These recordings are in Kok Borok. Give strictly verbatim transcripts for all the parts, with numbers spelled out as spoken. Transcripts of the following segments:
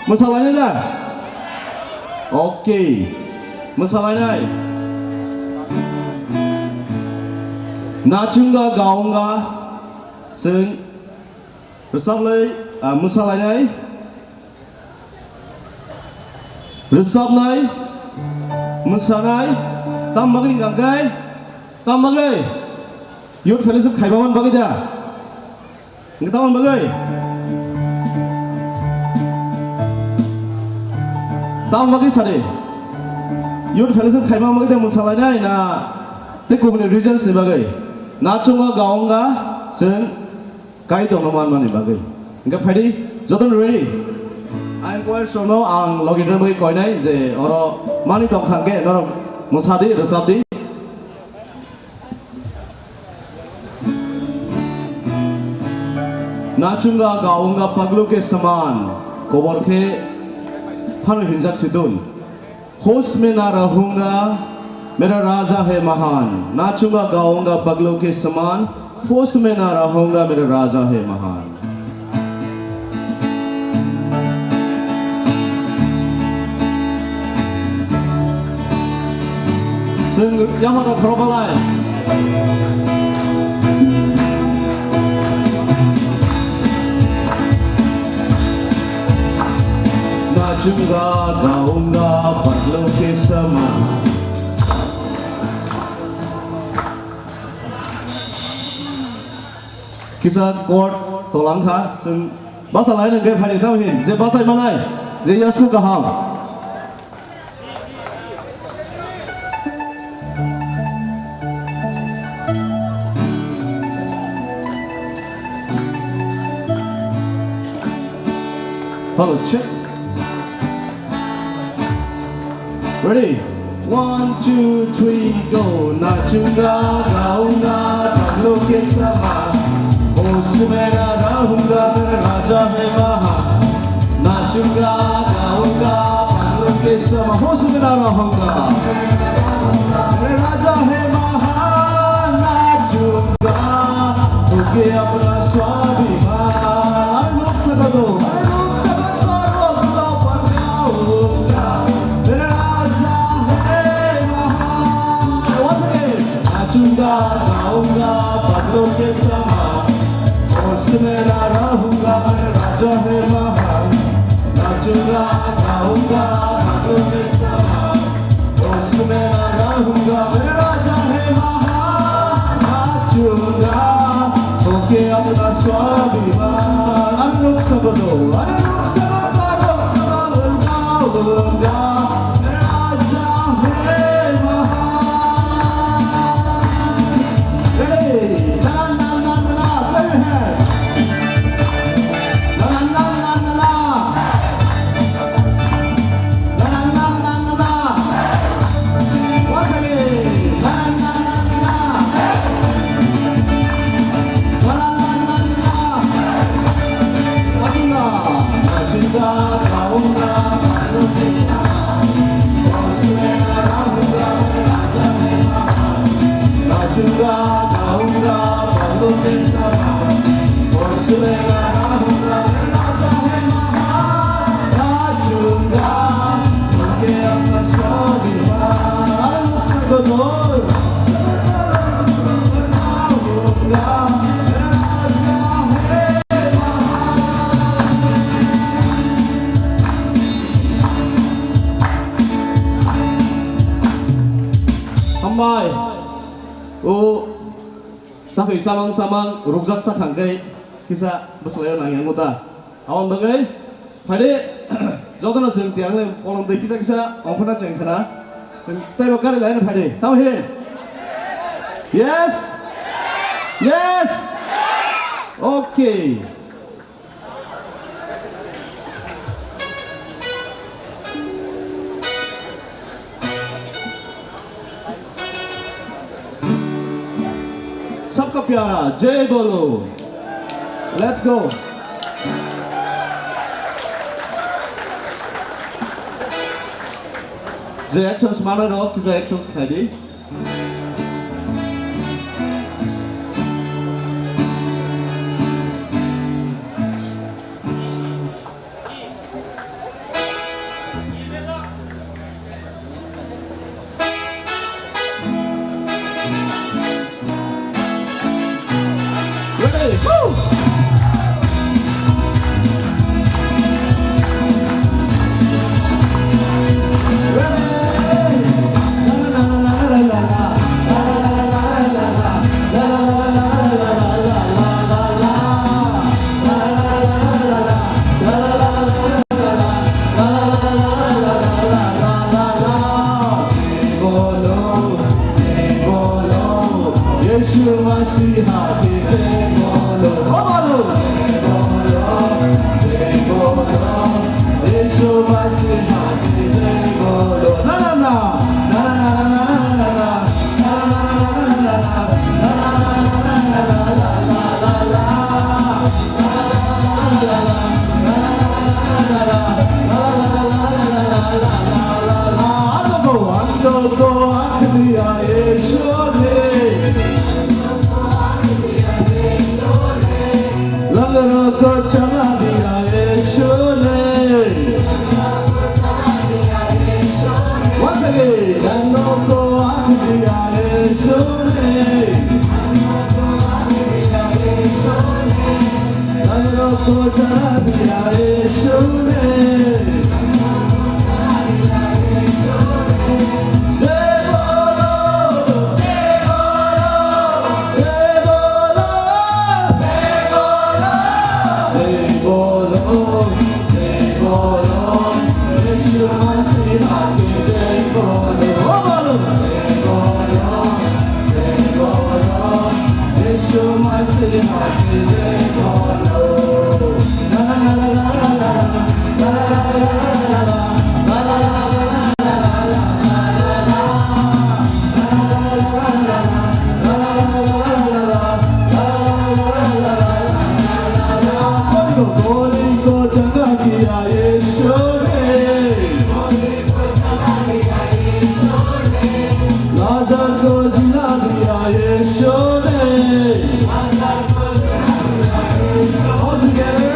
Mwsalainai da? Okay. Mwsalainai. Nachunga gaunga chwng rwchaplai, ah, mwsalainai. Rwchapnai, mwsanai, tam bagwi hwnkha khe, tam bagwi? Youth fellowship khaibaman bagwi da? Hwnkhe tamoni bagwi? Tam bagwi sadi? Youth fellowship khaima bagwi tei mwsalainai na tei kubuni reasons ni bagwi? Nachunga gaunga chwng Kaitorno manmani bagwi. Hwnkhe phaidi, jotono ready? Ang choir rokno ang logi rwna bagwi koinai je oro manwi tongkha hwnkhe norok mwsadi, rwchapdi. Nachunga gaunga paglo ke saman, kobor khe phano hinjak sidun. Hosh mein na rahunga, mera raja hai mahan. Nachunga gaunga paglo ke saman, hosh mein na rahunga, mera raja hai mahan. Chwng yamada khorobalai. Nachunga gaunga paglo ke saman. Kisa chord tolang kha, chwng basa lai nang khe phaidi tamo hin, je bachai manai, je yasu kaham. Hello, check. Ready? One, two, three, go. Nachunga gaunga paglo ke saman. Hosh mein na rahunga, mera raja hai mahan. Nachunga gaunga paglo ke saman. Hosh mein na rahunga. Mera raja hai mahan. Nachunga, hoke apna swabhiman. Are lok sabdo, are lok sabdo, lok sabdo. Mera raja hai mahan. Once again. Nachunga gaunga paglo ke saman. Hosh mein na rahunga, mera raja hai mahan. Nachunga gaunga paglo ke saman. Hosh mein na rahunga, mera raja hai mahan. Nachunga, hoke apna swabhiman. Are lok sabdo, are lok sabdo, lok sabdo. Ready? Na, na, na, na, na. Clap your hands. Na, na, na, na, na, na. Na, na, na, na, na, na. Once again. Na, na, na, na, na, na. Na, na, na, na, na, na. Hambai. O, sakhi samang samang rukjak sakhang khe kisa bwsalaio nangya muta. Aboni bagwi phaidi, jotono chwng tiyang le kolom twi kisa kisa ongkhorna chwng khna. Chwng teibo kari laina phaidi. Tamo hin? Yes? Yes? Okay. सबका प्यारा जय बोलो। Let's go. Je action smart rok, kisa action khlai di. Once again, All together.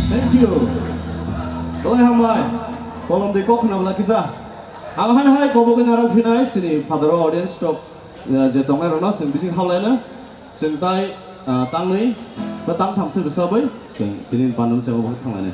Thank you. Belai hambai. Kolom de kok khna bwla kisa. Ang han hai kobo gwi narang phinai sini Father audience tok, eh, je tongnai rokno sini bising hamlaino. Chwng tai, ah, tangwi ba tangtham se bwsa bai chwng tini pandal chao thanglainai.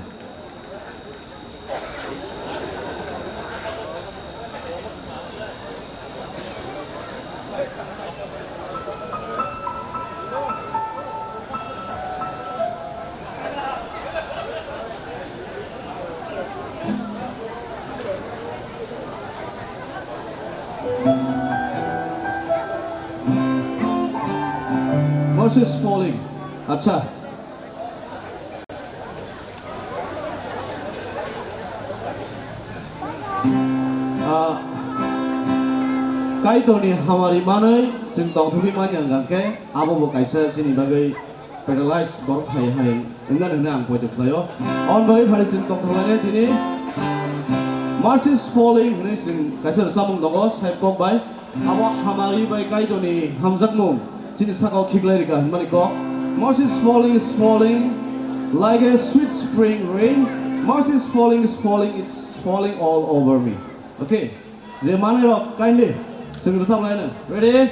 Mercy is falling. Acha. Ah, Kaitorni hamari manwi chwng tongthokgwi manya hwnkha khe, abo bo kaisa chini bagwi paralyzed borok hai hai wngnani hwnwi ang poito khlaio. Aboni bagwi phani chwng tongthoknani tini Mercy is falling hwnwi chwng kaisa rwchapmung tongo, sai kok bai. Abo hamari bai Kaitorni hamjakmung chini sakao khiklai rwkha hwnmani kok. Mercy is falling, is falling like a sweet spring rain. Mercy is falling, is falling, it's falling all over me. Okay. Je manai rok kindly chwng rwchap laino. Ready?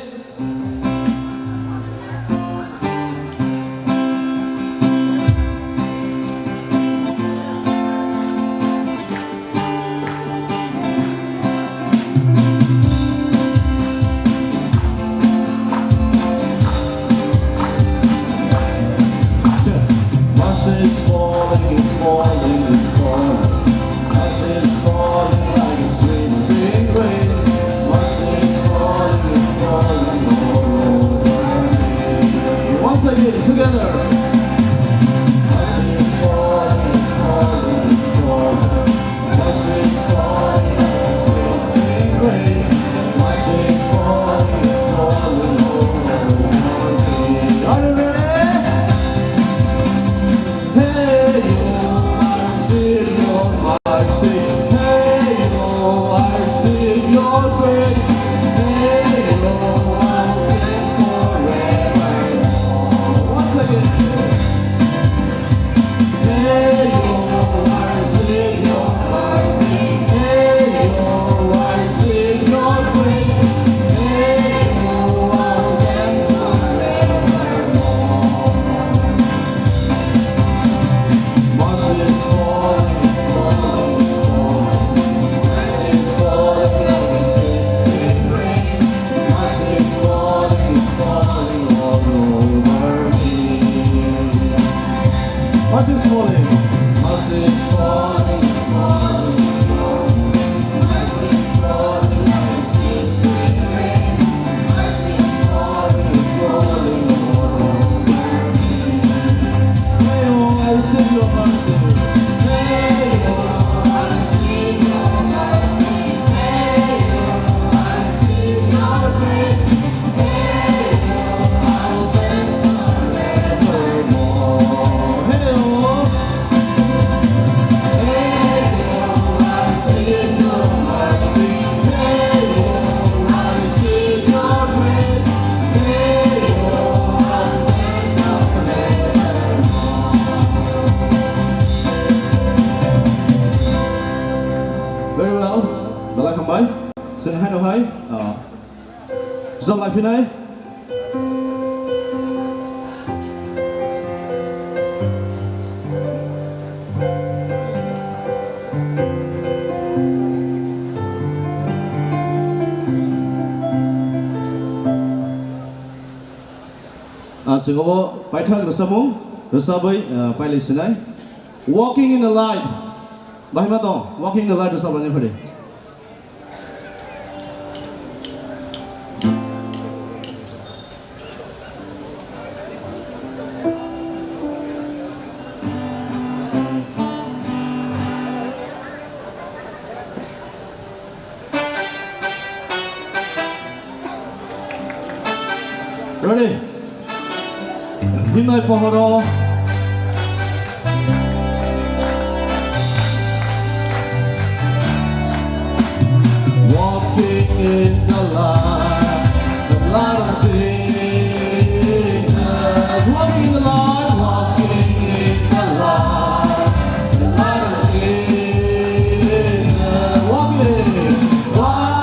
Once again. What is falling? What is falling? Very well. Belai hambai. Sini hai no hai. Ah. Jom lai phinai. Ang singabo paithak rwchapmung rwchapwi, ah, pailai sinai. Walking in the light. Bahai ma tong, walking in the light rwchapmani phadi. Ready? Himnai pohoro. Walking in the light, the light of Jesus. Walking in the light, walking in the light, the light of Jesus. Walking, walking.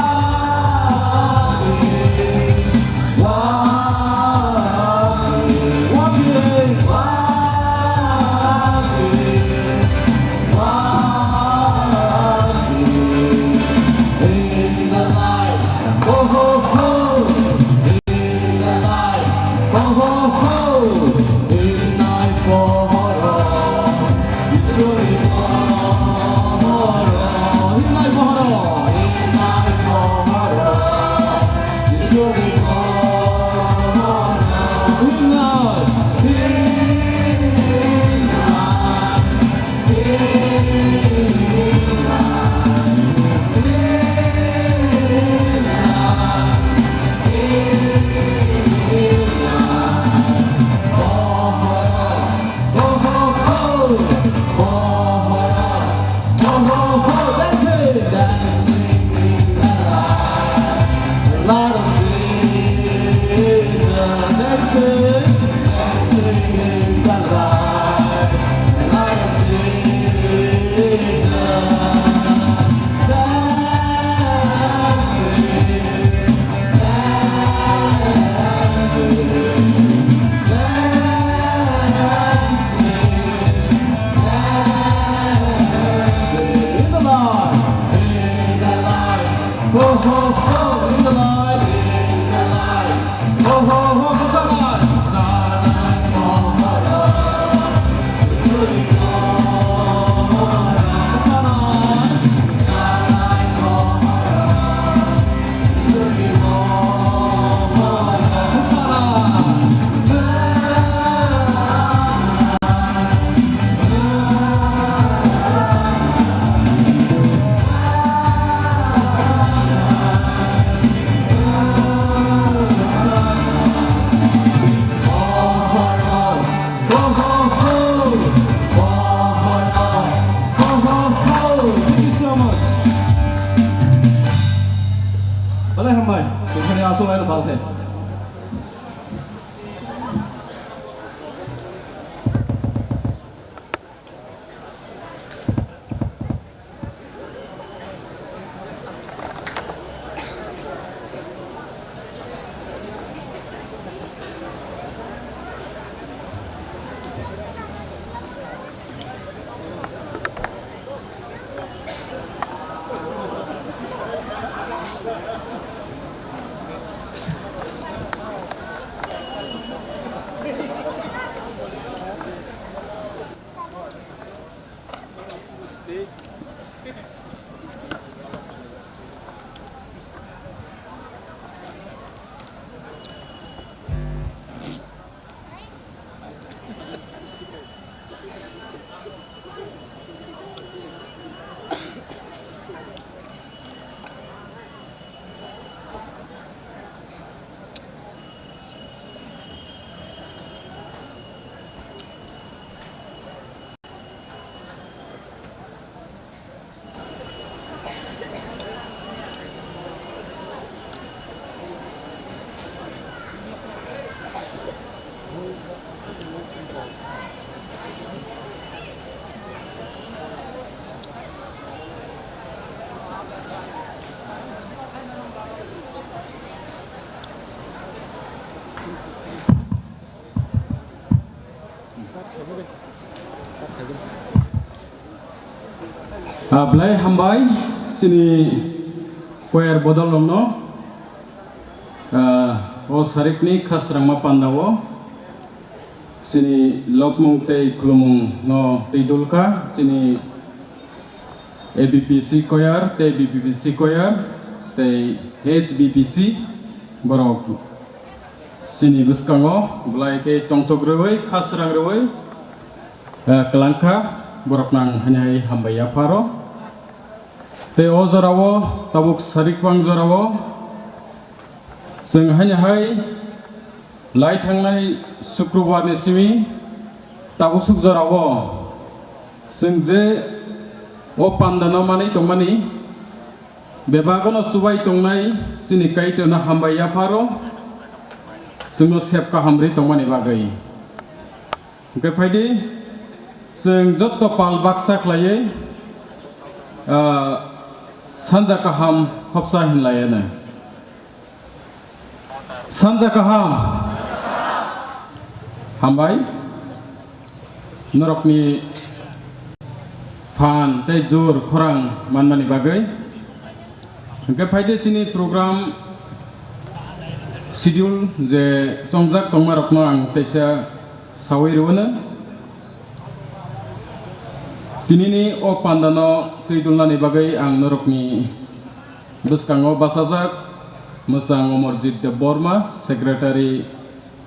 Belai hambai, chwng thani aswk laino pal khe. Ah, belai hambai chini choir bodol rokno, ah, o sarikni khasrangma pandao chini lobmung tei khulumung no twi dulkha chini A B P C choir tei B P P C choir tei H B P C borok. Chini bwskango belai khe tongthok rwui, khasrang rwui, eh, kwlangkha, borokno ang haini hai hambai yapharo. Tei o jorao, tabuk sarikwng jorao, chwng haini hai lai thangnai Sukrubar ni simi tabuk suk jorao, chwng je o pandano manwi tongmani, Bebak no chubai tongnai chini Kaitorno hambai yapharo, chwngno sep kaham ri tongmani bagwi. Hwnkhe phaidi, chwng jotto pal baksa khlaiwi, ah, sanja kaham khopsa hinlaiano. Sanja kaham. Hambai. Norokni phan tei jor khorang manmani bagwi. Hwnkhe phaidi chini program schedule je chongjak tongmarokno ang teisa sawi rwno. Tinini o pandano twi dulnani bagwi ang norokni bwskango bachajak mwchang Omorjit Debbarma, Secretary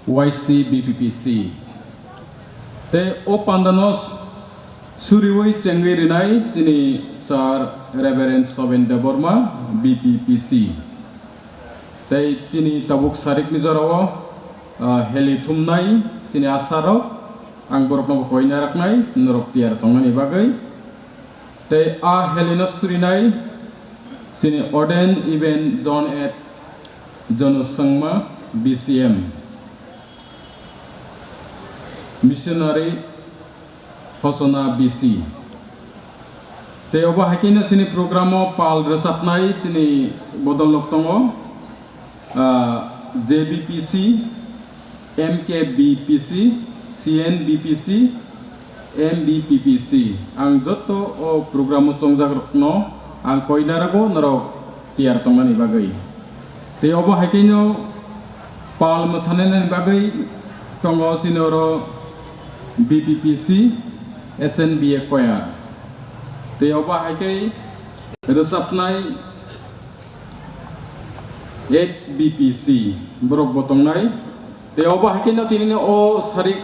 Y C B P P C. Tei o pandano suriwi chengwi rinai chini Sir Reverend Soben Debbarma, B P P C. Tei chini tabuk sarikni jorao, ah, heli thumnai chini asarok, ang borokno bo koina raknai, norok tiyar tongnani bagwi. Tei a helino surinai chini Ordained Evangel John F Jono Sangma B C M, Missionary Hosona B C. Tei obo hai kheno chini programo pal rwchapnai chini bodol rok tongo, ah, J B P C, M K B P C, C N B P C, M B P P C. Ang joto o programo chongjak rokno ang koina rago norok tiyar tongnani bagwi. Tei obo hai kheno pal mwsanani bagwi tongo chini oro B P P C, S N B A choir. Tei obo hai khe rwchapnai H B P C borok bo tongnai. Tei obo hai kheno tinini o sarik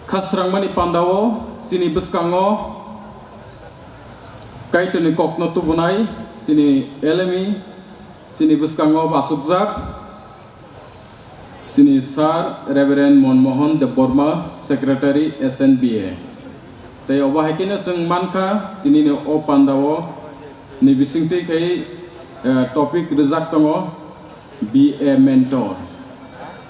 khasrangmani pandao chini bwskango Kaitorni kokno tubunai chini L M E chini bwskango bo achukjak. Chini Sir Reverend Monmohan Debbarma, Secretary S N B A. Tei obo hai kheno chwng mankha, tinini o pandao ni bisingtwi khai Eh, topic rijak tongo, Be a Mentor.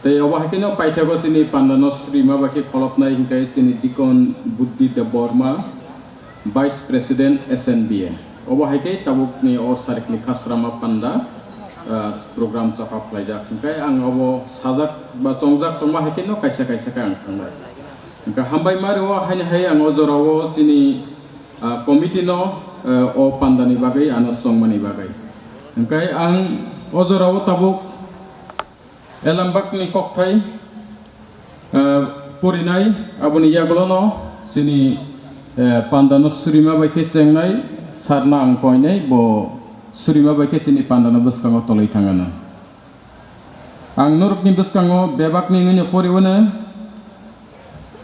Tei obo hai kheno paithago chini pandano surima bai khe kholopnai hwnkhe chini Deacon Buddhi Debbarma, Vice President S N B A. Obo hai khe tabukni o sarikni khasrama panda, eh, program chakha phlaijak. Hwnkhe ang obo sajak ba chongjak tongma hai kheno kaisa kaisa khe ang thangnai. Hwnkhe hambai ma rwo haini hai ang o jorao chini ah, committee no, eh, o pandani bagwi ano chongmani bagwi. Hwnkhe ang o jorao tabuk Elambakni kokthai, eh, porinai, aboni yagulono chini, eh, pandano surima bai khe chengnai sarno ang koinai, bo surima bai khe chini pandano bwskango tolwi thangano. Ang norokni bwskango bebakni wngwi no poriwano,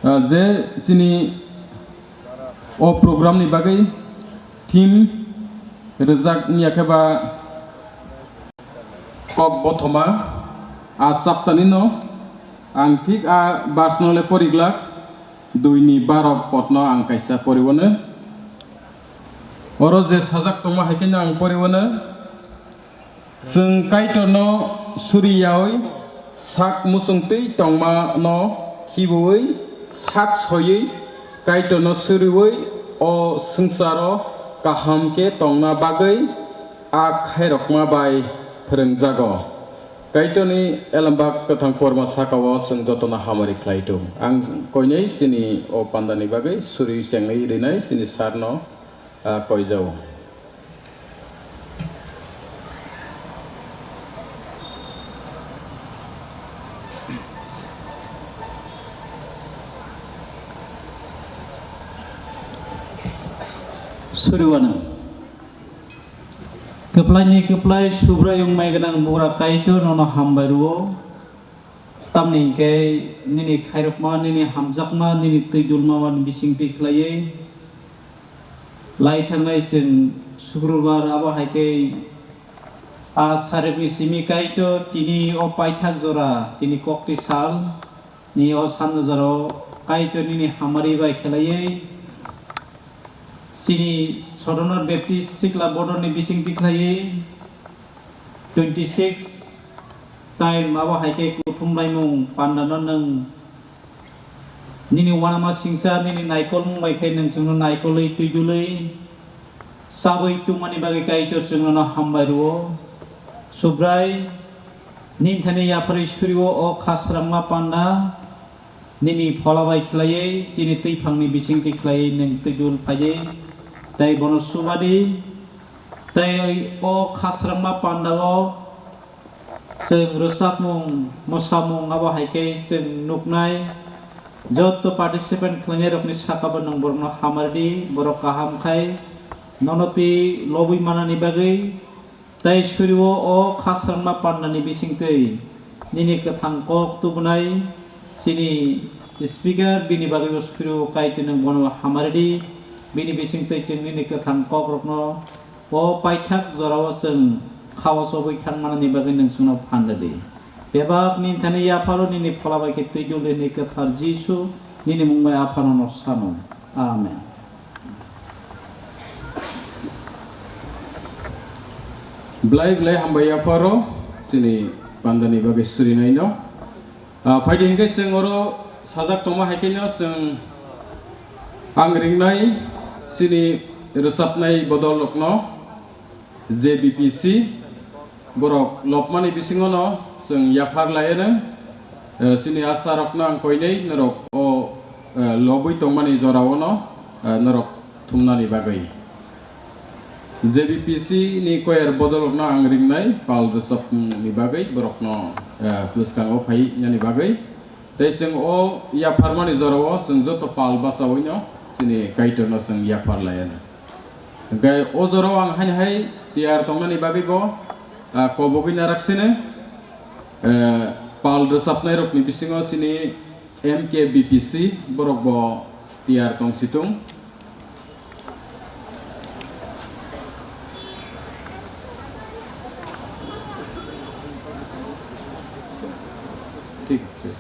ah, je chini o program ni bagwi theme rwjak wngya khe ba kok bothoma, a chapter ni no ang thik a verse no le poriglak, dui ni baro pod no ang kaisa poriwano. Oro je sajak tongma hai khe no ang poriwano. Chwng Kaitorno suriyaui sak muchungtwi tongmano khibiui sak soiwi Kaitorno suriui o swngcharo kaham khe tongna bagwi a khairokma bai phrwngjago. Kaitorni elembak kwthang porma saka-o chwng jotono hamari khlai tung. Ang koinwi chini o pandani bagwi suri chengwi rinai chini sarno, ah, koijao. Suriwano. Kwplaini kwplai Subrai wngmai gwnang Bugra Kaitor nono hambai rwo. Tamni hwnkhe nini khairokma, nini hamjakma, nini twi dulma wani bisingtwi khlaiwi lai thangnai chwng Sukrubbar, abo hai khe a sarikni simi Kaitor tini o paithak jora, tini kokti sal ni o sanja jorao Kaitor nini hamari bai khlaiwi chini Sodono Baptist Sikla Bodolni bisingtwi khlaiwi twenty six time abo hai khe kuthum laimung pandano nwng nini uanama singcha nini naikolmung bai khe nwng chwngno naikolwi twi dulwi chabwi tungmani bagwi Kaitor chwng nono hambai rwo. Subrai, nini thani yapharwi suriwo o khasrangma panda nini phola bai khlaiwi chini twiphangni bisingtwi khlaiwi nwng twi dul phaiwi tei bono chubadi. Tei o khasrangma pandao chwng rwchapmung, mwsamung abo hai khe chwng nuknai. Joto participant khlainairokni sakabo nwng borokno hamari di, borok kaham khai nono twi lobwi manani bagwi. Tei suriwo o khasrangma pandani bisingtwi nini kwthang kok tubunai chini speaker, bini bagwibo suriwo Kaitor nwng bono hamari di, bini bisingtwi chwng nini kwthang kokrokno o paithak jorao chwng khao chobwi thangmanani bagwi nwng chwngno phan rwdi. Bebak nini thani yapharo nini phola bai khe twi duldi hwnwi kwthar Jisu nini mung bai Aphano no sano. Amen. Belai belai hambai yapharo chini pandani bagwi surinaino. Ah, phaidi hwnkhe chwng oro sajak tongma hai kheno chwng ang ringnai chini rwchapnai bodol rokno J B P C borok lobmani bisingono chwng yaphar laiano, eh, chini asarokno ang koinwi norok o, eh, lobwi tongmani joraono, eh, norok thumnani bagwi. J B P C ni choir bodolrokno ang ringnai pal rwchapmungni bagwi, borokno, eh, bwskango phai yani bagwi. Tei chwng o yapharmani jorao chwng joto pal bachawino chini Kaitorno chwng yaphar laiano. Hwnkhe o jorao ang haini hai tiyar tongnani bagwi bo, ah, kobogwi narak sino, eh, pal rwchapnairokni bisingo chini M K B P C borok bo tiyar tong situng. Thik, thik.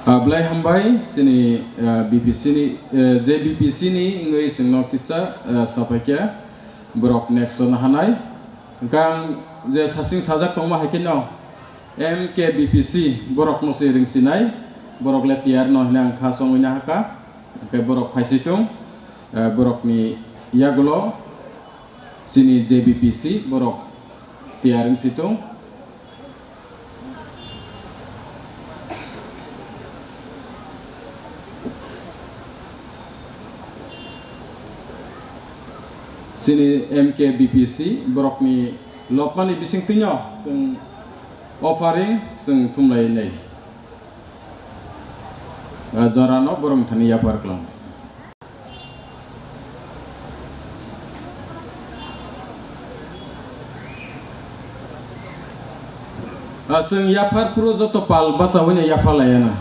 Ah, belai hambai, chini, ah, B P C ni, eh, J B P C ni wngwi chwngno kisa, eh, sapaikha, borok next-o nahanai. Hwnkhe ang je sasing sajak tongma hai kheno M K B P C borok no se ring sinai, borok le tiyar no hwnwi ang kha chongwi nahakha, hwnkhe borok phai si tung, eh, borok ni yagulo chini J B P C borok tiyar wng si tung. Chini M K B P C borokni lopmani bisingtwino chwng offering chwng thumlainai. Ah, jorano borokni thani yapar kwlang. Ah, chwng yaphar phuru joto pal bachaui no yapha laiya na.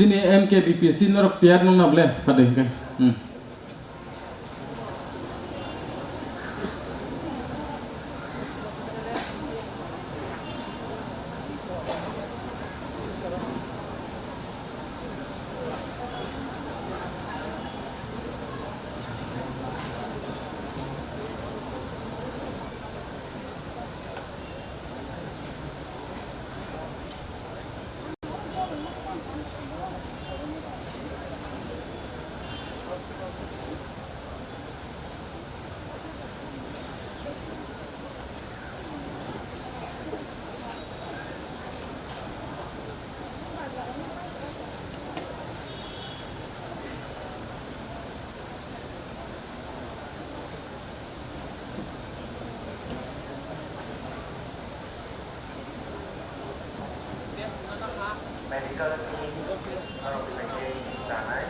Chini M K B P C norok tiyar nung na ble, phade hingke. Hmm. Medical team arok khaikhe chanai.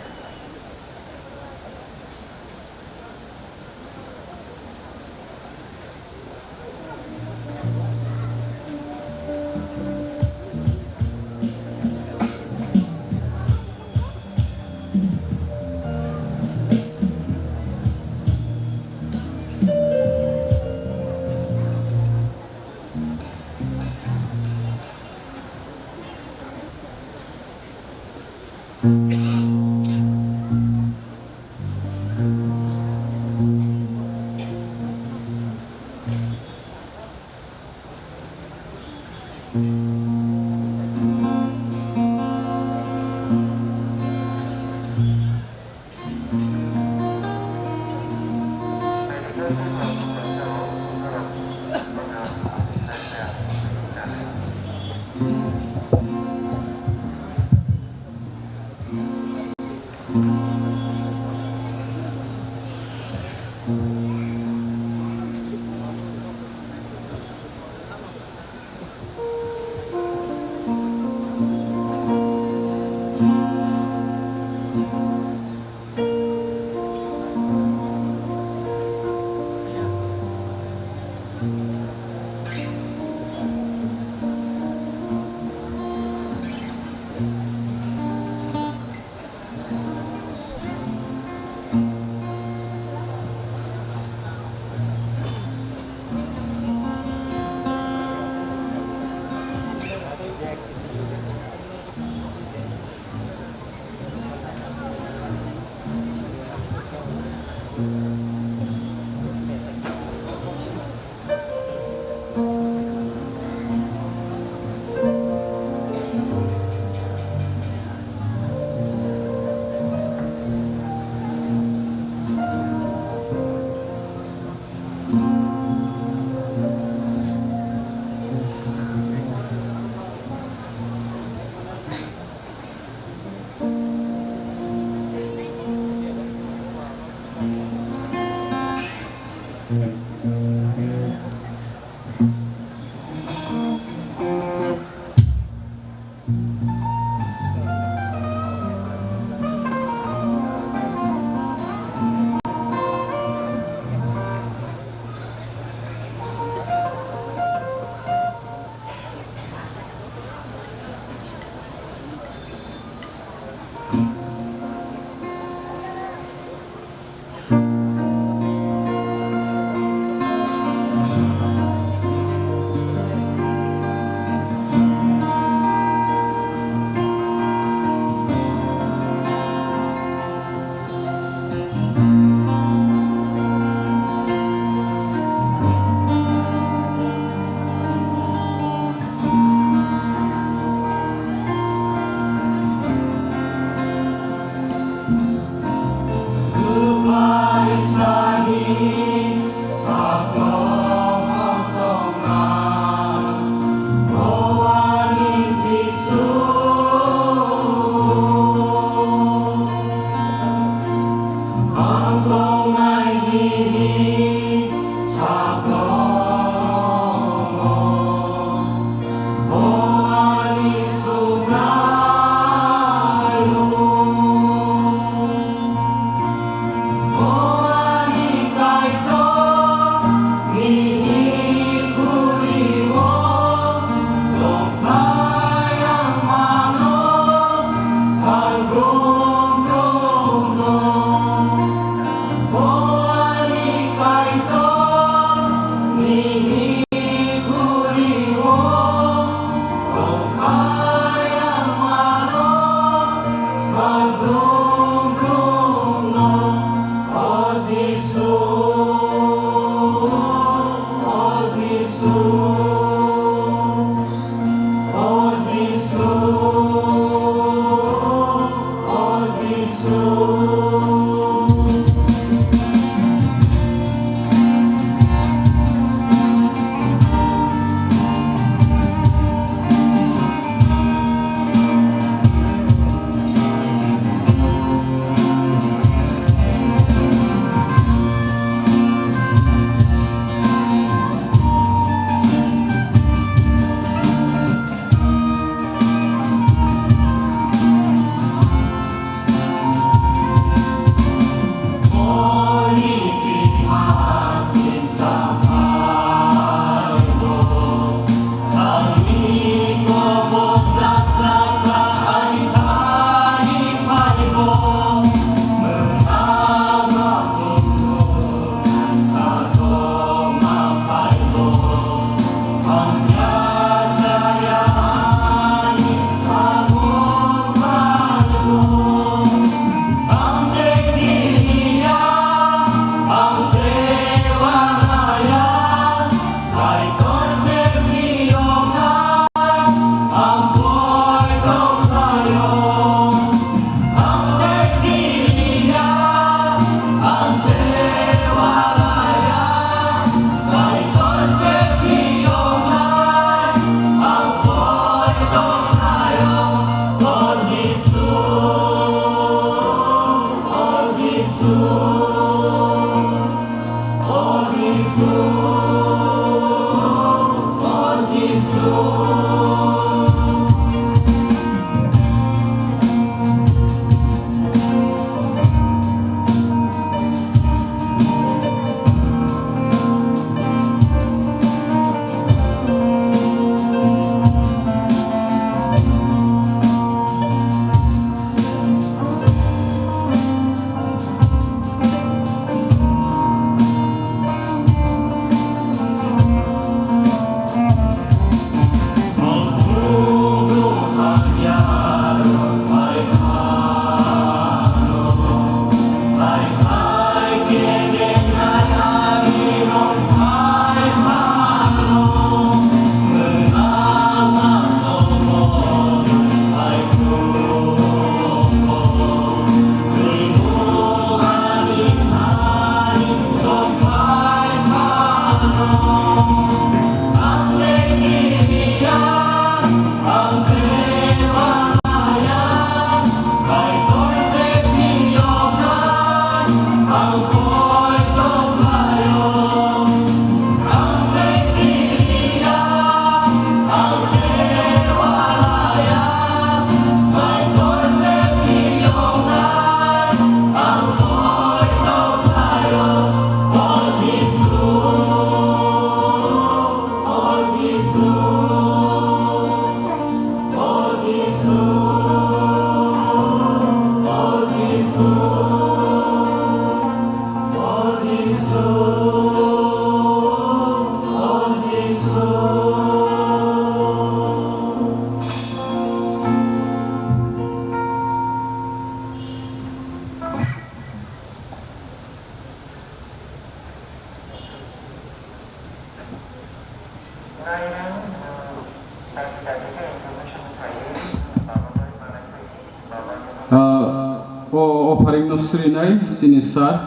Ah, o offering no srinai chini sir.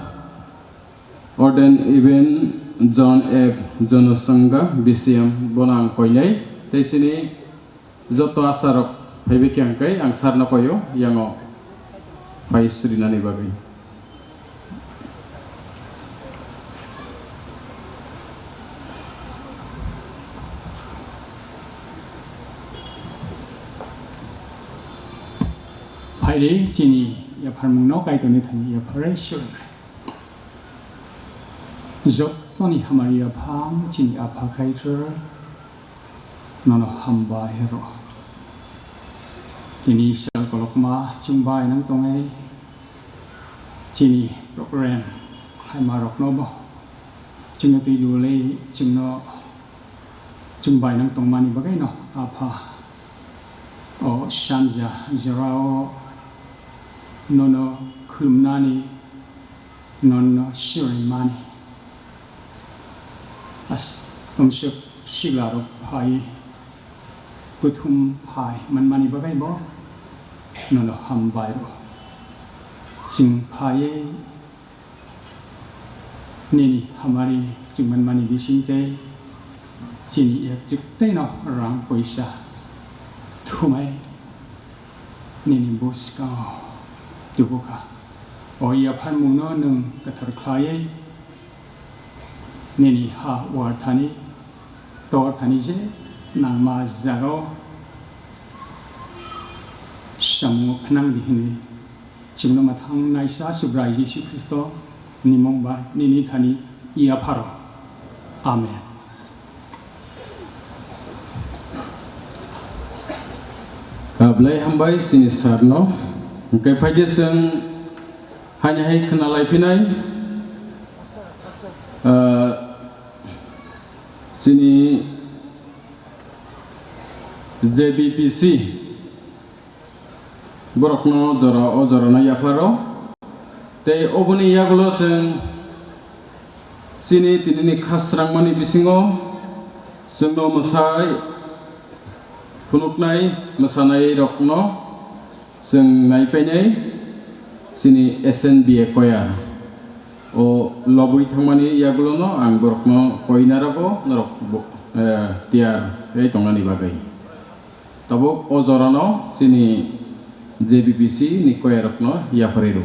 Ordained Reverend John F Jonasanga, B C M, bono ang koinai. Tei chini joto asarok phaibai khe ang kai, ang sarno koio, yango phai surinani bagwi. Phaidi chini yapharmungno Kaitorni thani yapharwi surinai. Jotoni hamari aphang chini Apha Kaitor, nono hambai rw. Tini sal kolokma chwng bai nang tongnai, chini program khlaima rokno bo chwngno twi lulei chwngno chwng bai nang tongmani bagwi no Apha o sanja jorao nono khulumnani, nono sirimani. As-, tumsuk siglarok phai, kuthum phai manmani bagwi bo nono hambai rw. Chwng phaiwi nini hamari chwng manmani bising tei chini yak chwk tei no rang poisa thumai nini bwskango tubu kha. O yapharmungno nwng kwthar khlaiwi nini ha uar thani, tor thani je nangma jagao samungo phnang di hwnwi chwngno mwthang naisa Subrai Jisu Khristo ni mung bai nini thani yapharo. Amen. Belai hambai chini sir no. Hwnkhe phaidi chwng haini hai khna lai phinai. Ah, chini J B P C borokno jora o jorano yapharo. Tei oboni yagulo chwng chini tinini khasrangmani bisingo chwngno mwsai phunuknai mwsanairokno chwng naipainai chini S N B A choir o lobwi thangmani yagulono ang borokno koi narago norok bo-, eh, tiyar wngwi tongnani bagwi. Tabuk o jorano chini J B P C ni choir rokno yapharwi rw.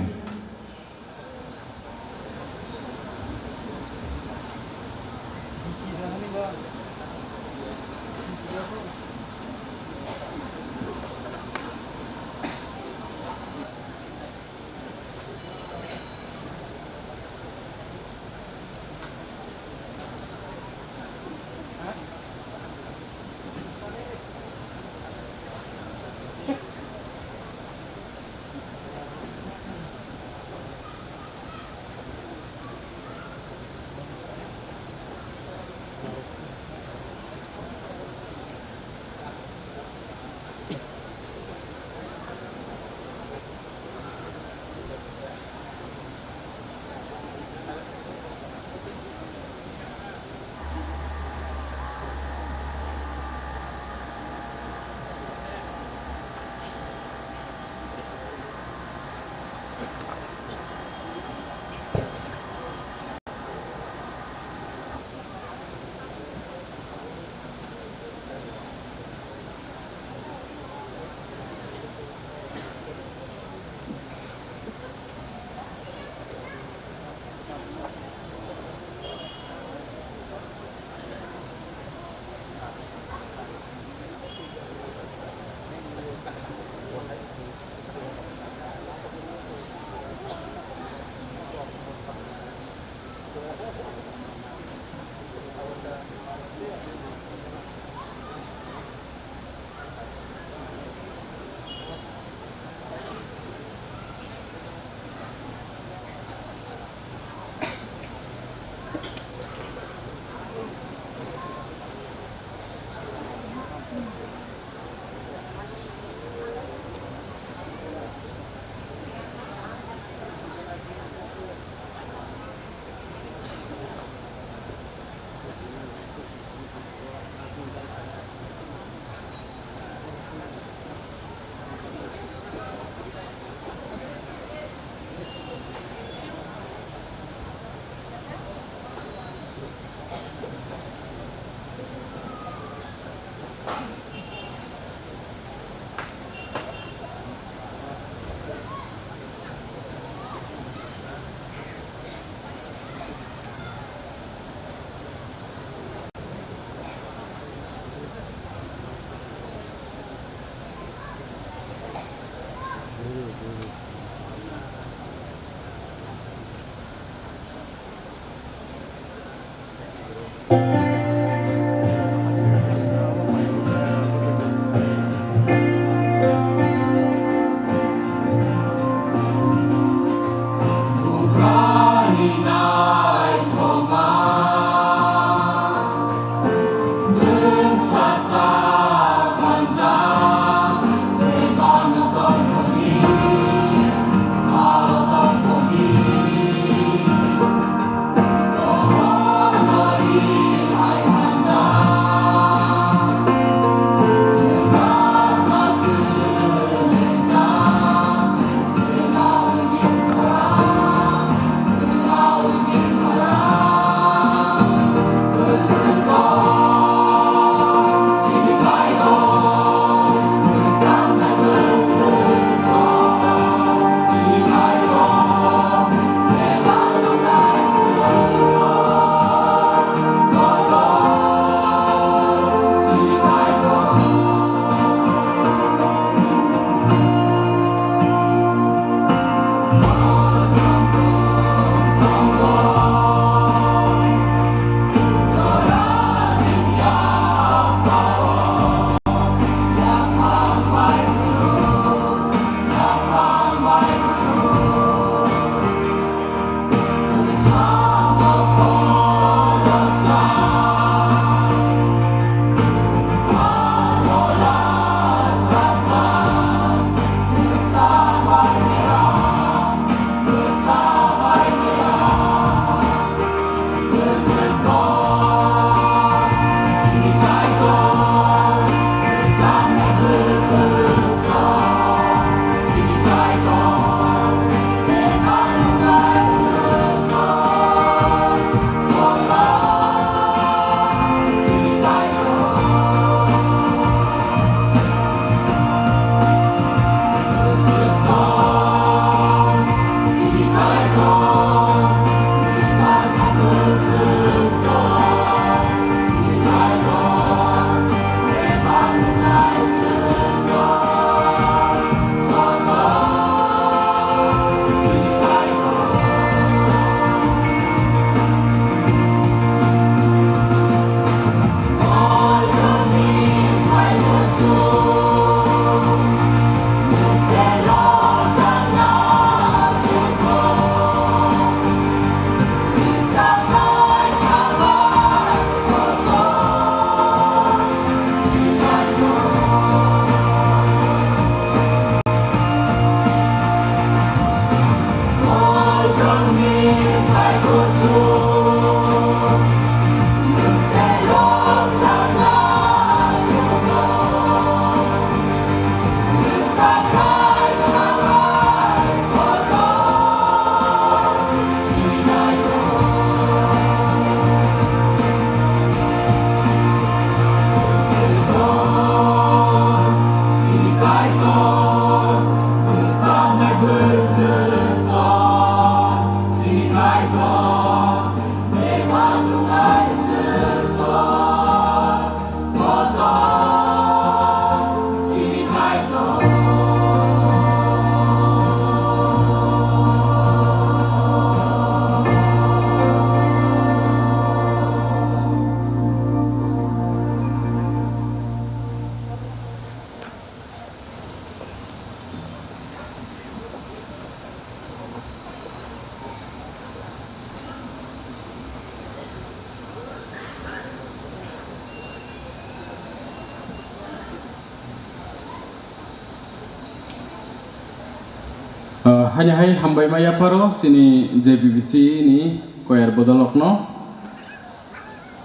Ah, haini hai hambai ma yapharo chini J B B C ni koyar bodolokno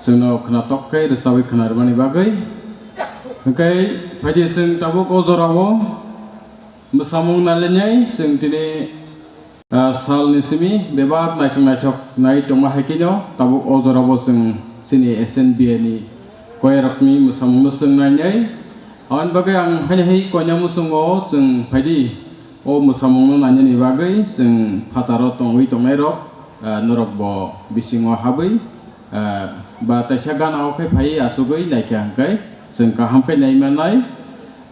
chwngno khwnatok khe rwchabwi khwnarwmani bagwi. Hwnkhe phaidi chwng tabuk o jorao mwsamung nailainai chwng tini, ah, salni simi bebak naithok naithok nai tongma hai kheno tabuk o jorao chwng chini S N B A ni koyarokni mwsamungno chwng nainai. Aboni bagwi ang haini hai koina muchungo chwng phaidi o mwsamungno nainani bagwi chwng phataro tongwi tongnairok, ah, norokbo bisingo habwi, ah, ba taisa gana o khe phaiwi achugwi naikha hwnkhe chwng kaham khe naimanai.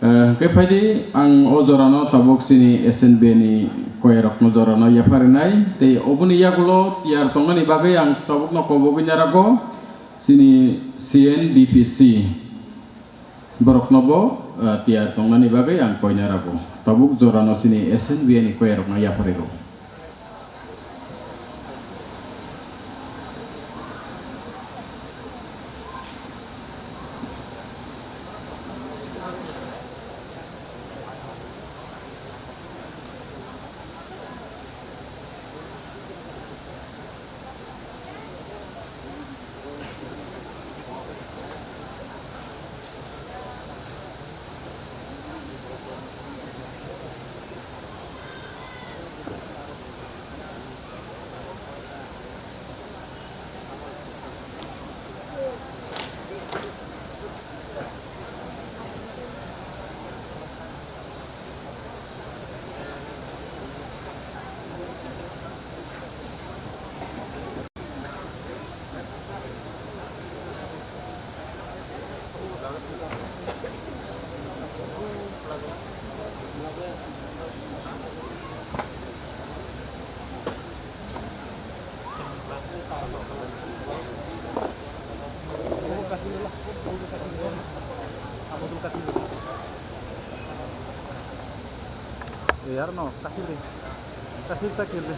Ah, hwnkhe phaidi ang o jorano tabuk chini S N B ni koyarokno jorano yapharinai tei oboni yagulo tiyar tongnani bagwi ang tabukno kobogwi narago. Chini C N D P C borokno bo, ah, tiyar tongnani bagwi ang koina rwgo. Tabuk jorano chini S N B ni koyarokno yapharwi rw. Yarno, kasih deh. Kasih tak kiri.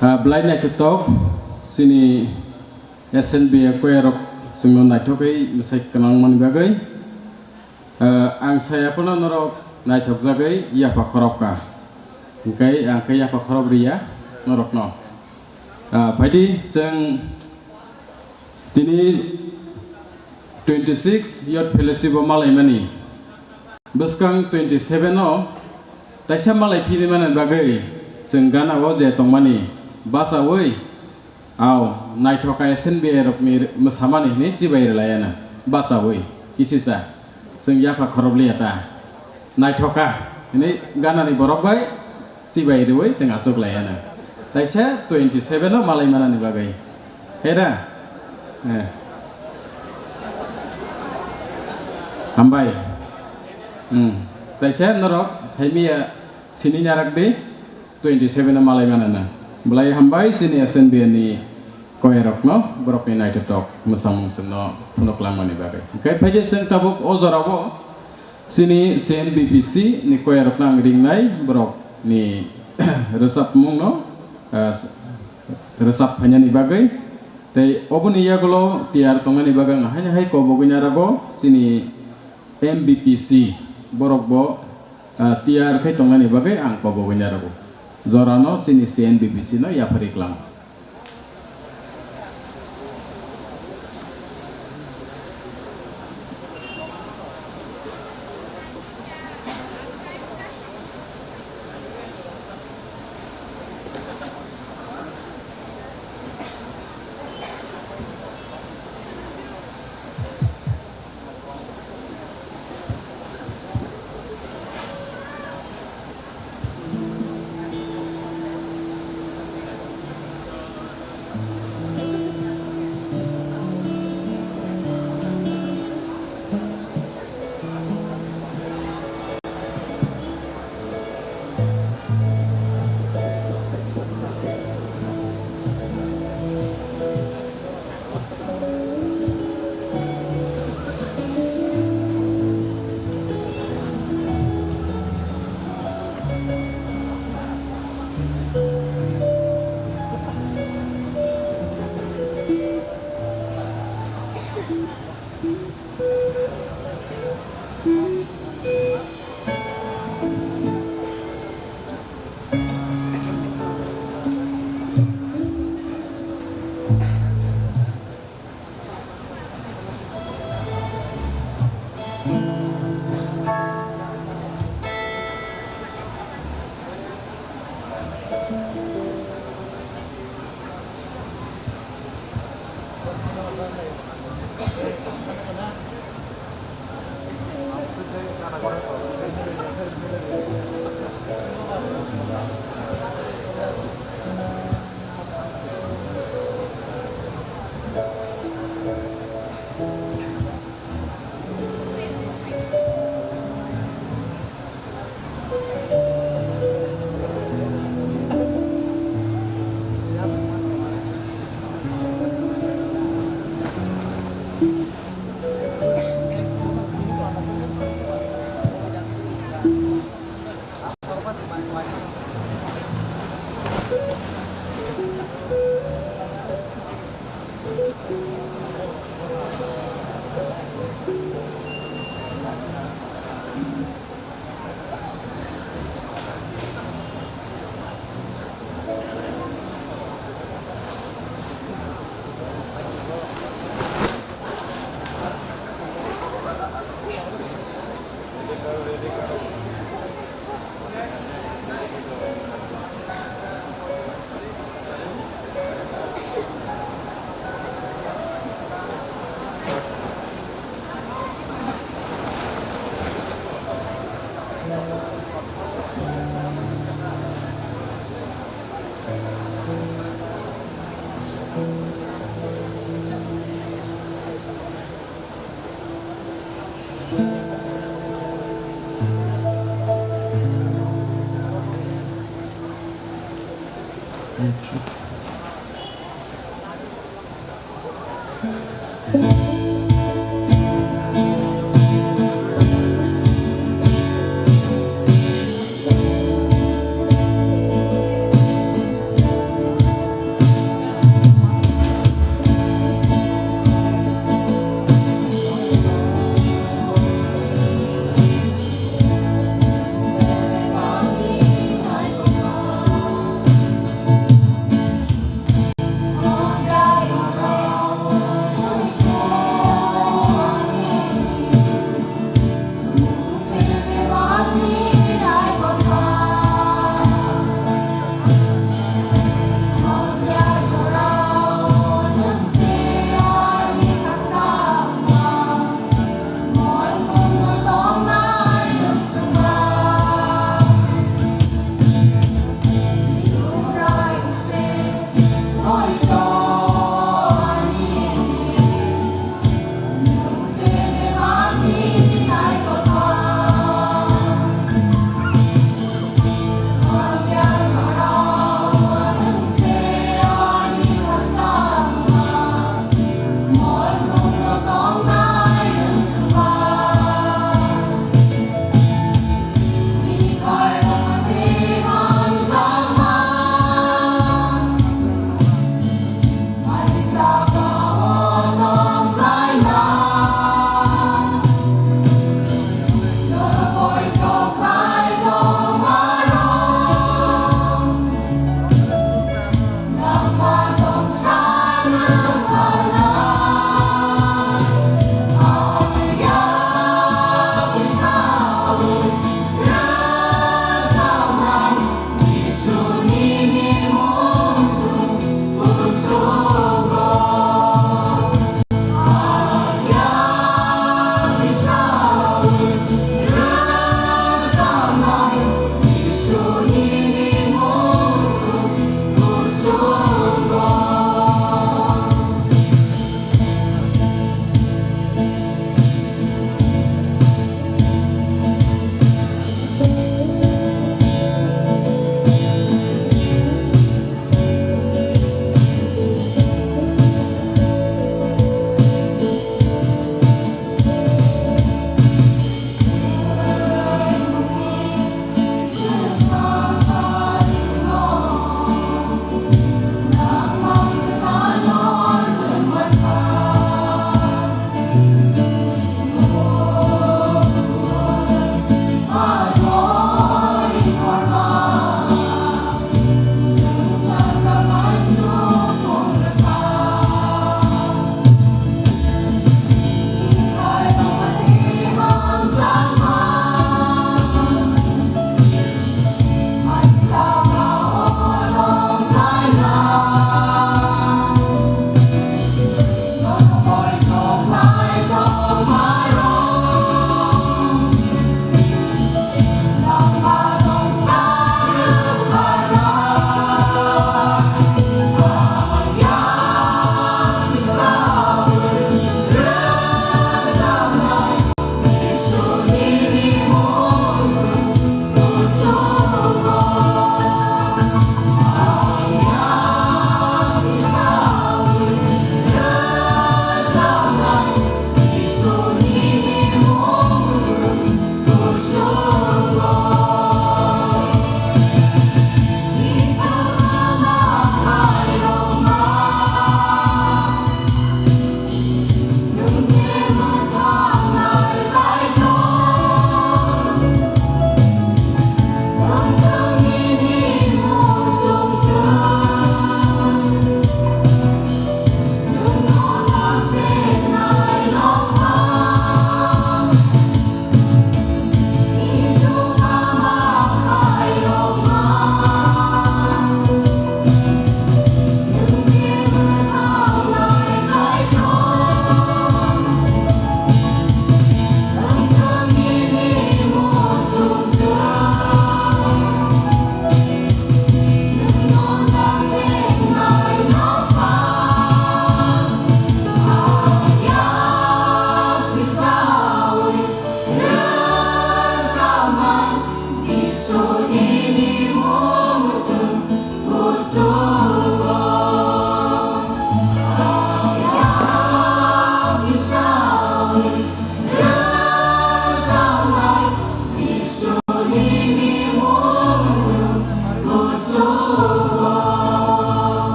Ah, belai naithotok chini S N B A choir rok chwngno naithokgwi mwsai kwnangmani bagwi. Ah, ang saya phano norok naithokjagwi yapha khorop kha. Hwnkhe ang khe yapha khorop rwya norokno. Ah, phaidi chwng tini twenty six Youth Fellowship o malaimani. Bwskang twenty seven o taisa malai phini mani bagwi chwng gana o je tongmani bachaui, au, naithok kha S N B A rokni mwsamani hwnwi chibai rwlaiya na bachaui kisisa chwng yapha khorop liya ta naithok kha hwnwi ganani borok bai chibai rwui chwng achuk lai ano. Taisa twenty seven o malai manani bagwi. Hera? Eh. Hambai. Hmm. Taisa norok saimiya sini narak di twenty seven o malai manana. Belai hambai chini S N B A ni choir rokno borokni naithotok mwsamung chwngno phunuk langmani bagwi. Hwnkhe phaikhe chwng tabuk o jorao chini C N B P C ni choir rokno ang ringnai, borok ni rwchapmung no, ah, rwchap phainani bagwi. Tei oboni yagulo tiyar tongnani bagwi ang haino hai kobogwi narago chini M B P C borok bo, ah, tiyar khai tongnani bagwi ang kobogwi narago. Jorano chini C N B P C no yapharwi klang.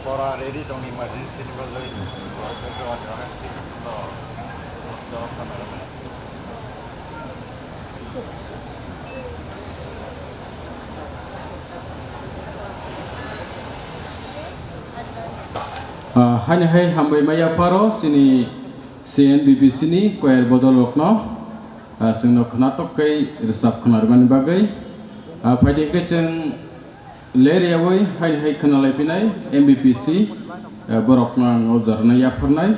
Pora ready tongni emergency ni bagwi. Ah, haini hai hambai maya pharo chini C N B P C ni choir bodol rokno, ah, chwngno khwnatok khe rwchap khwnarmani bagwi. Ah, phaidi khe chwng Ler yawi hai hai khwnalai phinai M B P C, eh, borokno ang o jorano yapharnai.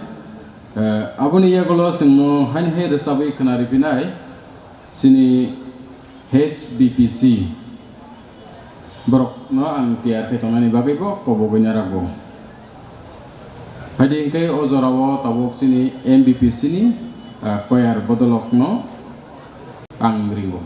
Eh, aboni yagulo chwngno haini hai rwchabwi khwnari phinai chini H B P C. Borokno ang tiyar khe tongnani bagwi bo kobogwi narago. Haidi hwnkhe o jorao tabuk chini M B P C ni, eh, choir bodolokno ang ringo.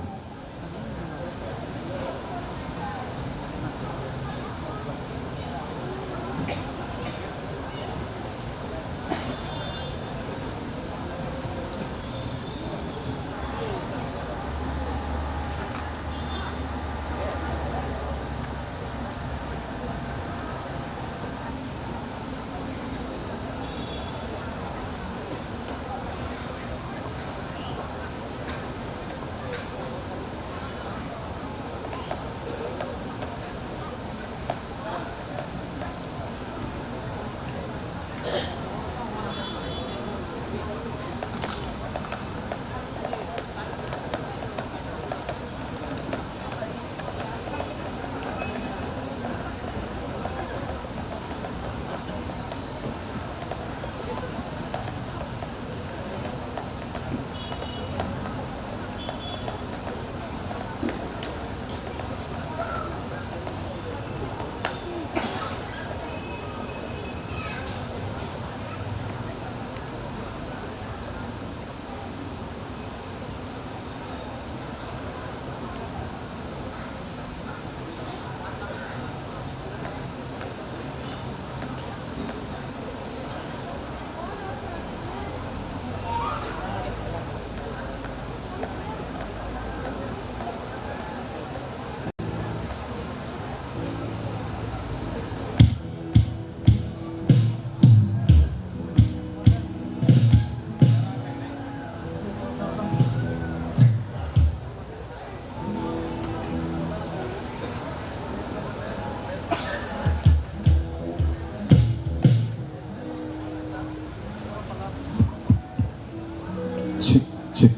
Check, check.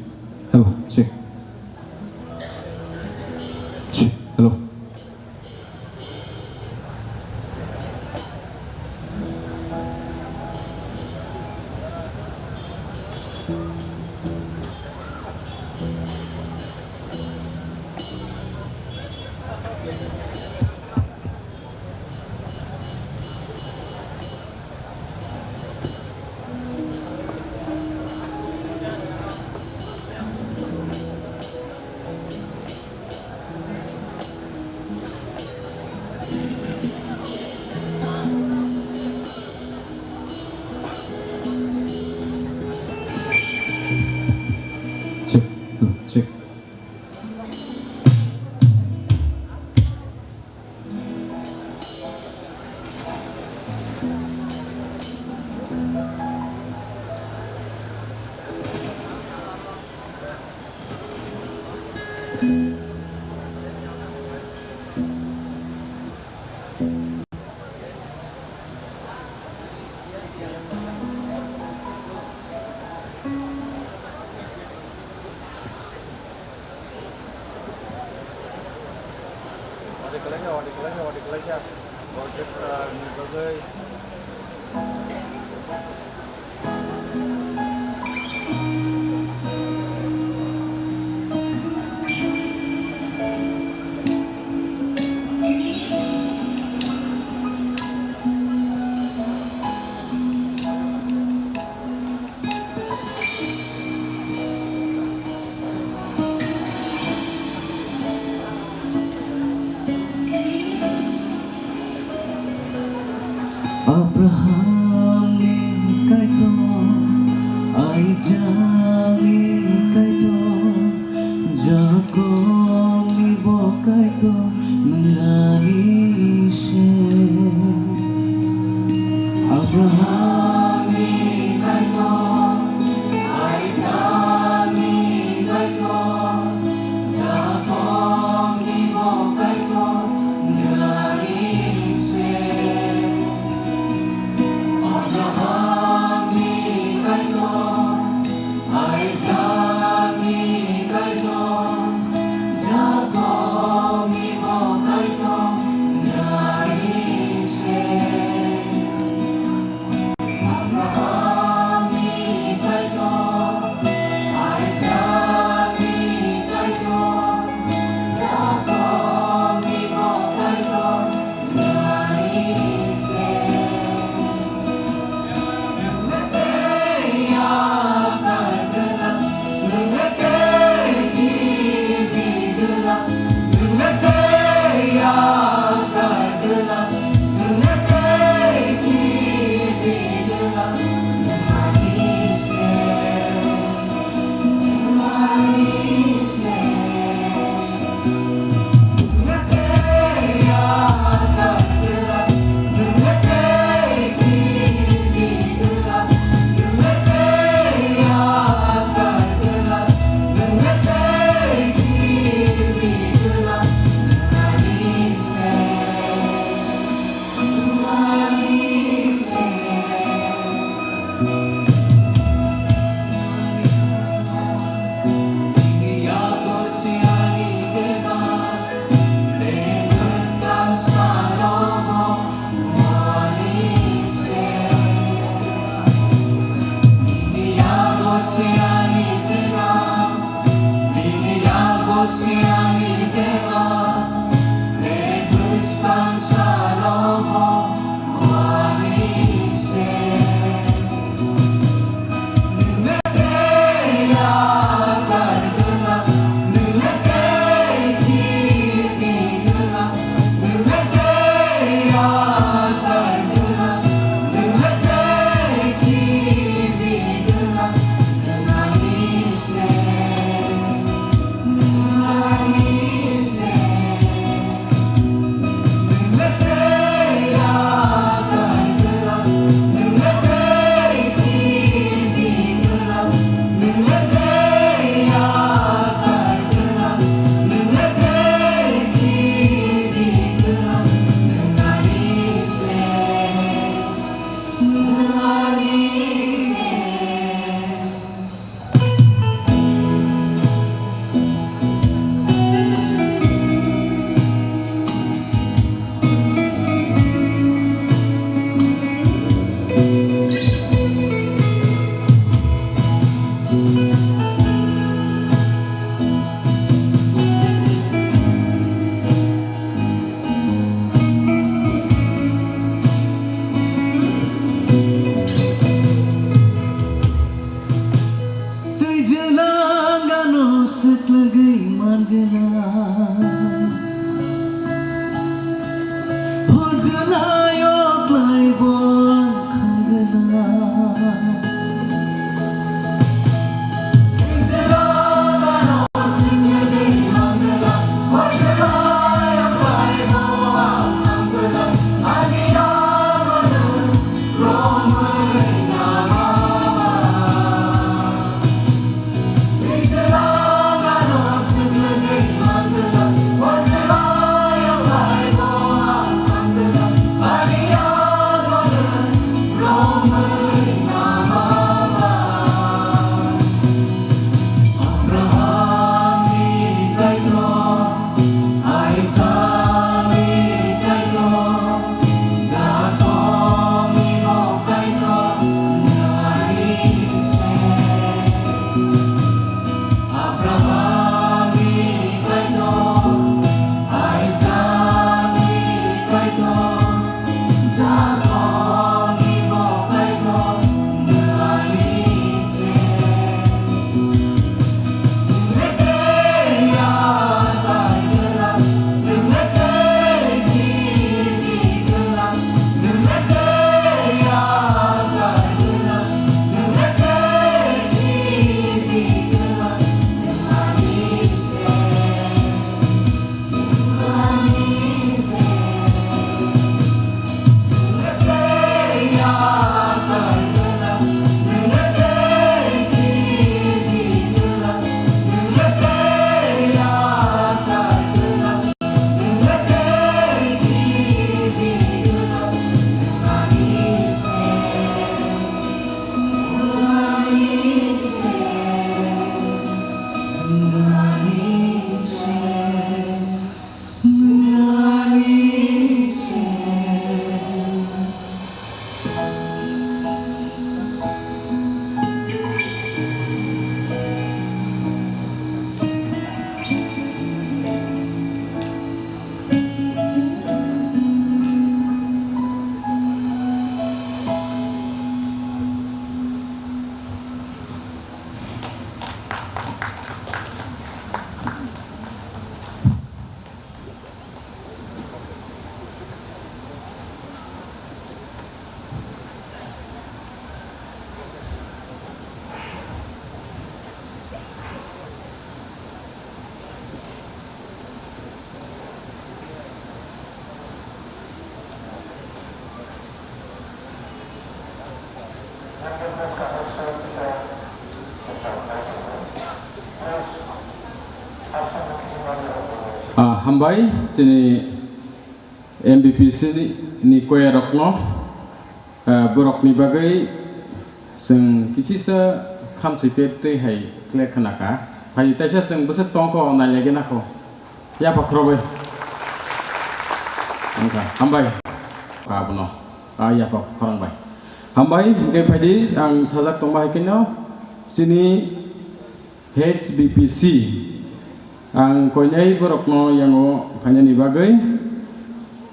Hello, check. Check, hello. Check, check. Wadi kalaisa, wadi kalaisa, wadi kalaisa. Orchestra ni bagwi. Abrahamni Kaitor, Isaakni Kaitor, Jakobni bo Kaitor, nwng ani se. Twijlang ano swklagwi mangwna. Hojnayo klaibo ang khangwna. Ah, hambai, chini M B P C ni, ni koya rokno, ah, borokni bagwi chwng kisisa khamchi pet twi hai kle khna kha. Phai taisa chwng bwswk tong kho, nai lagi na kho. Yapha khorok bai. Wngkha, hambai. Abono. Ah, yapha khorang bai. Hambai, hingke phaidi, ang sajak tongma hai khe no, chini H B P C, ang koinai borokno yango phainani bagwi,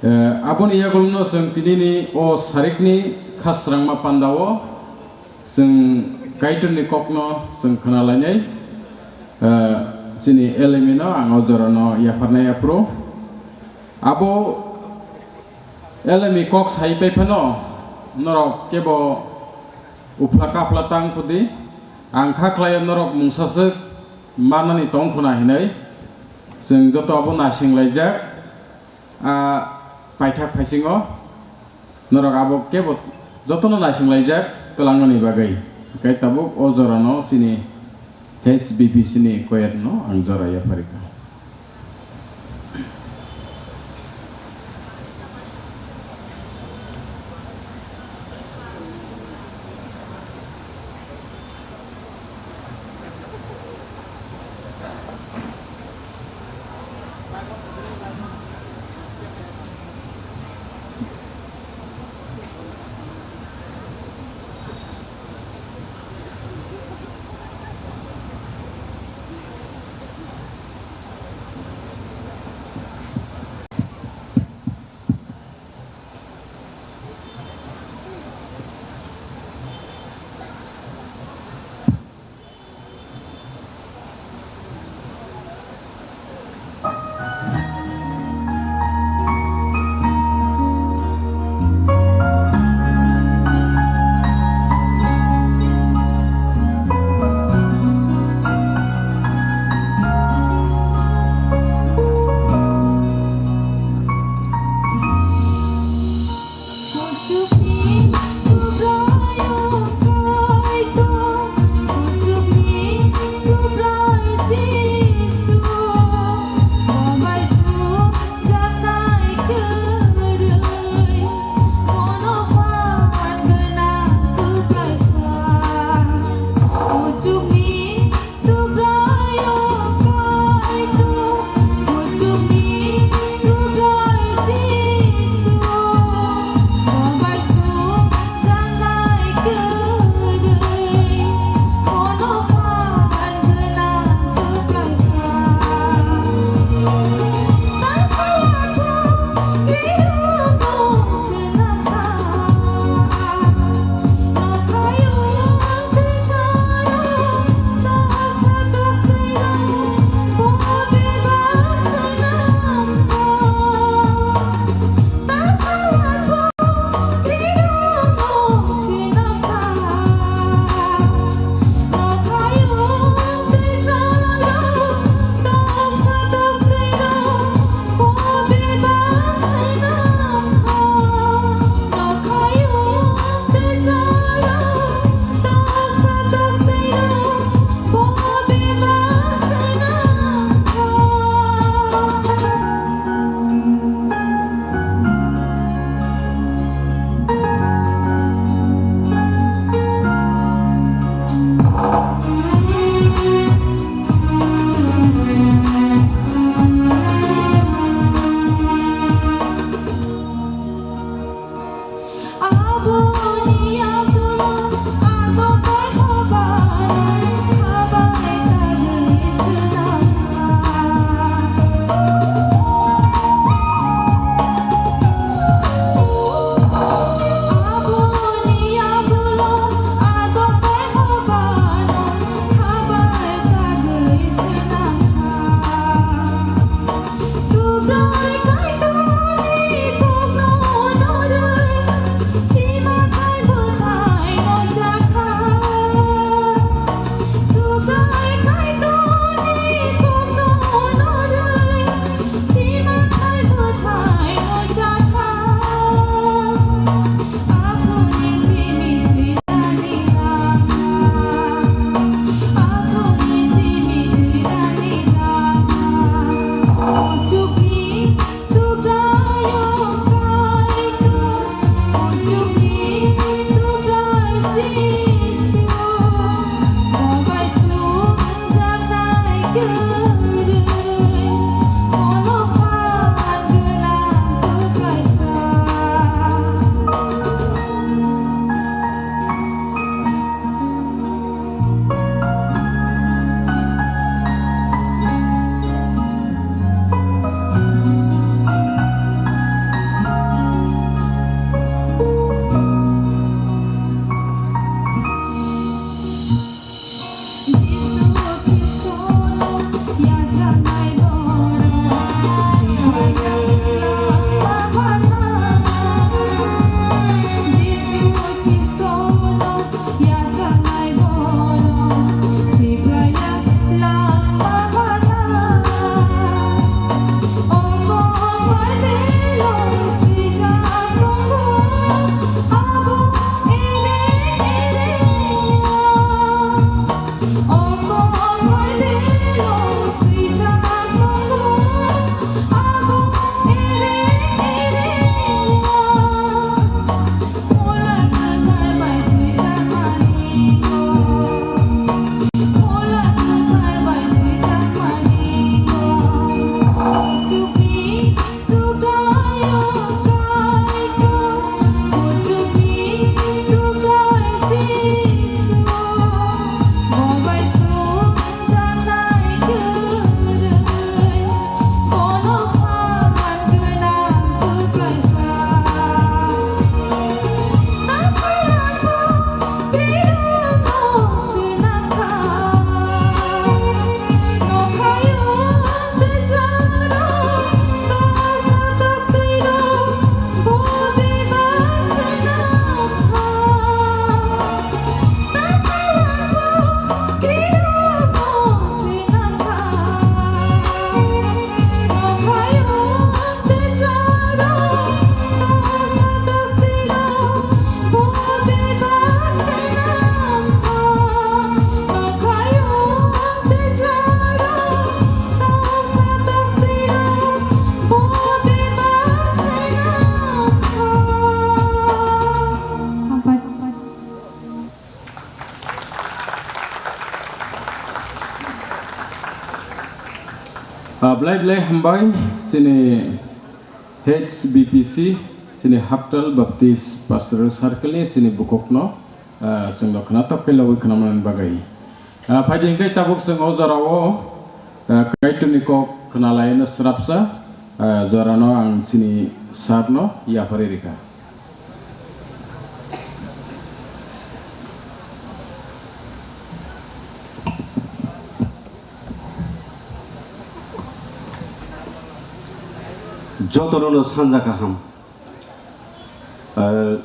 eh, aboni yagulno chwng tinini o sarikni khasrangma pandao chwng Kaitorni kokno chwng khna lainai, eh, chini L M E no ang o jorano yapharnai aphuru. Abo L M E kok sai pai phano norok kebo uphla kaphla tang phudi, ang kha khlaio norok mungsaswk manani tong khuna hinwi. Chwng joto abo naising laijak, a paithak phaisingo norok abo kebo jotono naising laijak twlangnani bagwi. Hwnkhe tabuk o jorano chini H B P C ni koyatno ang jora yapharikha. Ah, belai belai hambai chini H B P C, chini Haptal Baptist Pastoral Circle ni chini bukokno, ah, chwngno khwnathok khe lobwi khwnamani bagwi. Ah, phaidi hwnkhe tabuk chwng o jorao, ah, Kaitorni kok khwnalaino swrapsa, ah, jorano ang chini sir no yapharwi rikha. Jotono no sanja kaham. Ah,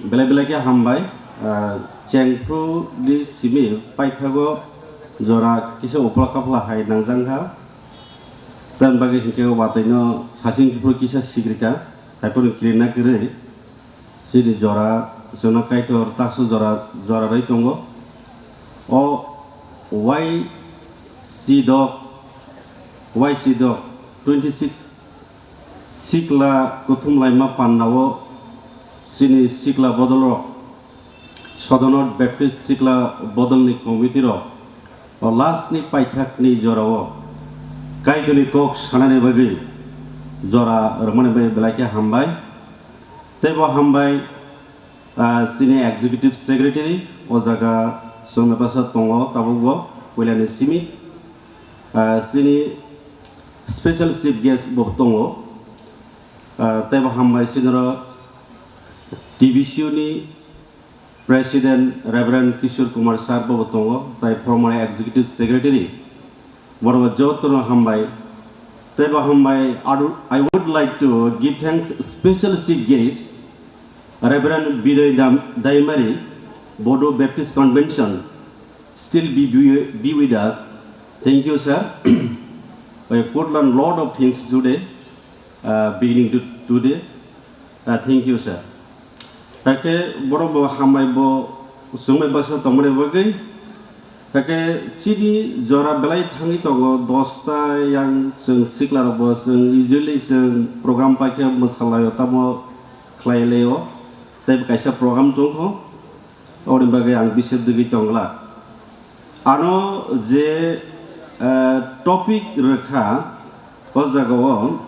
belai belai khe hambai. Ah, chengphru di simi paithago jora kisa uphla kaphla hai nangjang kha. Tamni bagwi hinkhe watwi no saching kiphru kisa sikrika, hai phano kirina kwrwi. Chini jora, chwngno Kaitor taksa jora, jora rwi tongo. O Y C dok, Y C dok twenty six sikla kuthum laima pandao chini sikla bodolrok Sodonot Baptist sikla bodolni committee rok o last ni paithakni jorao Kaitorni kok sanani bagwi jora rwmani bagwi belai khe hambai. Teibo hambai, ah, chini executive secretary o jaga chwngno bwsa tongo tabukbo puilani simi, ah, chini special chief guest bo tongo, ah, teibo hambai chini oro T B C U ni President Reverend Kishore Kumar Sir bo tongo, tai former Executive Secretary. Borok jotono hambai. Teibo hambai, I would, I would like to give thanks special chief guest, Reverend Binoy Dam-, Daimari, Bodo Baptist Convention, still be, be, be with us. Thank you, sir. I could learn lot of things today, uh, beginning to today. Uh, thank you, sir. Hakhe borok bo hambai bo chwngbai baksa tongmani bagwi. Hakhe chini jora belai thangwi tongo, dosta yang chwng sikla rok bo chwng usually chwng program paikhe mwsalaio tamo khlai laio. Tei kaisa program tongkho, oboni bagwi ang bising dugwi tongla. Ano je, eh, topic rwkha o jagao,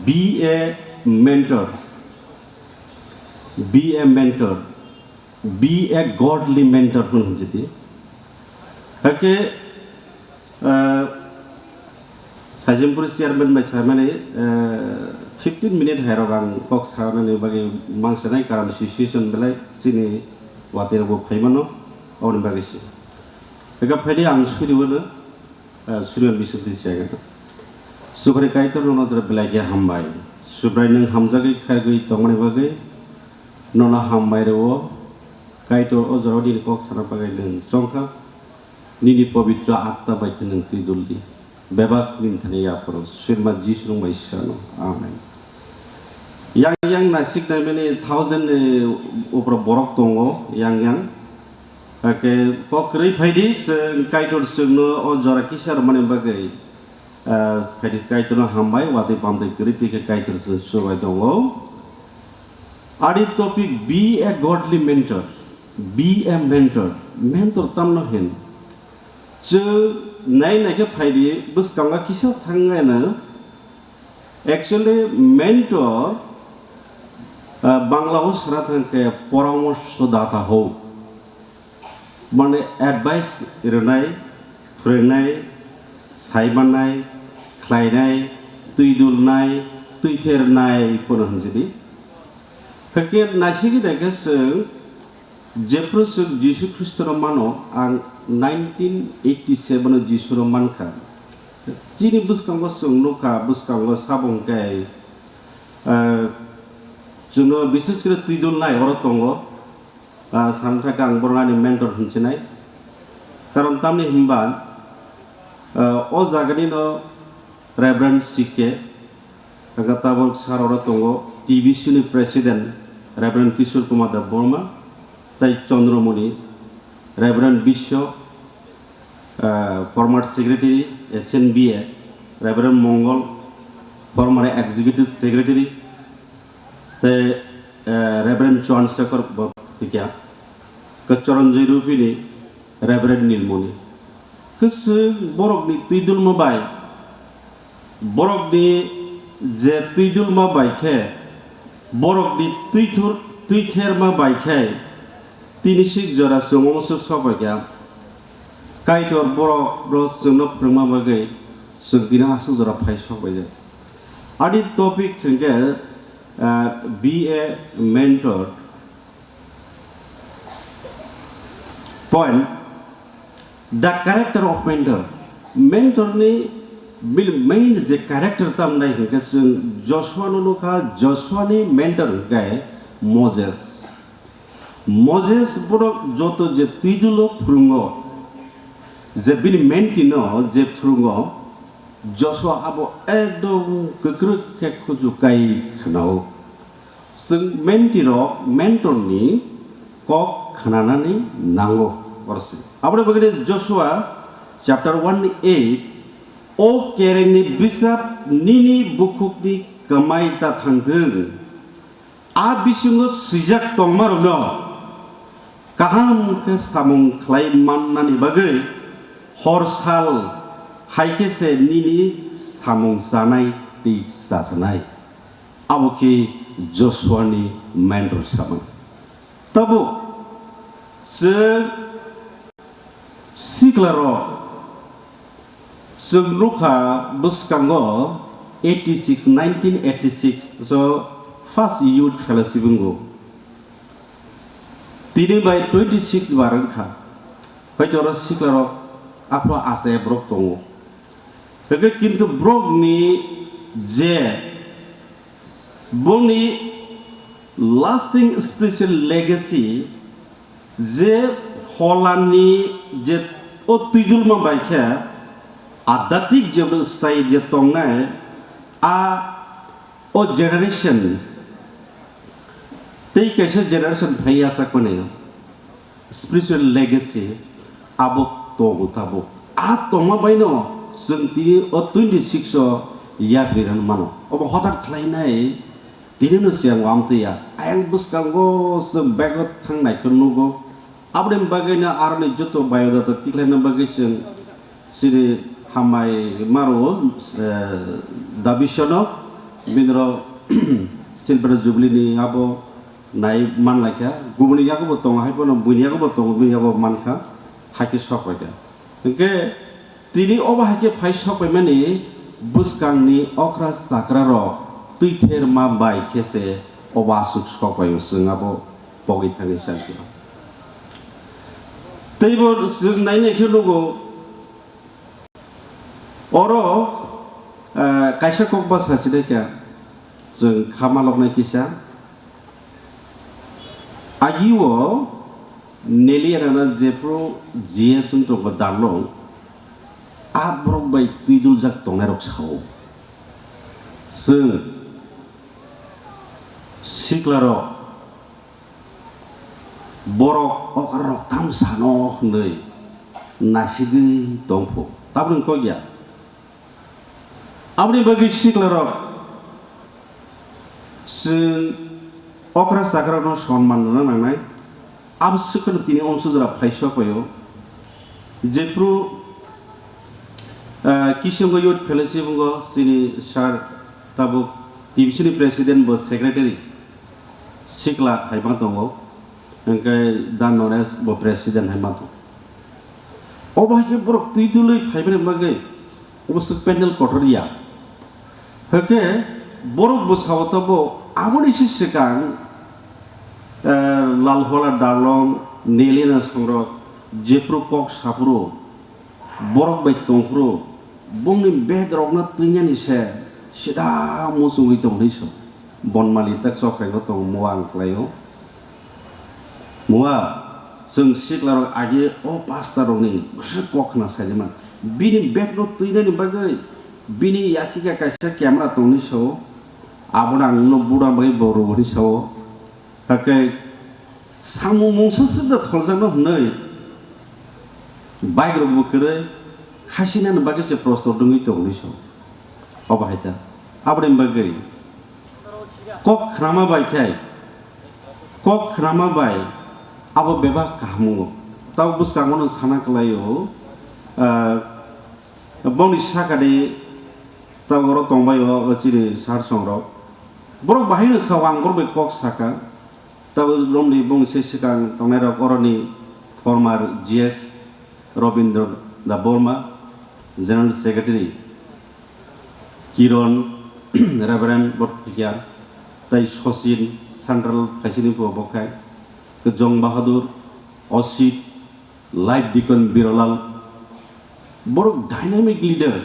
Be a mentor. Be a mentor. Be a godly mentor hwn hwnjidi. Hakhe, eh, Saijimpur chairman bai saimani, eh, fifteen minute hairok ang kok sanani bagwi mangsanai, karon situation belai chini watwi rokbo phaimano, oboni bagwi se. Eka phaidi ang suri wano. Ah, Suriyoni bisingtwi chaya. Sukhri Kaitor nono jora belai khe hambai. Subrai nwng hamjagwi khairgwi tongmani bagwi nono hambai rwo. Kaitor o jora nini kok sana bagwi nwng chongkha. Nini pobitro atma bai khe nwng twi duldi. Bebak nini thani yapharo. Sirma Jisu nwng bai sano. Amen. Yang yang naisik naimani thousand ni upra borok tongo yang yang. Hakhe kok kwrwi phaidi, chwng Kaitor chwngno o jora kisa rwmani bagwi, ah, phaidi Kaitorno hambai, watwi pamtwi kwrwi twi khe Kaitor chwng chubai tongo. Ani topic, be a godly mentor, be a mentor, mentor tamno hin? Chwng nai nai khe phaidi bwskango kisa thangnaino, actually mentor, ah, Bangla o sana thang khe poramorso data ho. Mane advice rwnai, phwrwngnai, saimannai, khlainai, twi dulnai, twi thernai phano hwnjidi. Hakhe naisingwi naikhe chwng jephru chwng Jisu Khristono mano, ang nineteen eighty seven o Jisuno mankha. Chini bwskango chwng nukha, bwskango sabo hwnkhe, eh, chwngno bises khe twi dulnai oro tongo. Ah, sani thangkhe ang borok ani mentor hinsinai. Karon tamni hinba, ah, o jaganino Reverend C K, hwnka tabok sar oro tongo, T B C ni President Reverend Kishore Kumar Deb Borma, tei Chandramoni, Reverend Biswa, ah, former Secretary, S N B A, Reverend Mongol, former Executive Secretary, tei, eh, Reverend Chuan Sekar bo tikya, ke Choranjoy Rupini, Reverend Nilmoni. Kwchwng borokni twidulma bai, borokni je twidulma bai khe, borokni twithur twikherma bai khe, tini sik jora chwng omo swk sok bai kha. Kaitor borok rok chwngno phwrwngma bagwi chwng tini aswk jora phai sok bai jak. Ani topic hwnkhe, ah, be a mentor. Point, the character of mentor. Mentor ni bil-, main je character tam nai hwnkhe chwng Joshua no nukha, Joshua ni mentor hwnkhe Moses. Moses borok joto je twidulo phwrwngo, je bini menti no je phwrwngo, Joshua abo ekdom kwkrwk khe khuju kai khwnao. Chwng mentirok mentorni kok khnanani nango. Oro se. Aboni bagwi Joshua chapter one ni eight, "O kerengni bisap nini bukhukni kwmai ta thangthwng. A bisingo swijak tongmarokno kaham khe samung khlai mannani bagwi hor sal hai khe se nini samung chanai tei chasanai." Abo khe Joshua ni mentor samung. Tabuk chwng sikla rok chwng nukha bwskango eighty six, nineteen eighty six o first youth fellowship wngo. Tini bai twenty six bar wngkha. Hoito oro sikla rok aphuru achai borok tongo. Hwnkhe kintu borokni je bongni lasting spiritual legacy, je pholani je o twijulma bai khe adhyatmik je style je tongnai, a o generation tei kaisa generation phai ya sak mani spiritual legacy abo tongo tabuk. A tongma baino chwng tini o twenty six o yapri rwna mano. Obo hothat khlainai tini no siyang wamtwi ya. Ayang bwskango chwng bego thang nai khe nugo. Aboni bagwi no aroni joto biodata tikhlaina bagwi chwng chini hambai maro, eh, dabisono binro silver jubilee ni abo nai manlaikha. Bumuni yago bo tongo, hai phano buini yago bo tongo, bini yago mankha, hai khe sok paikha. Hwnkhe tini obo hai khe phai sok paimani bwskangni okra chakra rok twither ma bai khe se obo aswk sok paio, chwng abo pogwi thangwi chakhe. Teibo chwng nai nai khe nugo, oro, eh, kaisa kok bwsa sinai kha, chwng kha maloknai kisa. Agi o Neliana jephru G S wng tongo Darlong, a borok bai twi duljak tongnai rok sao. Chwng sikla rok borok okra rok tam sano hwnwi nasigwi tongphu. Taboni kok ya. Aboni bagwi sikla rok chwng okra chakra rokno sonman rwna nangnai. Abo swkang tini omsujra phai sok paio. Jephru, ah, Kisungo Youth Fellowship wngkha chini sir tabuk T B C ni president bo secretary sikla hai ma tongo. Hwnkhe Da Noresh bo president hai ma tongo. Obo hai khe borok twi twi lwi phaimani bagwi obo swk pandal kotor ya. Hwnkhe borok bwsao tabuk aboni se swkang, eh, Lalhola Darlong, Nelina Songrok, jephru kok saphuru, borok bai tongphuru, bongni bag rokno twinani se sida muchungwi tongwi so. Bonmali tak chokhaino tongo, mua ang khlaio. Mua, chwng siklarok agi o pastor rokni bwswk kok khna saimano. Bini bag no twinani bagwi bini yasika kaisa camera tongni sao. Abono ang no bura bagwi bo rw hwnwi sao. Hakhe samung mungsa swk da tholjakno hwnwi bike rok bo kwrwi khaisinani bagwi se prostor dwngwi tongni sao. Obo hai ta. Aboni bagwi kok khnama bai khai, kok khnama bai abo bebak kaham wngo. Tabo bwskango no sana kwlaio, Ah, bongni sakani tabuk oro tongbai o, o chini sir songrok. Borok bahai no sao ang borok bai kok saka. Tabuk romni bongni se swkang tongnai rok oroni former G S Robindra Debbarma, General Secretary, Kiron, Reverend Borthikya, tai Sachin, Central phaisini bo bokhai, Jong Bahadur, Osit, Life Deacon Birolal, borok dynamic leader.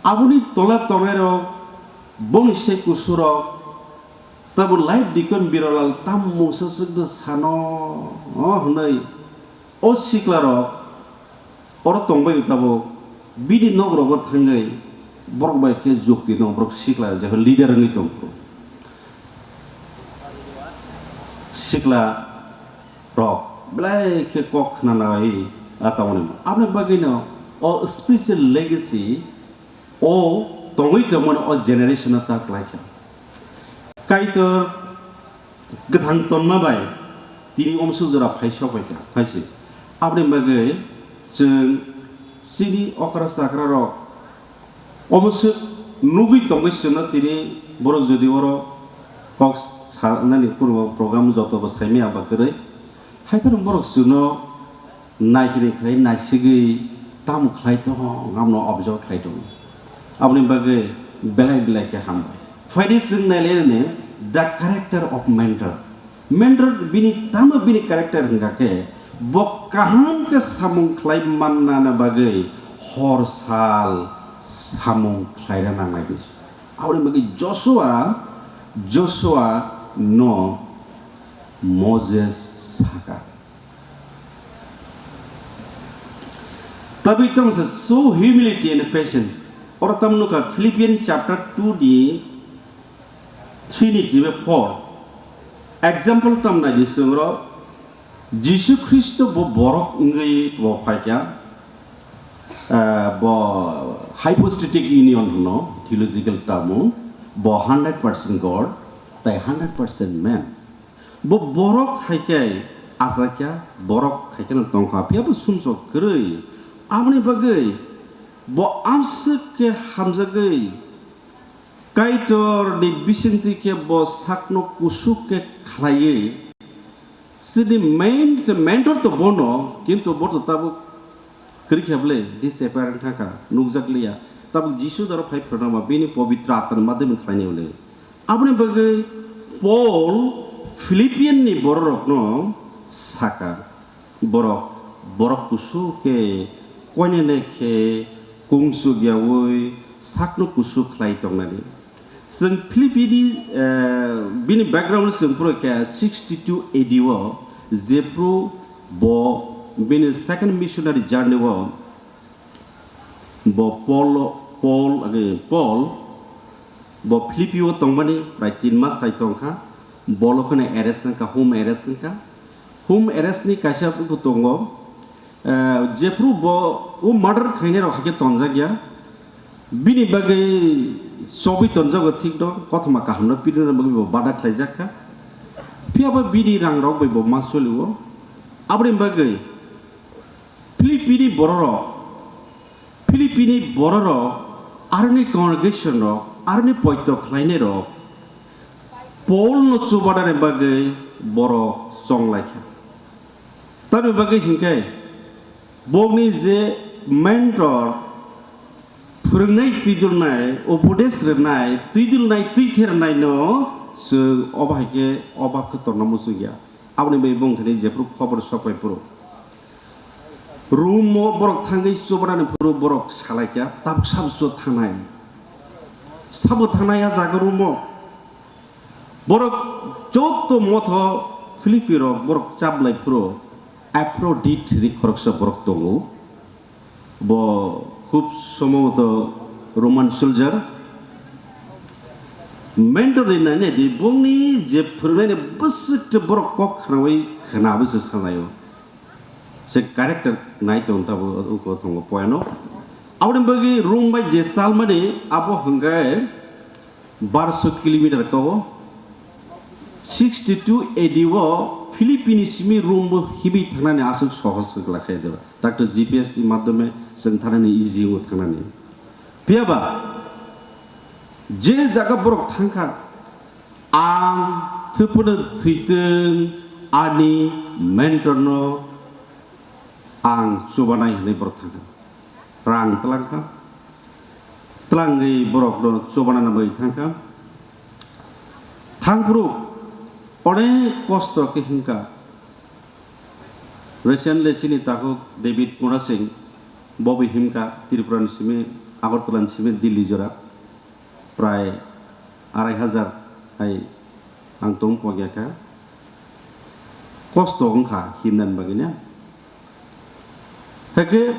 Aboni tola tongnai rok, bongni se kusuro, tabo Life Deacon Birolal tam mungsa swkno sano, o hwnwi, o sikla rok, oro tongbai tabuk, bini nok rogo thangwi, borok bai khe jukti no, borok sikla rok leader wngwi tongkho. Sikla rok belai khe kok khna nai a tongmani. Aboni bagwino o special legacy o tongwi tongmani o generation o ta kwlai kha. Kaitor kwthang tonma bai tini omsuk jora phai sok bai kha, phaisi. Aboni bagwi chwng chini okra chakra rok Omo se nugwi tongwi chwngno tini borok jodi oro kok sanani kunu program joto bo saimaya ba kwrwi. Haiphano borok chwngno naikhe khlai naisigwi tamo khlai tongo, amno observe khlai tongo. Aboni bagwi belai belai khe hambai. Phaidi chwng nailai the character of mentor. Mentor bini tamo bini character hwnkha khe bo kaham khe samung khlai mannani bagwi hor sal samung khlaina nangnai di. Aboni bagwi Joshua, Joshua no Moses saka. Tabwi tamo se show humility and patience. Oro tamo nukha Philippians chapter two ni three ni simi four. Example tam nai di swngrok, Jisu Khristo bo borok wngwi bo phaikha, ah, bo hypostatic union hwno theological term o, bo hundred percent God tai hundred percent man. Bo borok hai khe achakya, borok hai kheno tongkha, phiya bo sumsok kwrwi. Aboni bagwi bo amswk khe hamjagwi Kaitorni bisingtwi khe bo sakno kusuk khe khlaiwi chini main, mentor to bono, kintu bo to tabuk kwrwi khe bwle disappear wng thangkha, nukjak liya. Tabuk Jisu daro phai phwrwngma bini pobitro atmani madhyamni khlainai hwnwi. Aboni bagwi Paul Philippian ni bororokno saka, borok, borok kusuk khe koinene khe kungsuk yaui sakno kusuk khlai tongnani. Chwng Philippi ni, eh, bini background chwng phuru khe sixty two A D o, jephru bo bini second missionary journey o, Bo Paul, Paul, age, Paul, bo Philippi o tongmani prai tin mas hai tongkha. Bolo kheno arrest wngkha, home arrest wngkha. Home arrest ni kaisa buku tongo. Eh, jephru bo o murder khainai rok hakhe tonjak ya. Bini bagwi chobwi tonjago thik no, kothoma kaham no pirina bagwi bo bada khlaijak kha. Phiya bo bini rang rok bai bo ma solio. Aboni bagwi Philippi ni bororok, Philippi ni bororok, aroni congregation rok, aroni poito khlainai rok, Paul no chubanani bagwi borok chonglaikha. Tamni bagwi hinkhe, bokni je mentor, phwrwngnai, twidulnai, upodesh rwnai, twidulnai, twithernai no chwng obo hai khe obab khe torna muchungya. Aboni bai bongthani jephru khobor sokpai phuru. Room o borok thangwi chubanani phuru borok salaikha, tabuk sabo chuba thangnai. Sabo thangnai a jaga room o. Borok joto motho Philippi rok borok chablai phuru Aphrodite hwnwi khoroksa borok tongo. Bo khub somboboto Roman soldier. Mentor ni nai nai di, bongni je phwrwngnaini bwswk tei borok kok khnaui khnaui se salaio. Se character nai tong tabo uko tongo poyano. Aboni bagwi room bai je salmani abo hwnkhe barso kilometer kao. sixty two A D o Philippi ni simi Rom bo himwi thangnani aswk sohos se glak khe de. Doctor G P S ni madhyome chwng thangnani easy wngo thangnani. Phiya ba je jaga borok thang kha, ang thwphano thwitwng ani mentor no ang chubanai hwnwi borok thang kha. Rang tlang kha. Tlangwi borok no chubana bagwi thang kha. Thang phuru onek kosto khe him kha. Recently chini takhuk David Murasing bo bo him kha Tripura ni simi, Agartala ni simi Delhi jora. Prai arai hajar hai ang tong pogya kha. Kosto wng kha himnani bagwi na. Hakhe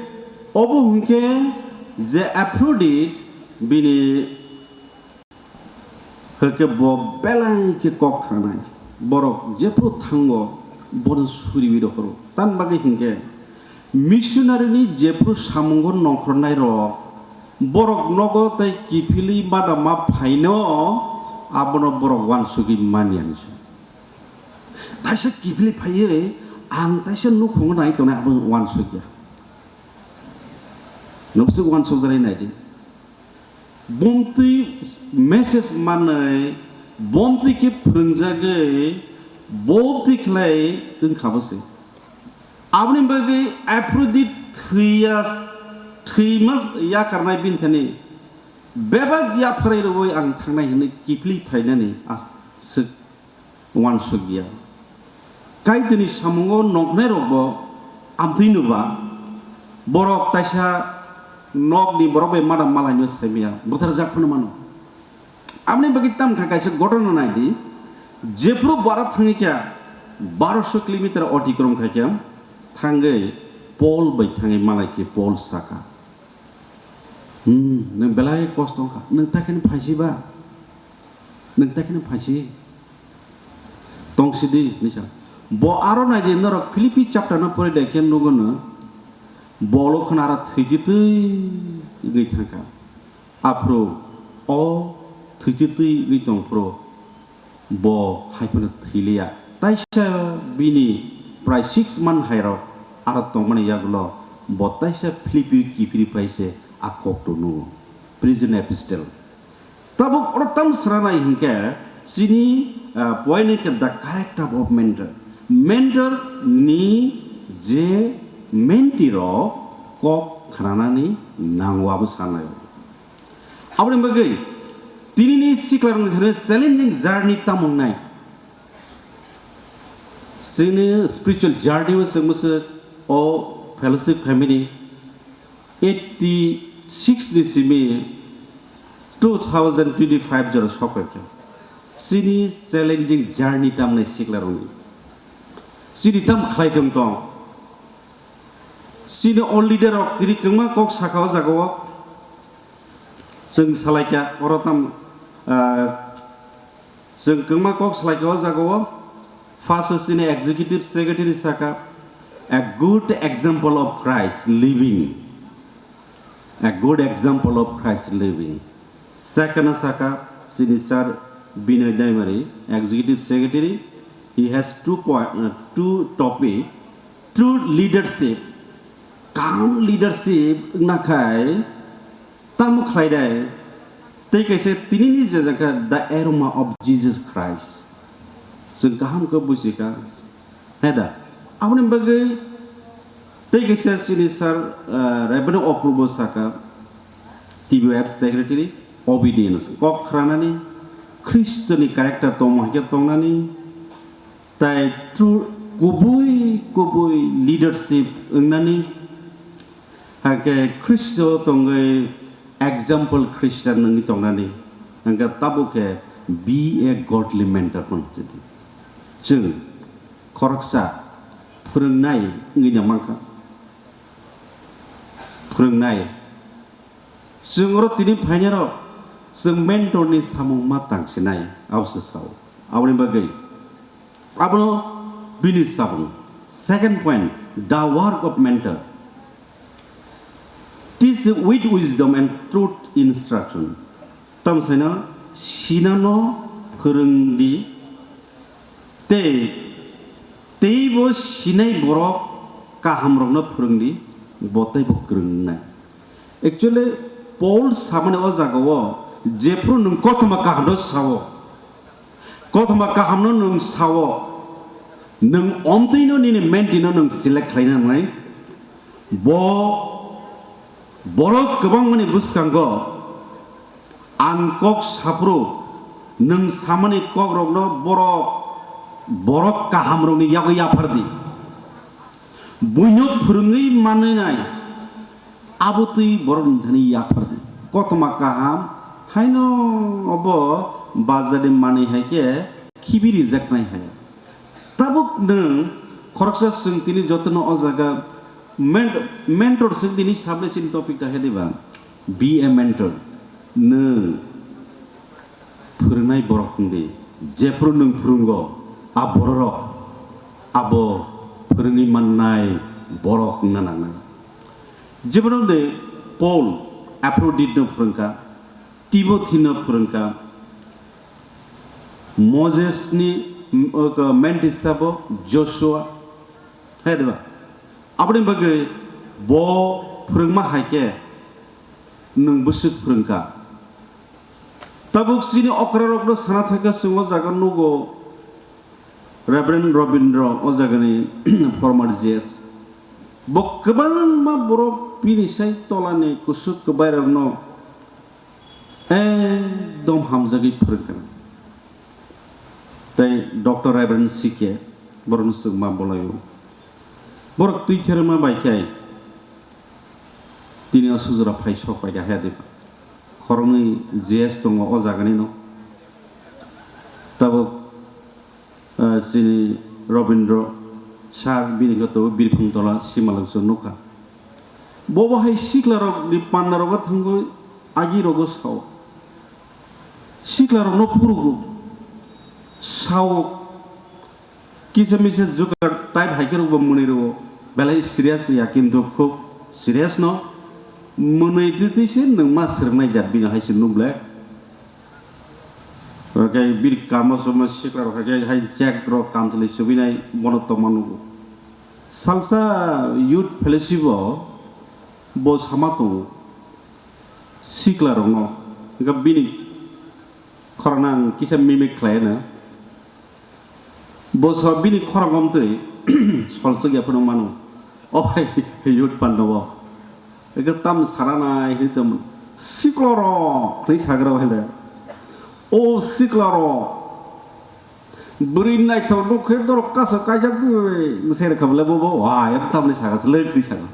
obo hwnkhe je Aphrodite bini hakhe bo belai khe kok khanai. Borok jephru thango bono suriwi rohoro. Tan bagwi hwnkhe missionary ni jephru samungo nongkhornai rok borok nogo tei kiphilwi mada ma phaino abono borok uansugwi manyani se. Taisa kiphilwi phaiwi ang taisa nukhungo nai tongnai abo uansukya. Nobse uansukjaknai naidi. Bomtwi message manwi, bomtwi khe phwrwngjagwi, bomtwi khlai wngkha bo se. Aboni bagwi Aphrodite thwiya, thwima yakarnai bini thani bebak yapharwi rwui ang thangnai hwnwi kiphilwi phainani as-, swk uansukya. Kaitorni samungo nongkhornai rokbo amtwi nuba, borok taisa nokni borok bai mada malaino saimaya, butharjak phano mano. Aboni bagwi tamkha kaisa ghotona naidi, jephru bara thangwi kha, barosho kilometer otikrom khai kha, thangwi Paul bai thangwi malai khe Paul saka, "Hmm, nwng belai kosto wngkha, nwng takheno phaisi ba, nwng takheno phaisi." Tongsidi hinwi sa. Bo aro naidi norok Philippi chapter no pori de khe nugo no, bolo khna aro thwitwi twi wngwi thangkha. Aphuru o thwitwi twi wngwi tongphuru bo hai phano thwiliya. Taisa bini prai six month hai rok aro tongmani yagulo bo taisa Philippi kiphilwi phai se a kok to nugo. Prison epistle. Tabuk oro tamo sranai hinkhe chini, ah, point hinkhe the character of mentor. Mentor ni je mentee rok kok khnanani nango abo sanai. Aboni bagwi tinini sikla rokni thani challenging journey tamo wngnai. Chini spiritual journey o chwng bwswk o fellowship family eighty six ni simi two thousand twenty five jora sok paikha. Chini challenging journey tamnai sikla rokni. Chini tam khlai tong tong. Chini all leader rok tini kwbangma kok sakha o jaga o. Chwng salaikha oro tam, ah, Chwng kwbangma kok salaikha o jaga o. First o chini executive secretary saka, "A good example of Christ living." A good example of Christ living. Second o saka chini sir Binoy Daimari, executive secretary. He has two point, uh, two topic, true leadership. Kaham leadership wngna khai tamo khlai dai? Tei kaisa tinini je jang kha the aroma of Jesus Christ. Chwng kaham khe buji kha. Hai da? Aboni bagwi tei kaisa chini sir, ah, Reverend Apurbo saka, T B Y F secretary, obedience, kok khranani, Khristoni character tongma hai khe tongnani, Tai true kubui kubui leadership wngnani, hakhe Khristo tongwi example Christian wngwi tongnani, hwnkhe tabuk khe be a godly mentor hwn sidi. Chwng khoroksa phwrwngnai wngwi no mankha. Phwrwngnai. Chwng oro tini phainairok chwng mentor ni samung ma tang sinai, abo se sao. Aboni bagwi abono bini samung. Second point, the work of mentor. Teach with wisdom and truth instruction. Tamo saino sinano phwrwng di, Tei, tei bo sinai borok kahamrokno phwrwngdi, bo teibo kwrwng wngnai. Actually, Paul samani o jagao, jephru nwng kothoma kahamno sao, kothoma kahamno nwng sao, nwng omtwino nini mentino nwng select khlaina nangnai. Bo borok kwbangmani bwskango ang kok saphuru, nwng samani kokrokno borok, borok kahamrokni yago yaphardi. Buino phwrwngwi manwi nai, abo twi borokni thani yaphardi. Kothoma kaham haino obo bazarni manwi hai khe khibi rijaknai hai. Tabuk nwng khoroksa, chwng tini jotono o jaga men-, mentor chwng tini subject ni topic ta he diba? Be a mentor. Nwng phwrwngnai borok wng di, jephru nwng phwrwngo, a bororok abo phwrwngwi mannai borok wngna nangnai. Jebono de Paul Aphrodite no phwrwngkha, Timothy no phwrwngkha, Moses ni, mm, o, mentor sabo Joshua, hai diba? Aboni bagwi bo phwrwngma hai khe nwng bwswk phwrwngkha. Tabuk chini okrarokno sana thangkhe chwng o jaga nugo, Reverend Robindro o jagani former G S. Bo kwbangma borok bini sai tolani kusuk kwbairokno ekdom hamjagwi phwrwngkha. Tei Doctor Reverend C K, borokno chwng ma bolaio. Borok twi therma bai khe tini o sujura phai sok pai kha he diba. Khoroknwi G S tongo o jaganino. Tabuk, ah, chini Robindro sir bini khe tongo Birphang Tola Simalwngso nukha. Bobo hai siklarokni pandarogo thangwi agirogo sao. Siklarokno phurugo sao. Kisa misa jukar type hai khe rokbo mwnwi rwo. Belai serious ya, kintu khub serious no. Mwnwi twi twi se nwng ma swrwngnai jat bini hai se nuk le. Oke, bini kamo somo siklarok hai khe hai check rok kam choli subinai bono tongma nugo. Salsa youth fellowship o bo sama tongo siklarokno. Hwnkhe bini khorang ang kisa mimik khlai na. Bo sa bini khorang omtwi solsok ya phano mano. O hai, youth pando bo. Eke tam sarana hini tam siklarok hini sagra hai le. O siklarok. Bwrwi naithok nuk khe dorok kasa kaijak bwrwi. Nse re khamle bo bo. Wa, em tam ni saga se lek ni saga.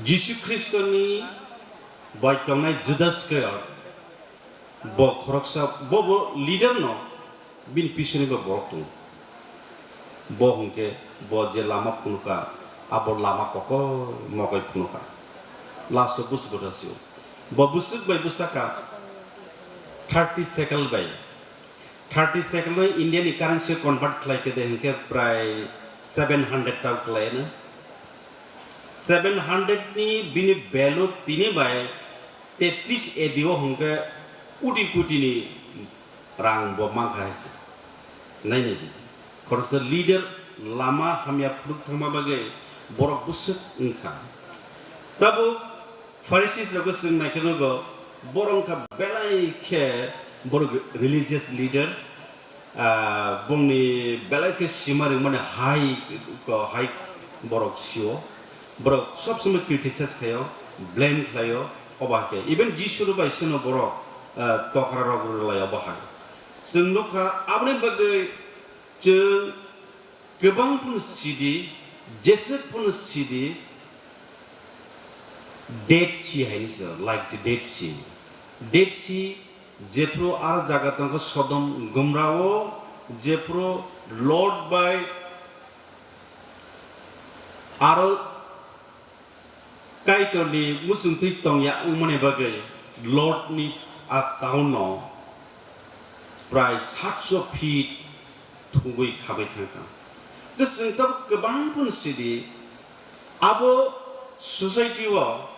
Jisu Khristoni bai tongnai Judas Iskariot, bo khoroksa, bo, bo leader no, bini pisini bo borok tongo. Bo hwnkhe bo je lama phunukha, abo lama kokoi mokoi phunukha. Last o bwswk bwthasio. Bo bwswk bai bwsakha thirty shekel bai. Thirty shekel no India ni currency convert khlai khe de hwnkhe prai seven hundred tau khlai no. Seven hundred ni bini value tini bai tetris A D o hwnkhe koti koti ni rang bo mankha hai se. Nai nai di. Khoroksa leader lama hamya phunuk thangma bagwi borok bwswk wngkha. Tabuk Pharisees rokbo chwng nai khe nugo, borok wngkha belai khe borok religious leader, ah, bongni belai khe sima rwngmani hai, ko hai borok sio. Borok sob somoi criticize khlaio, blame khlaio, obo hai khe. Even Jisu rok bai seno borok, ah, tokra rok rwlaio obo hai. Chwng nukha, aboni bagwi chwng kwbang phano sidi, jeswk phano sidi, Dead Sea hai se, like the Dead Sea. Dead Sea, jephru aro jaga tongkha Sodom Gomorrah o, jephru Lot bai aro Kaitorni muchungtwi tongya wngmani bagwi Lotni a town-no prai satsho feet thwngwi khabai thangkha. Tei chwng tabuk kwbang phano sidi, abo society-o,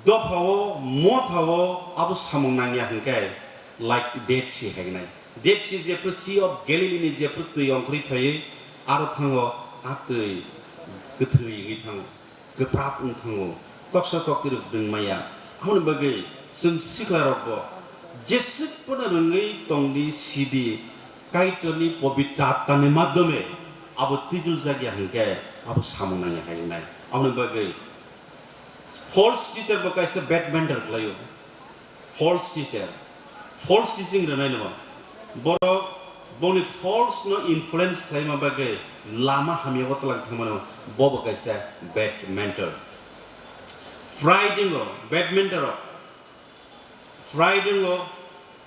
dophao, mothao abo samung nangya hwnkhe, like Dead Sea hai wngnai. Dead Sea jephru Sea of Galilee-ni jephru twi ongkhorwi phaiwi aro thango, a twi kwthwi wngwi thango. Kwprap wng thango, toksa tokti rok bwng maya. Aboni bagwi chwng sikla rokbo jeswk phano rwngwi tongdi sidi, Kaitorni Pobitro Atmani madhyome abo twijljakya hwnkhe abo samung nangya hai wngnai. Aboni bagwi false teacher bo kaisa bad mentor khlaio. False teacher, false teaching rwnai no, borok boni false no influence khlaima bagwi lama hamya o twlang thangmano, bobo kaisa bad mentor. Pride wngo, bad mentor o pride wngo,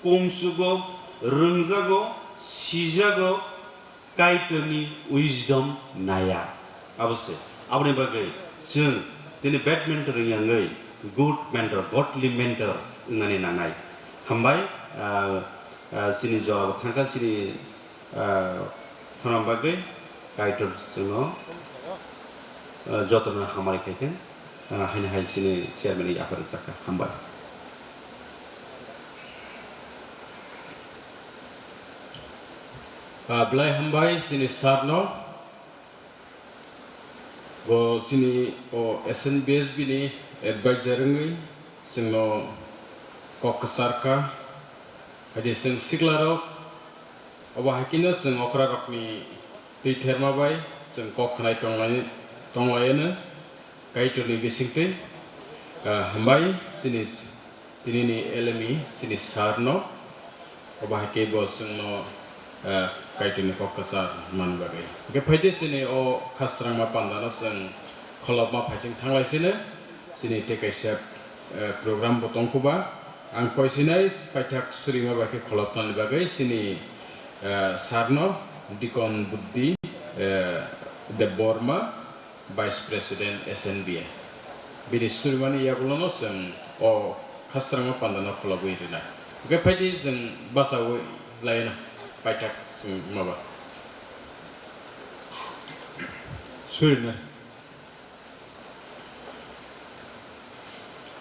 kungsugo, rwngjago, sijago, Kaitorni wisdom naya. Abo se. Aboni bagwi chwng tini bad mentor wngya wngwi good mentor, godly mentor wngnani nangnai. Hambai, ah, ah, chini jora bo thangkha, chini, ah, thangna bagwi Kaitor chwngno, ah, jotono hamari khaikhe. Ah, haino hai chini chairman ni yaphar rijak kha. Hambai. Ah, belai hambai chini sir no. Bo chini o S N B S B ni advisor wngwi chwngno kok kwchar kha. Haide chwng sikla rok, obo hai kheno chwng okra rokni twi therma bai chwng kok khnai tonglai, tonglaino Kaitorni bisingtwi, ah, hambai chini tinini L M E chini sir no, obo hai khe bo chwngno, ah, Kaitorni kok kwchar man bagwi. Hwnkhe phaide chini o khasrangma pandano chwng kholopma phaising thanglai sino, chini tei kaisa, ah, program bo tongkhuba. Ang koisinai paithak surima bai khe kholopnani bagwi chini, eh, sir no Deacon Buddhi, eh, Debbarma, Vice President S N B A. Bini surimani yagulono chwng o khasrangma pandano kholobwi rwna. Hwnkhe phaidi chwng bachaui laino paithak chwng maba. Surinai.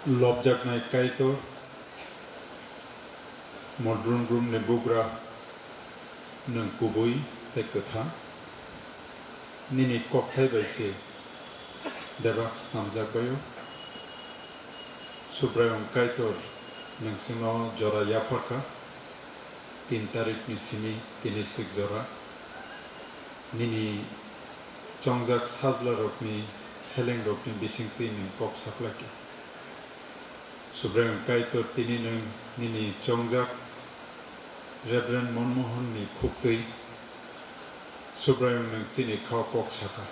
Lobjaknai Kaitor, modrumrumni bugra, nwng kubui tei kwthang. Nini kokthai bai se bebak snamjak bai-o. Subraiyung Kaitor, nwng chwngno jora yapharkha. Tin tarikni simi tini sik jora nini chongjak sajlarokni, selengrokni bisingtwi nwng kok saklaikha. Subraiyung Kaitor, tini nwng nini chongjak Reverend Monmohonni khuktwi Subraiyung nwng chini khao kok sakha.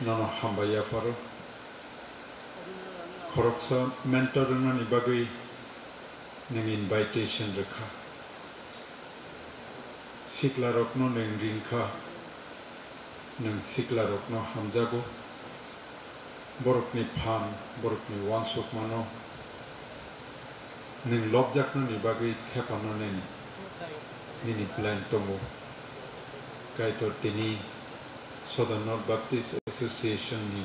Nono hambai yapharo. Khoroksa mentor wngnani bagwi nwng invitation rwkha. Siklarokno nwng ringkha, nwng siklarokno hamjago. Borokni phan, borokni uansukmano nwng lobjaknani bagwi thepanani nini plan tongo. Kaitor tini Southern North Baptist Association ni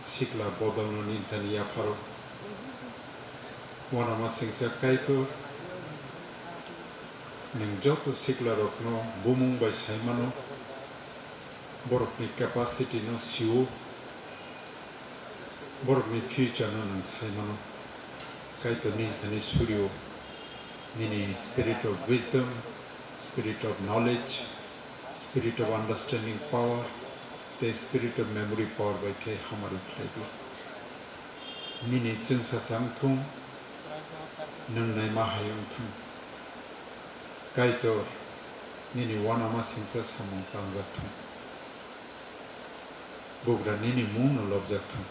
sikla bodolno nini thani yapharo. Uanama singsa Kaitor, nwng joto siklarokno bumung bai saimano, borokni capacity no sio, borokni future no nwng saimano. Kaitor nini thani surio, nini spirit of wisdom, spirit of knowledge, spirit of understanding power, tei spirit of memory power bai khe hamari khlai di. Nini chwngsacha wng thung, nwng naima hai wng thung. Kaitor, nini uanama singsa samung tangjak thung. Bugra nini mungno lobjak thung.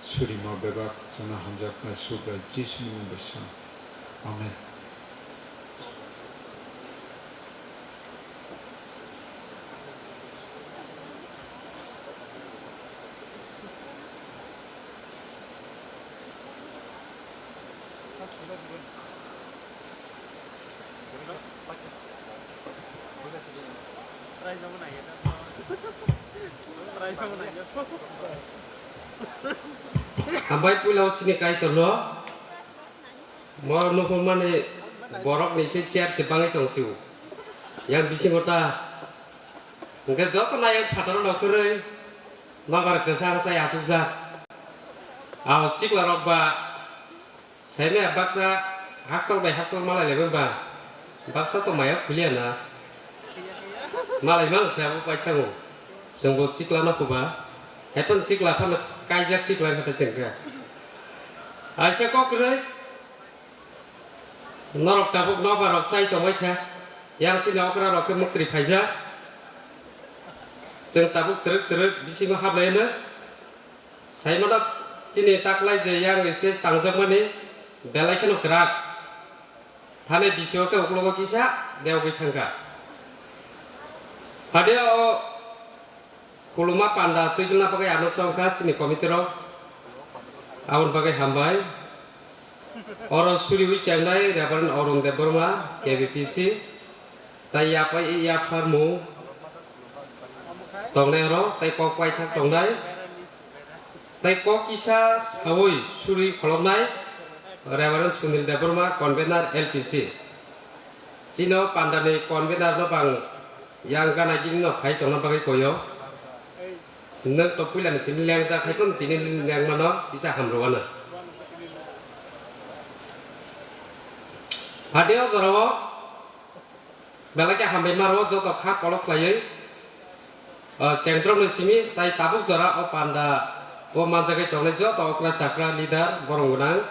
Surima bebak chwngno hamjaknai Subrai Jisuni mung bai sa. Amen. Hambai puila o sini Kaitorno. Mo nukhungmani borok ni se chair se bangwi tong sio. Yang bisingo ta. Hwnkhe joto nai phataro no kwrwi. Nobar kwchang sai asukjak. Abo sikla rok ba. Saimaya baksa hakchal bai hakchal malai laimani ba baksa tongmaya khuliya na. Malai mang se abo paithango. Chwngbo sikla no khuba. Haiphano sikla phano kaijak sikla khe ta chwngkha. Aisa kok kwrwi. Norok tabuk nobar rok chai tongbai kha. Yang sini okra rok khe muktri phaijak. Chwng tabuk twrwk twrwk bisingo hablai no. Saimano chini taklai je yang stage tangjakmani belai kheno kwrak. Thani bisio khe uklogo kisa dewgwi thangkha. Phade o khuluma panda twidulna bagwi ano chongkha chini committee rok. Aboni bagwi hambai. Oro suriwi chengnai Reverend Arun Debbarma, K B P C, tei yaphar mung tongnai oro, tei kok paithak tongnai, tei kok kisa sawi suriwi kholopnai Reverend Sunil Debbarma, convener L P C. Chino pandani convener no bang yang gana gini no khai tongna bagwi koyo. Nwng to puilani simi lengjak hai phano tini lengmano kisa hamrwano. Phade o jorao belai khe hambai maro joto kha kolok khlaiwi, o chengtrokni simi tai tabuk jora o panda o manjagwi tongnai joto okra chakra leader borok gwnang.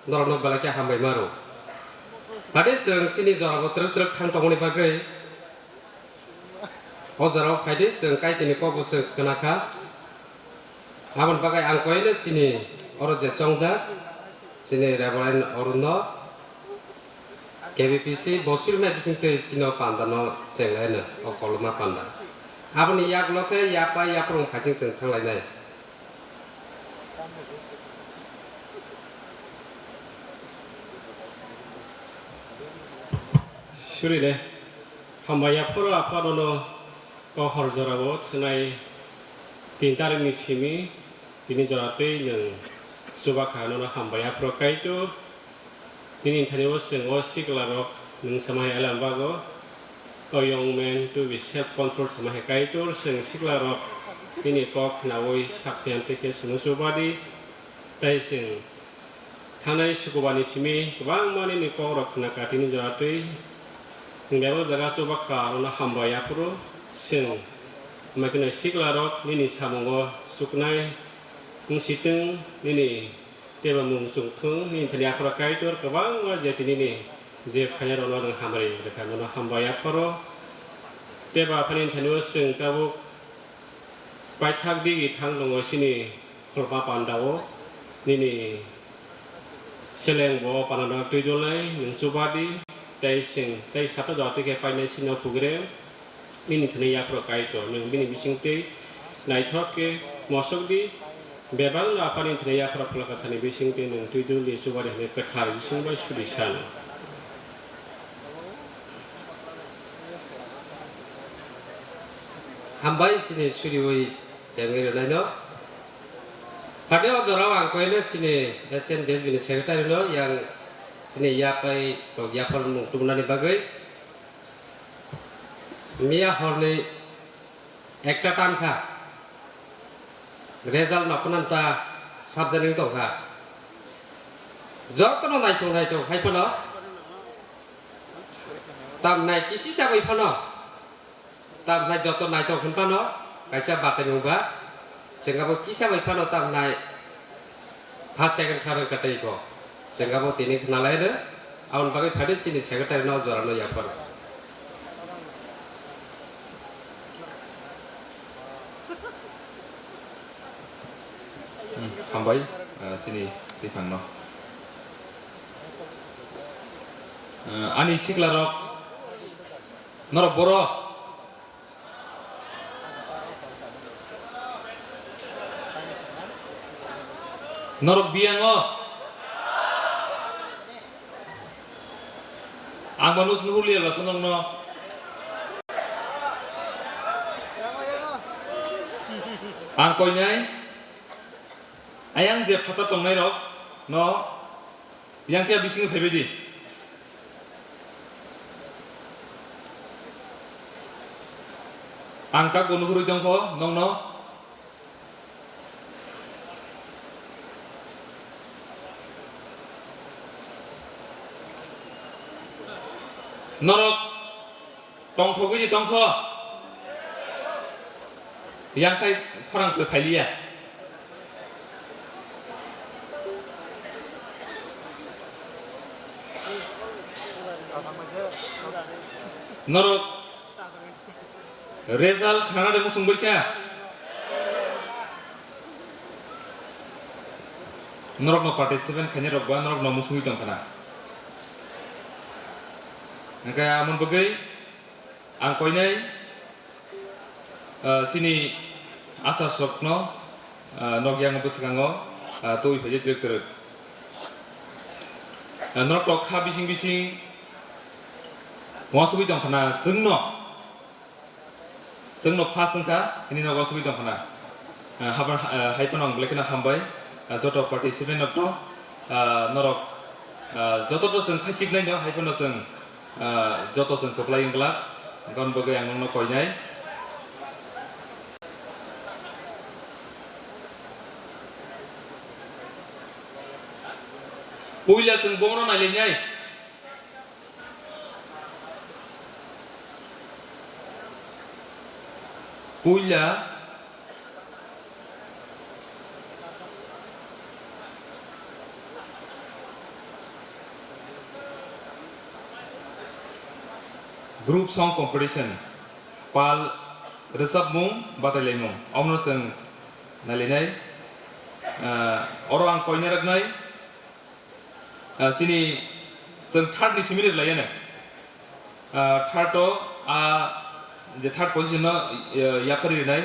Norokno belai khe hambai maro. Phade chwng chini jorao twrwk twrwk thang tongmani bagwi o jorao phaidi chwng Kaitorni kokbo chwng khna kha. Aboni bagwi ang koino chini oro je chongjak chini Reverend Arunno K B P C bo surimai bisingtwi chini o pandano chenglaino o koloma panda. Aboni yagulo khe yapha yaphurung phaising chwng thanglainai. Surine. Hambai yaphuru aphanono o hor jorao thanai tin tarikni simi tini joratwi nwng chubakha nono hambai yaphuru Kaitor. Nini thani o chwng o sikla rok nwng sama hai alam bago. O young man to be self control sama hai Kaitor chwng sikla rok nini kok khnaui sak phiyan twi khe chwngno chubadi. Tai chwng thanai sukubani simi kwbangma nini kok rok khna kha tini jora twi. Nwng bebak jaga chubakha orono hambai yaphuru chwng mai kheno sikla rok nini samungo chuknai wng sitwng nini Tei bo mung chwng thung, nini thani akhoro Kaitor kwbangma je tini ni je phainairokno nwng hamari rwkha, nono hambai aphoro. Tei bo aphani thani o chwng tabuk paithak digi thang tongo chini kholma panda o. Nini seleng bo panano twi dulnai, nwng chuba di, tei sing, tei sato jora twi khe painai sino pugre, nini thani yaphro Kaitor, nwng bini bisingtwi naithok khe mosok di, bebak no Aphani thani yaphro Pholka Thani bisingtwi nwng twi dul di, chuba di hwnwi kwthar Jisung bai sudi san. Hambai sini suriwi chengwi rwnaino. Phate o jorao ang koino sini S N B S B ni secretary no yang sini yapai rok yaphar mung tubunani bagwi. Miya horni ekta tam kha. Result no khwnam ta sabjani tong kha. Jotono naithok naithok hai phano. Tam nai kisi sagwi phano. Tamhnai joto naithok hwn phano kaisa batai mungba, chwng abo kisa bai phano tamhnai first, second, third wngkha tei bo chwng abo tini khna lai rw, aboni bagwi phai di chini secretary no jora no yaphar. Hmm, hambai, ah, chini twiphang no. Ah, ani sikla rok, norok boro. Norok biyango. Ang ba nus nuhur liya ba sonong no. Ang koinai. Ayang je phata tongnai rok no. Yang khe bisingo phaibai di. Ang tak bo nuhurwi tongkho nongno. Norok Tongthogwi di tongkho. Yang khai khorang khe phailiya. Norok result khnana de musung bai kha. Norokno participant khainai rok ba norokno musungwi tong khna. Hwnkhe amon bagwi ang koinai, ah, chini asasokno, ah, nokyango bwskango, ah, twi phaidi twrwk twrwk. Ah, norok tok kha bising bising uansugwi tong khna chwngno. Chwngno first wngkha, hini nogo sugwi tong khna. Ah, habar, ah, hai phano ang belai kheno hambai, ah, joto participant rokno, ah, norok, ah, joto to chwng khaisik nai no, hai phano chwng, ah, joto chwng kwplai wng glak, aboni bagwi ang nokno koinai. Puila chwng bono nailainai. Puila group song competition, pal rwchapmung batailaimung, omono chwng nailainai. Ah, oro ang koina rwknai. Ah, chini chwng third ni simi rwlaiyano. Ah, third o, ah, je third position no, eh, yapharwi rwnai,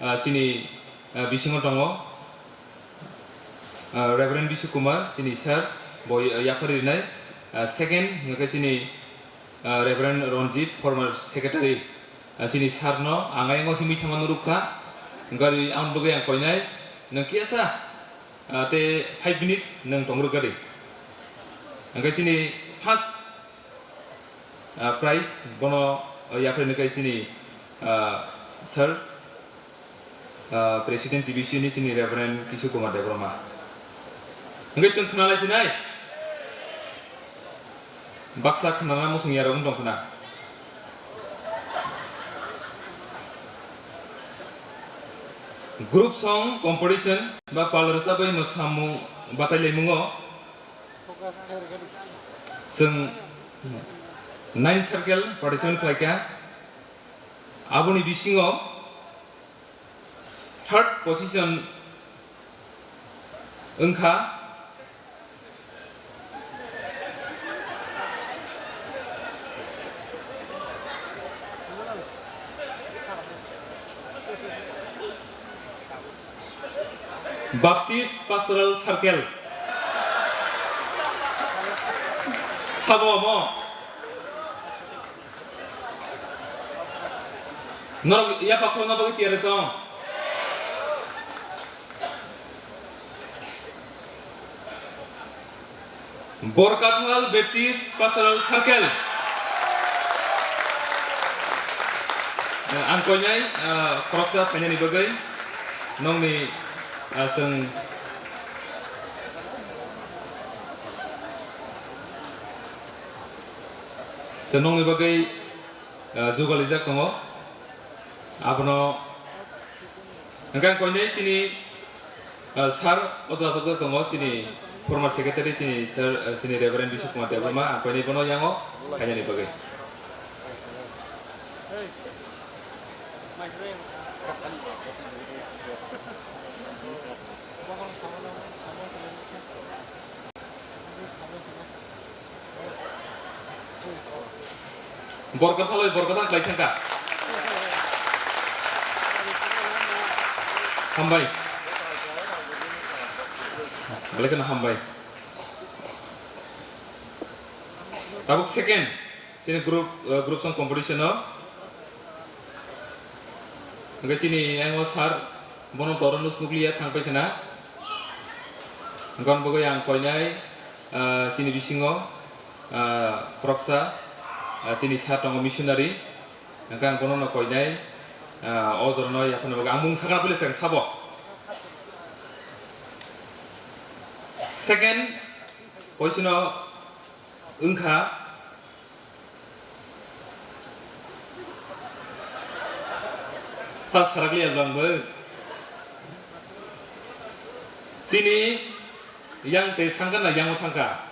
ah, chini, ah, bisingo tongo, ah, Reverend Bishu Kumar, chini sir, bo, eh, yapharwi rwnai. Ah, second hwnkhe chini, ah, Reverend Ranjit, former secretary, ah, chini sir no ang ayang o himwi thangma nurukha, gari ang bwgwi ang koinai, nwng kisa. Ah, tei five minutes nwng tong rwkha di. Hwnkhe chini first, ah, prize bono, ah, yapharwi nukha chini, ah, sir, ah, President T B C ni chini Reverend Kishore Kumar Debbarma. Hwnkhe chwng khna lai sinai. Baksa khnana muchung yarok wng tong khna. Group song competition ba pal rwchapwi mwsamung batailaimungo chwng nine circle participant khlaikha. Aboni bisingo third position wngkha. Baptist Pastoral Circle. Sabo omo? Norok yapha khorokna bagwi tiyar tong? Borkathal Baptist Pastoral Circle. Ang koinai, ah, khoroksa phainani bagwi nongni, ah, chwng, chwng nongni bagwi, ah, jugalijak tongo. Abono hwnkhe ang koinai chini, ah, sir, o jasukjak tongo, chini former secretary, chini sir, ah, chini Reverend Bishu Kumar Debbarma, ang koinai bono yango khainani bagwi. Borkothaloi borkotha khlai thangkha. Hambai. Belai kheno hambai. Tabuk second. Chini group, eh, group song competition o. Hwnkhe chini yango sir bono toro nus nukliya thang paikha na. Hwnkhe bagwi ang koinai, eh, chini bisingo, eh, khoroksa, eh, chini sir tongo missionary. Hwnkhe ang bono no koinai, eh, o jorano yaphana bagwi ang mung sakna pili seng sabo. Second position o wngkha. Sa sarakliya bwlangbo. Chini yang tei thangkha na yango thangkha?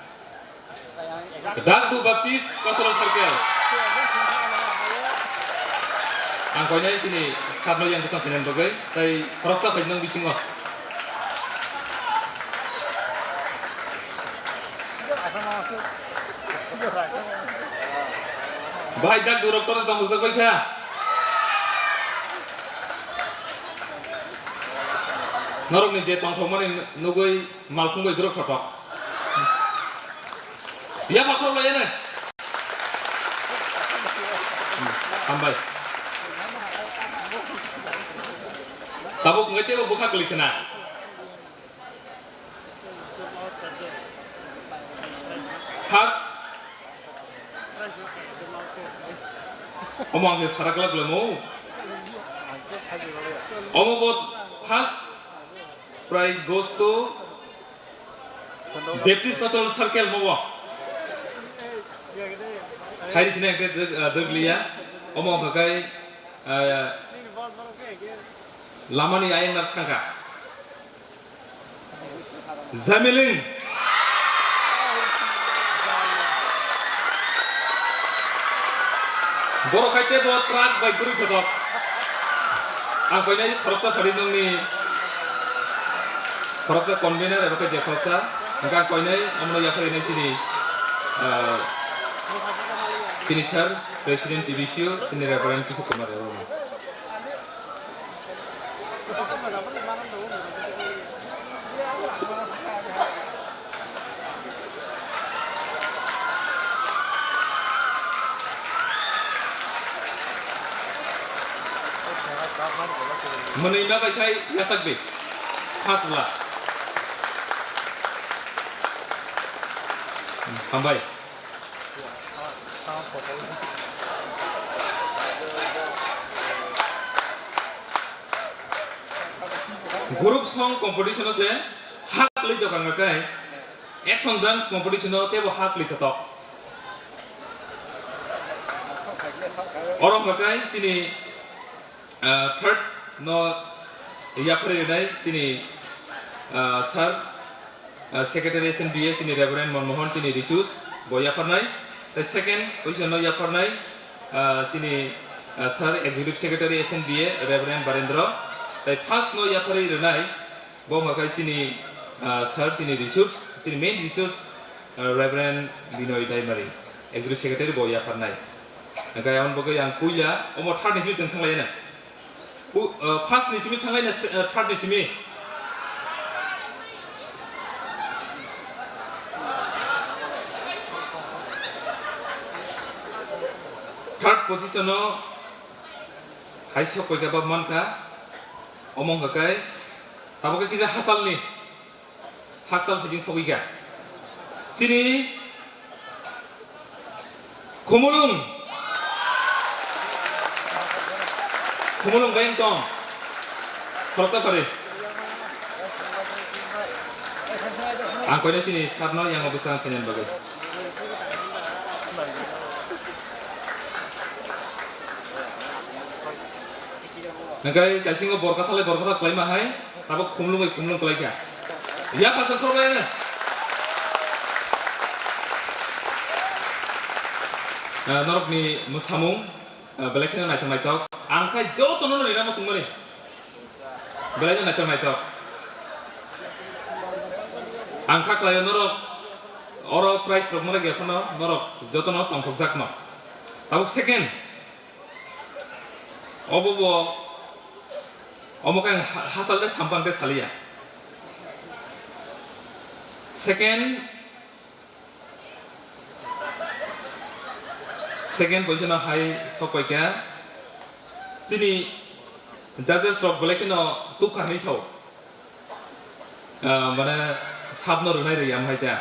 Dakdu Baptist Pastoral Circle. Ang koinai chini sir no yang bwsang phainani bagwi tei khoroksa phai nang bisingo. Bahai dak durok kono tong bujak bai kha. Norok ni je tongthok mani nugui malkhung bai borok thotok. Ya pakhor lai ene. Hambai. Tabuk ngai tebo bukha klik kena. First. Omo ang khe sara glak glamo. Omo bo first prize goes to Baptist Pastoral Circle mo bo. Sai sini ekte deg-, ah, deglia. Omo ang khe kai, ah, lamani ayang nak thangkha. Jamiling. Borok hai tebo truck bai guri thotok. Ang koinai khoroksa phari nongni khoroksa convener eba khe je khoroksa. Hwnkhe ang koinai omono yaphar rinai chini, ah, chini sir, President T B C U, chini Reverend Kishore Kumar Debbarma. Mwnwi ma bai khai yasak di. Khas bwla. Hambai. Group song competition o se ha kwlwi doka hwnkha khe action dance competition o teibo ha kwlwi thotok. Oro hwnkha khe chini Ah, third no yapharwi rinai chini, ah, sir, ah, secretary S N B A chini Reverend Manmohan chini Richus bo yapharnai. Tei second position no yapharnai, ah, chini, ah, sir executive secretary S N B A Reverend Barendra. Tei first no yapharwi rinai bo hwnkha khe chini, Ah, sir, chini resource, chini main resource, ah, Reverend Binoy Daimari, Executive Secretary bo yapharnai. Hingke aboni bagwi ang puila omo third ni simi tong thanglai na. Pu-, ah, first ni simi thanglai na, ah, third ni simi. Third position o hai sok koika bab mankha, omo hingka khe tabuk khe kisa hasalni. Hakchal phijing sogwi kha. Chini Khumulwng. Khumulwng bai wng tong. Khoroksa pari. Ang koino chini sakno yang office ang khainani bagwi. Hingke kaisingo borkatha lai borkatha khlaima hai, tabuk khumlung bai khumlung khlaikha. Yapha songkhor bai ano. Ah, norokni mwsamung, ah, belai kheno naithok naithok. Ang khai jotono no rina muchungmani. Belai no naithok naithok. Ang kha khlaio norok, oro prize rok mora gaya phano norok jotono tongthokjakno. Tabuk second. Obo bo, omo khe ang ha-, hachal de sampang khe saliya. Second, second position o hai sok paikha. Chini judges rok belai kheno tukha hinwi sao. Ah, mane sabno rwnai rwya, omo hai ta.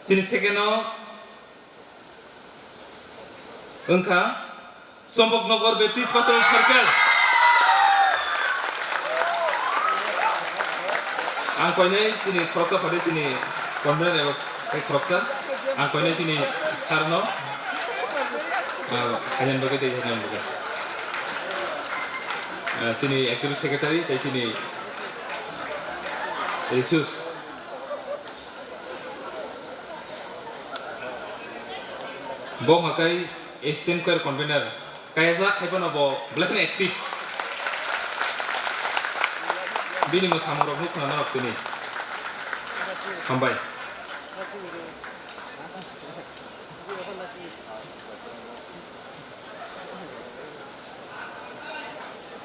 Chini second o wngkha Chambaknagar Baptist Pastoral Circle. Ang koinai chini khoroksa phade chini convener eba tei khoroksa. Ang koinai chini sir no, ah, khainani bagwi tei khainani bagwi. Ah, chini executive secretary tei chini resource. Bo hwnka khe assistant choir convener, kayajak hai phano bo belai kheno active. Bini mwsamung rok nuk khna norok tini. Hambai.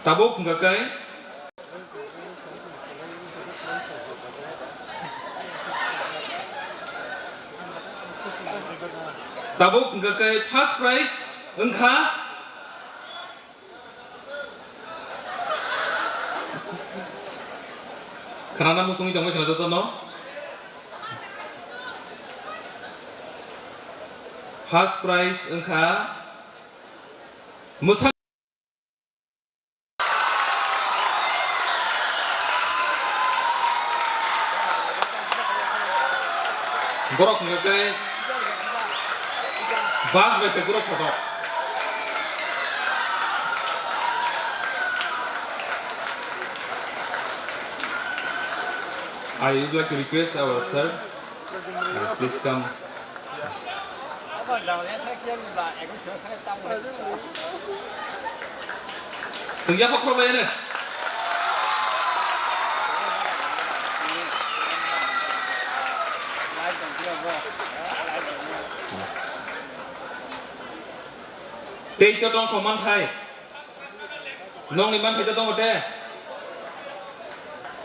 Tabuk hwnka khe Tabuk hwnka khe first prize wngkha. Khwnana muchungwi tongwi khna jotono. First prize wngkha mwsa- Borok hwnka khe bus bai se borok kotor. I would like to request our sir, uh, please come. Chwng yapha khorokbaiyano. Tei to tongkho manthai. Nokni manthai to tongo te.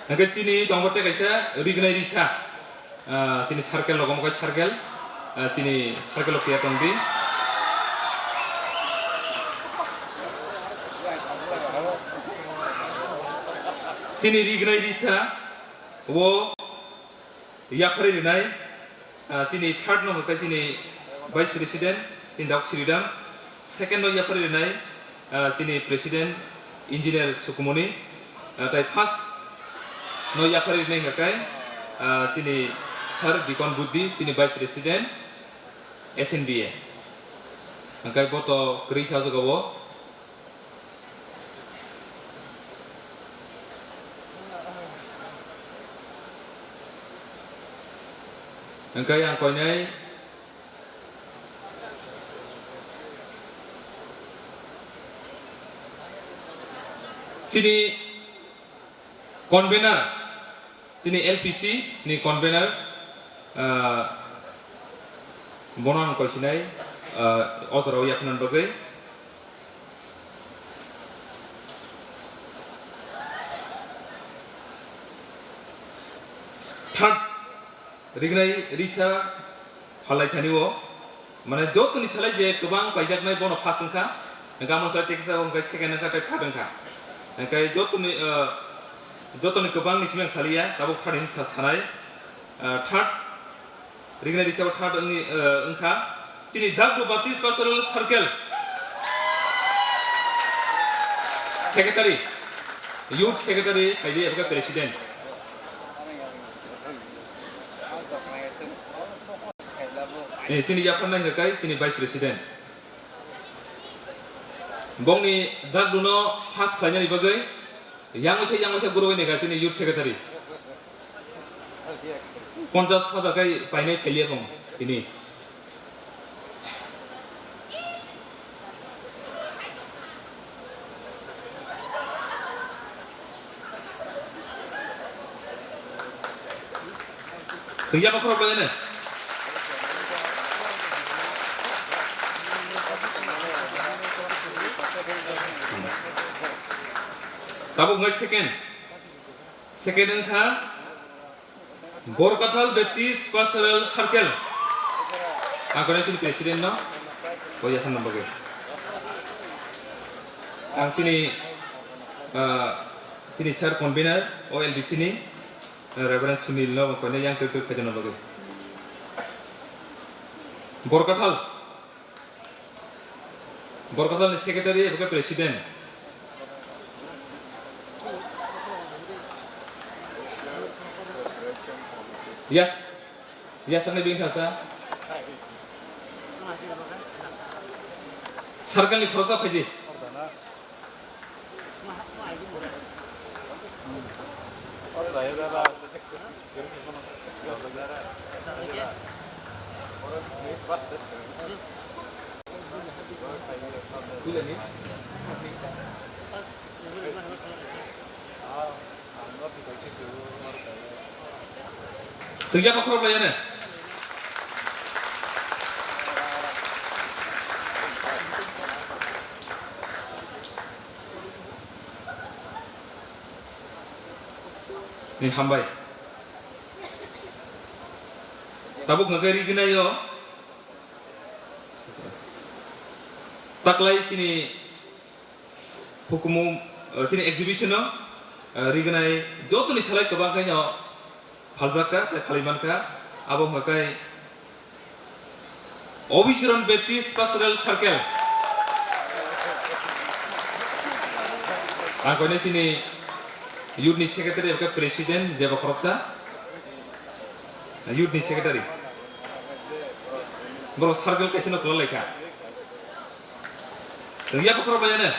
Hwnkhe chini tongo te kaisa rignai risa. Ah, chini circle rok omo kai circle, ah, chini circle o phiya tong di. Chini rignai risa o yapharwi rinai, ah, chini third no hwnkhe chini vice president, chini Dok Sridham. Second no yapharwi rinai, ah, chini president engineer Sukumoni, ah, tai first no yapharwi rinai hwnkhe, ah, chini sir Dikon Buddhi, chini vice president S N B A. Hwnkhe bo to kwrwi kha o jaga o. Hwnkhe ang koinai chini convener Chini L P C ni convener, ah, bono ang koi sinai, ah, o jora o yapharnani bagwi. Third, Rignai Risa Phalai thani o, mane, jotoni salai je kwbang paijaknai bono first wngkha, hwnkhe amo salai tekisa wngkha, second wngkha, tei third wngkha. Hwnkhe jotoni, ah, jotoni kwbangni simi ang saliya, tabuk third hinwi sa-, sanai. Ah, third, Rignai Risa o third wngwi, ah, wngkha chini Dagdo Baptist Pastoral Circle Secretary, Youth Secretary, phaidi abo khe President. Eh, chini yapharnai hwnkha kai chini Vice President. Bongni Dagdo no pass khlainani bagwi yang waisa, yang waisa gurui nai kha chini Youth Secretary. Ponchas hajar kai painai phailiya bong tini. Chwng yapha khorok bai ano. Tabuk wngkha second. Second wngkha Borkathal Baptist Pastoral Circle. Ang kore sini president no. Koi ya thanam bagwi. Ang sini, ah, sini sir convener O L B C ni, ah, Reverend Sunil no koi yang tuk tuk kajana bagwi. Borkathal. Borkathal ni secretary abo khe president. Yes. Yes, ang bini sasa. Circle ni khoroksa phaidi. Chwng yapha khorok lai ano. Ni hambai. Tabuk hwnkhe Rignai o taklai chini hukumu, eh, chini exhibition o, eh, Rignai jotoni salai kwbang khe no phaljak kha, tei phalwi man kha. Abo hwnkha khe Obicharan Baptist Pastoral Circle. Ang koine chini youth ni secretary eba khe president jeba khoroksa. Youth ni secretary. Borok circle kaisa no kwlai lai kha. Chwng yapha khorok bai ano.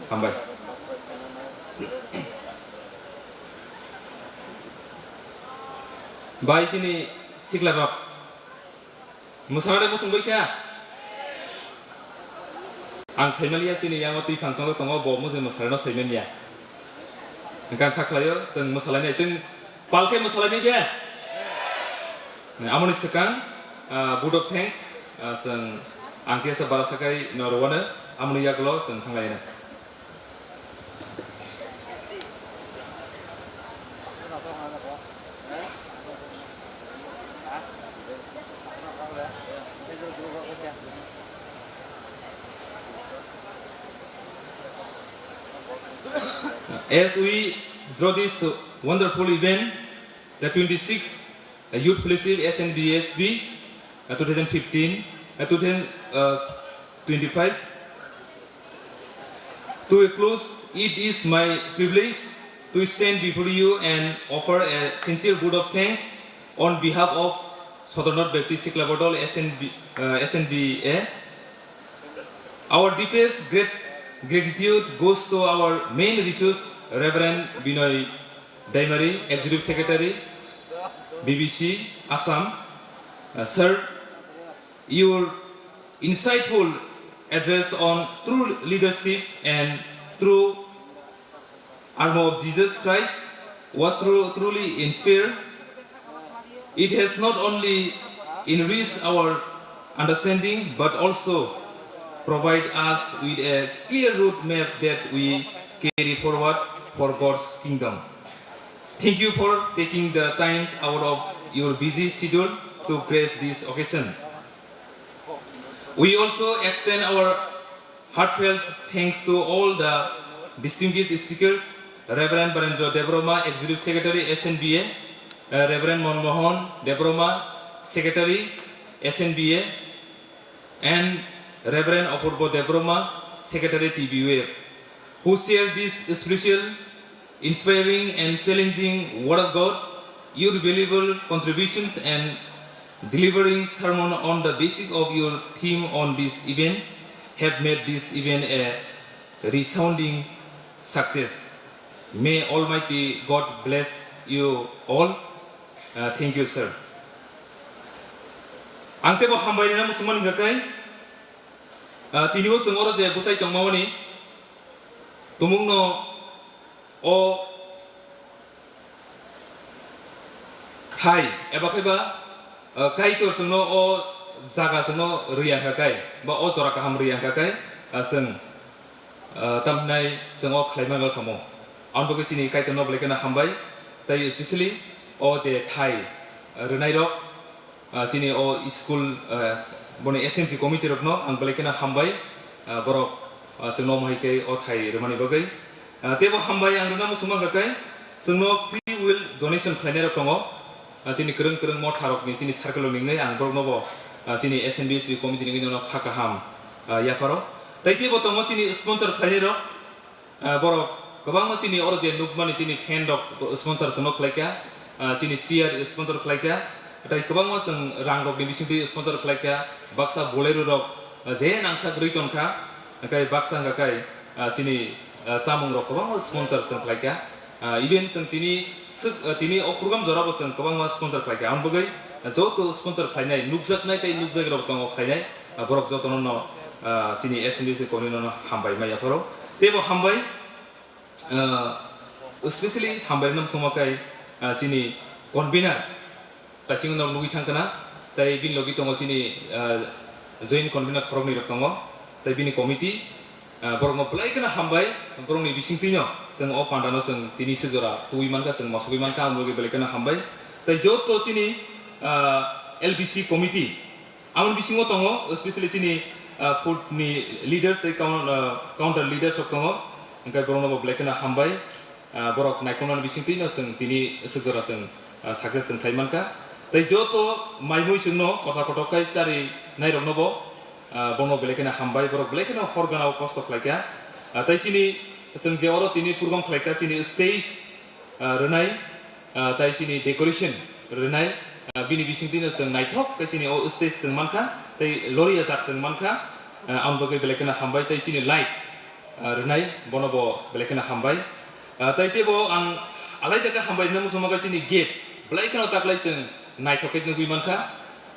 Hambai. Bai chini sikla rok. Mwsarade muchung bai kha? Ang saimaliya chini yango twi phang chongjak tongo, bo mujung mwsarano saimanya. Hwnkhe ang kha khlaio, chwng mwsalainai, chwng pal khe mwsalainai de? Amoni swkang, ah, vote of thanks, ah, chwng ang khe sa bara sakai no rwano, amoni yagulo chwng thanglaina. As we draw this wonderful event, the twenty-sixth Youth Fellowship S N B S B, uh, two thousand fifteen, uh, two thousand, uh, twenty-five, to a close, it is my privilege to stand before you and offer a sincere vote of thanks on behalf of Sodor North Baptist Sikla Bodol S N B, uh, S N B A. Our deepest grat-, gratitude goes to our main resource, Reverend Binoy Daimari, Executive Secretary, B B C Assam. Uh, sir, your insightful address on true leadership and true armor of Jesus Christ was tru- truly inspired. It has not only enriched our understanding but also provide us with a clear roadmap that we carry forward for God's kingdom. Thank you for taking the times out of your busy schedule to grace this occasion. We also extend our heartfelt thanks to all the distinguished speakers, Reverend Barendra Debroma, Executive Secretary, S N B A, uh, Reverend Monmohan Debroma, Secretary, S N B A, and Reverend Apurbo Debroma, Secretary, T B U F, who shared this special inspiring and challenging Word of God. Your valuable contributions and delivering sermon on the basis of your theme on this event have made this event a resounding success. May Almighty God bless you all. Uh, thank you, sir. Ang tebo hambai rina muchungmani hwnkha khe, uh, tini o chwng oro je bwsai tongmani tumungno o thai eba khe ba, uh, Kaitor chwngno o jaga chwngno rwya hwnkha khe, ba o jora kaham rwya hwnkha khe, uh, chwng, uh, tamo hinai chwng o khlai man kha mo. Aboni bagwi chini Kaitorno belai kheno hambai, tei especially o je thai, uh, rwnairok, ah, chini o school, ah, boni S M C committee rokno ang belai kheno hambai, ah, borok, ah, chwngno omo hai khe o thai rwmani bagwi. Ah, teibo hambai ang rwna muchungma hwnkha khe chwngno free will donation khlainai rok tongo. Ah, chini kwrwng kwrwng motha rokni chini circle rokni wngwi ang borokno bo, ah, chini S N B S B committee ni wngwi nono kha kaham, ah, yapharo. Tai teibo tongo chini sponsor khlainai rok. Ah, borok kwbangma chini oro je nukmani chini fan rok sponsor chwngno khlaikha, ah, chini chair sponsor khlaikha, tei kwbangma chwng rang rokni bisingtwi sponsor khlaikha, baksa Bolero rok, ah, je nangsak rwi tongkha, hwnkhe baksa hwnkha khe, ah, chini, ah, chamung rok kwbangma sponsor chwng khlaikha. Ah, even chwng tini swk, ah, tini o program jorabo chwng kwbangma sponsor khlaikha, ang bagwi, ah, joto sponsor khlainai, nukjaknai tei nukjagwi rok tongo khlainai, ah, borok jotono no, ah, chini S N B C committee no hambai maya pharo. Teibo hambai, ah, especially hambai rwna muchungma khe, ah, chini convener kaising no nugwi thang kana, tei bini logi tongo chini, ah, joint convener khoroknwi rok tongo, tei bini committee, ah, borokno belai kheno hambai, borokni bisingtwino chwng o pandano chwng tini se jora tubui mankha, chwng mosogwi mankha, ang logi belai kheno hambai. Tei joto chini, ah, L B C committee, Aboni bisingo tongo, especially chini, ah, food ni leaders tei coun-, ah, counter leaders rok tongo, hwnkhe borokno bo belai kheno hambai, ah, borok naikolnani bisingtwino chwng tini swk jora chwng, ah, success chwng khlai mankha. Tei joto mai mui chwngno kotha kothok khai chari nairokno bo, ah, bono belai kheno hambai, borok belai kheno hor gana o kosto khlaikha. Ah, tei chini chwng je oro tini program khlaikha chini stage, ah, rwnai, ah, tai chini decoration rwnai, ah, bini bisingtwino chwng naithok khe chini o stage chwng mankha, tei lori ajak chwng mankha, ah, aboni bagwi belai kheno hambai, tei chini light, ah, rwnai bono bo belai kheno hambai. Ah, tei teibo ang alaida khe hambai rwna muchungma khe chini gate belai kheno taklai chwng naithok khe nugwi mankha.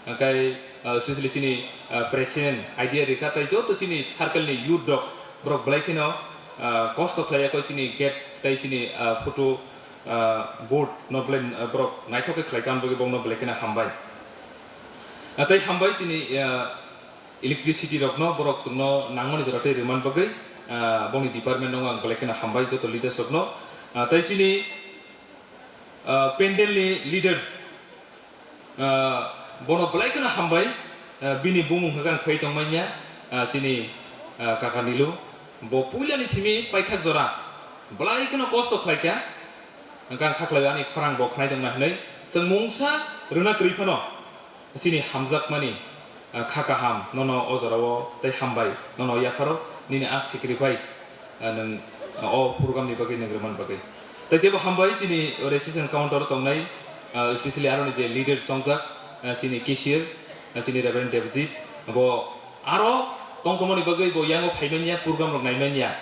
Hwnkhe, ah, especially chini, ah, president idea rikha, tei joto chini circle ni youth rok, borok belai kheno, ah, kosto khlai ya khe chini gate tei chini, ah, photo, ah, board no belai, ah, borok naithok khe khlai kha, ang bagwi borokno belai kheno hambai. Ah, tei hambai chini, ah, electricity rokno borok chwngno nangmani jora tei rwmani bagwi, ah, bongni department no ang belai kheno hambai joto leaders rokno. Ah, tei chini, ah, pandal ni leaders, ah, bono belai kheno hambai, ah, bini bumung hwnkhe ang khoi tongmanya, ah, chini, ah, kaka Nilu. Bo puilani simi paithak jora belai kheno kosto khlaikha, hwnkhe ang kha khlai ani khorang bo khnai tongna hwnwi chwng mungsa rwna kwrwi phano chini hamjakmani, ah, kha kaham, nono o jorao tei hambai, nono yapharo nini a sacrifice, ah, nwng, ah, o program ni bagwi nwng rwmani bagwi. Tei teibo hambai chini registration counter tongnai, ah, especially aroni je leader chongjak, ah, chini cashier, ah, chini Reverend Devjit, bo aro tongthokmani bagwi bo yango phaimanya, program rok naimanya.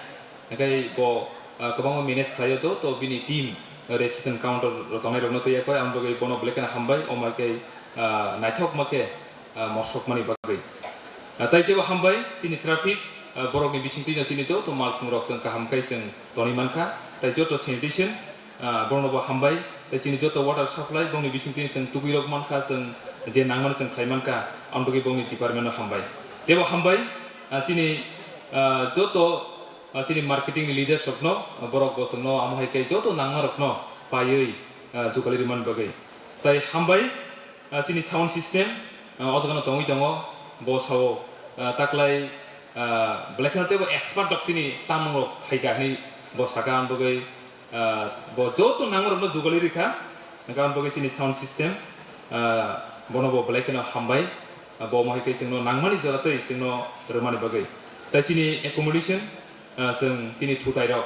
Hwnkhe bo, ah, kwbangma manage khlaio joto bini team, registration counter tongnai rokno twi yakoi, ang bagwi bono belai kheno hambai, omo hai khe, ah, naithok ma khe, ah, mosok mani bagwi. Ah, tai teibo hambai chini traffic, ah, borokni bisingtwi no chini joto malkhung rok chwng kaham khai chwng tonwi mankha, tai joto sanitation, ah, borokno bo hambai, tai chini joto water supply bongni bisingtwi chwng tubui rok mankha, chwng je nangmani chwng khlai mankha, ang bagwi bongni department no hambai. Teibo hambai, ah, chini, ah, joto ah, chini marketing ni leaders rokno, ah, borok bo chwngno amo hai khe joto nangma rokno paiwi, ah, jugali rwmani bagwi. Tai hambai, ah, chini sound system, ah, o jagano tongwi tongo, bo sao, ah, taklai, ah, belai kheno teibo expert rok chini tamung rok phaikha hinwi bo saka, ang bagwi, ah, bo joto nangma rokno jugali rikha, hwnkhe ang bagwi chini sound system, ah, bono bo belai kheno hambai. Ah, bo omo hai khe chwngno nangmani jora twi chwngno rwmani bagwi. Tai chini accommodation, ah, chwng chini thutai rok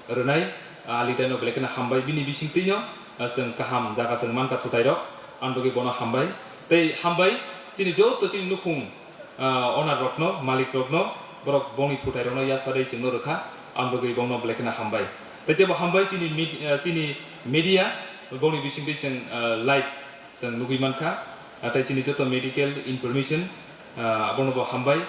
rwnai, ah, leader no belai kheno hambai, bini bisingtwi no, ah, chwng kaham jaga chwng mankha thutai rok, ang bagwi bono hambai. Tei hambai chini joto chini nukhung, ah, owner rokno, malik rokno, borok bongni thutai rokno yapharwi chwngno rwkha, ang bagwi bongno belai kheno hambai. Tei teibo hambai chini mid-, ah, chini media, bongni bisingtwi chwng, ah, live chwng nugwi mankha, ah, tai chini joto medical information, ah, abono bo hambai.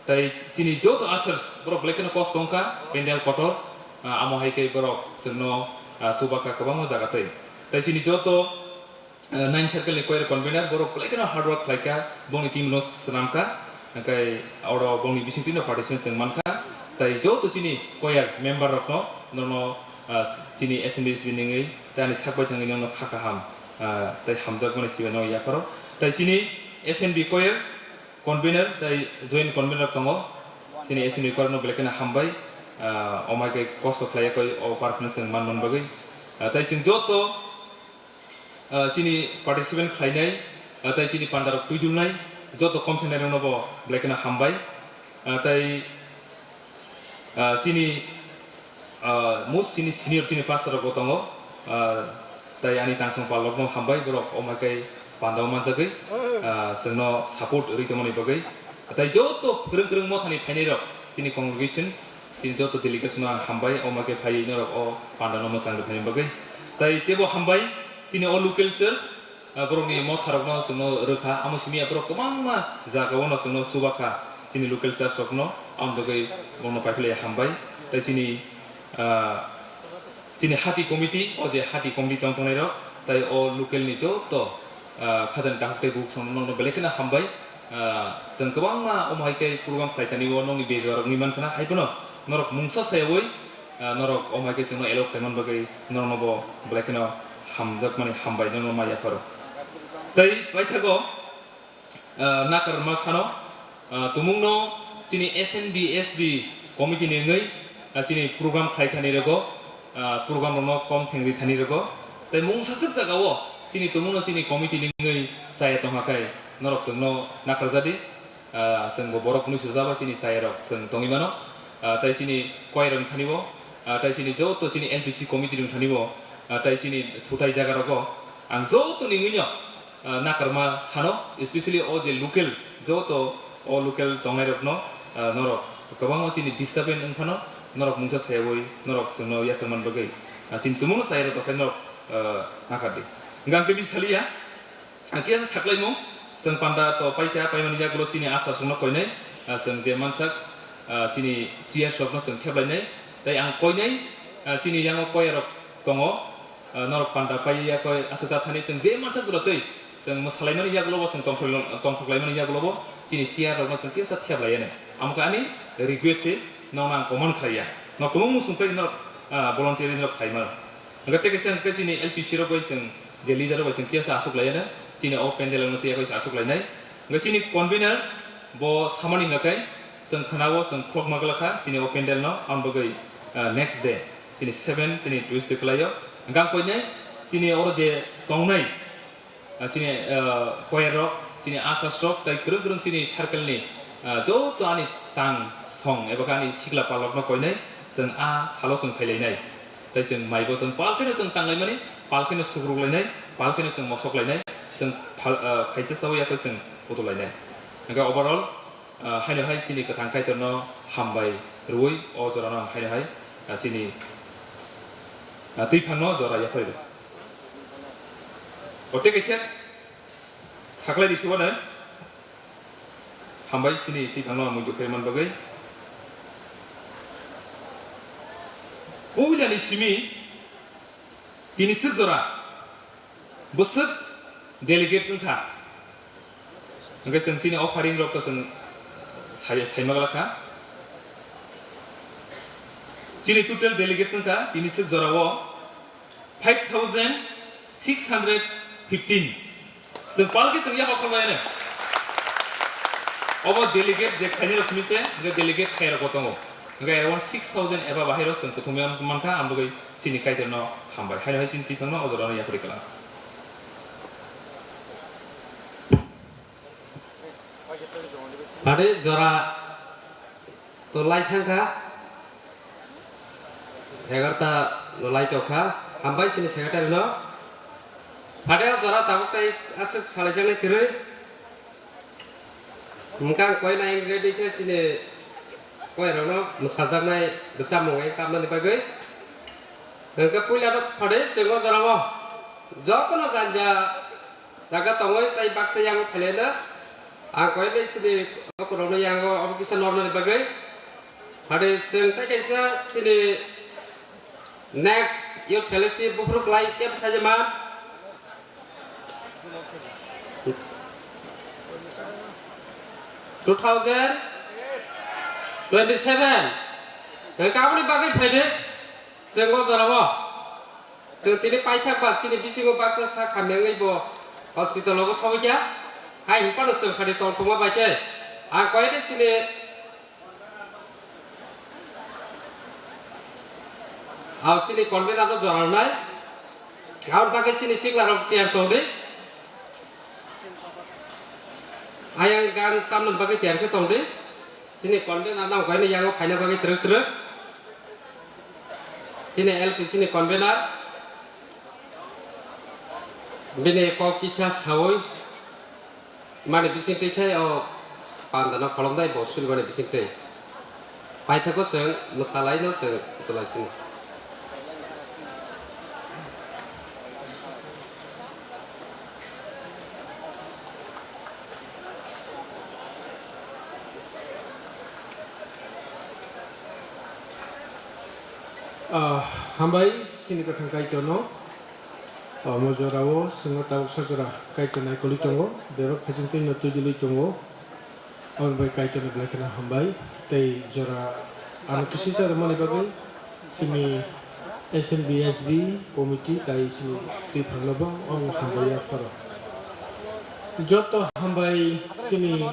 Tai chini joto ushers borok belai kheno kosto wngkha, pandal kotor, ah, amo hai khe borok chwngno, ah, chubakha kwbangma jaga twi. Tai chini joto, ah, nine circle ni choir convener borok belai kheno hard work khlaikha, bongni team no swnamkha, hwnkhe oro bongni bisingtwi no participant chwng mankha. Tai joto chini choir member rokno, nono, ah, chini S N B S B ningwi tei ani sak bai thangwi nono kha kaham, ah, tei hamjakmani sibai nono yapharo. Tai chini S N B choir convener tei joint convener tongo, chini S N B choir no belai kheno hambai, ah, omo hai khe kosto khlai yakoi o performance chwng man man bagwi. Ah, tai chwng joto, ah, chini participant khlainai, ah, tai chini pandarok twidulnai, joto kom thengnai rokno bo belai kheno hambai. Ah, tai, ah, chini, ah, most chini senior chini pastor rok bo tongo, ah, tai ani tangsong pal rokno hambai, borok omo hai khe panda o manjagwi, ah, chwngno support rwi tongmani bagwi. Tai joto kwrwng kwrwng mothani phainai rok chini congregation, chini joto delegation no ang hambai, omo hai khe phaiwi norok o panda no mwchang rwkhaini bagwi. Tai teibo hambai chini o local church, ah, borokni motha rokno chwngno rwkha, amo simi ya borok kwbangma jaga o no chwngno chubakha chini local church rokno, aboni bagwi bono paiphlai hambai. Tai chini, ah, chini hati committee, o je hati committee tong tongnai rok, tai o local ni joto, ah, khajani takhuk tei bukhuk songno nokno belai kheno hambai. Ah, chwng kwbangma omo hai khe program khlai thani o nokni bejua rok wngwi mankha na, hai phano norok mungsa sayawi, ah, norok omo hai khe chwngno allow khlai man bagwi norokno bo belai kheno hamjakmani hambai, norokno ma yapharo. Tei paithago, ah, nakarma sano, ah, tumungno chini S N B S B committee ni wngwi, ah, chini program khlai thani rwgo, ah, program rokno kom thengri thani rwgo. Tei mungsa swk jaga o chini tumungno chini committee ni wngwi chaya tongkha khe norok chwngno nakarjadi. Ah, chwng bo borok hwnwi sujaba chini chayarok chwng tongwi mano. Ah, tai chini choir wng thani bo, ah, tai chini joto chini L P C committee wng thani bo, ah, tai chini thutai jaga rogo ang joto ni wngwi no, ah, nakarma sano, especially o je local, joto o local tongnai rokno, ah, norok kwbangma chini disturbance wng phano norok mungsa sayawi norok chwngno yachakman bagwi, ah, chini tumungno chayarok tongkhe norok, ah, nakardi. Hwnkhe ang tei bisi saliya. Ah, kisa saklaimung, chwng panda to paikha, paimani yagulo chini asha songno koinai, ah, chwng je mansak, ah, chini C S rokno chwng theplainai, tei ang koinai, ah, chini yango koyarok tongo, ah, norok panda pai yakoi aswk ta thani chwng je mansak jora tei chwng mwsalaimani yagulo bo chwng tongthok-, tongthoklaimani yagulo bo chini C R rokno chwng kisa theplaiyanai. Amokhe ani request se nokno ang command khlaiya. Nok tumung muchung tei norok, ah, volunteer norok khlaimano. Hwnkhe tei kaisa hwnkhe chini L P C rok bai chwng je leader rok bai chwng kisa aswk laiyano, chini o pandal no tei bai aswk lainai. Hwnkhe chini convener bo samani hwnkhe chwng khwnao chwng khulokma glakha chini o pandal no, ang bagwi, ah, next day chini seven chini Tuesday kwlaio. Hwnkhe ang koinai chini oro je tongnai, ah, chini, ah, choir rok, chini ushers rok, tei kwrwng kwrwng chini circle ni, ah, joto ani tang song eba khe ani sikla palok no koinai, chwng a salo chwng phailainai. Tei chwng mai bo chwng pal kheno chwng tanglaimani, pal kheno sukruk lainai, pal kheno chwng mosok lainai, chwng phal-, ah, phaisa chawi yakhe chwng kutu lainai. Hwnkhe overall, ah, haino hai chini kwthang Kaitor no hambai rwui o jora no haino hai, ah, chini Ah, twi phangno jora yaphai rw. O tei kaisa saklai di sibo no. Hambai sini twi phangno mui twi man bagwi. Puila ni simi tini swk jora. Bwswk delegate wng kha. Hwnkhe chwng chini offering rok to chwng sai, saima glak kha. Chini total delegate wng kha tini swk jora o five thousand six hundred fifteen. Chwng palki chwng yaphak thangmani. Obo delegate je khaini rok simi se, hwnkhe delegate khaya rok bo tongo. Hwnkhe around six thousand eba bahai rok chwng kuthumya mankha, ang bagwi chini Kaitor no hambai. Haino hai chini twi phangno o jora no yapri kwlang. Phade jora to lai thang kha. Egarta no lai tong kha. Hambai chini secretary no. Phade o jora tabuk tai aswk salaijaknai kwrwi. Hwnkhe ang koi na ready khe chini koi rokno mwsajaknai bwsamung wng kamnani bagwi. Hwnkhe puila no phade chwng o jora o jotono janja jaga tongwi tai baksa yango phailai no. Ang koi na chini okorokno yango obo kisa nornani bagwi. Phade chwng tai kaisa chini next youth fellowship buphuru kwlai kebo saijama. Two thousand twenty-seven. Hwnkhe aboni bagwi phaidi chwng o jorao. Chwng tini paithak ba chini bisingo baksa sak hamya wngwi bo hospital o bo sogwi kha. Hai hwnphano chwng phadi tongthokma bai khe ang koi de chini Aw chini convener no jora rwnai. Aboni bagwi chini sikla rok tiyar tong di. Ayang gang tamni bagwi tiyar khe tong di. Chini convener no kaino yango phaina bagwi twrwk twrwk. Chini L P C ni convener. Bini kok kisa sawi. Mani bisingtwi khe o panda no kholomnai bo sulimani bisingtwi. Paithago chwng mwsalaino chwng twlaisini. Ah, hambai chini kwthang Kaitorno. Omo jorao chwngno tabuksa jora Kaitor naikolwi tongo, bebak phaisingtwino twi dilwi tongo. Aboni bai Kaitorno belai kheno hambai. Tei jora ano kisisa rwmani bagwi chini S M B S B committee tai chini twiphangno bo ang hambai yapharo. Joto hambai chini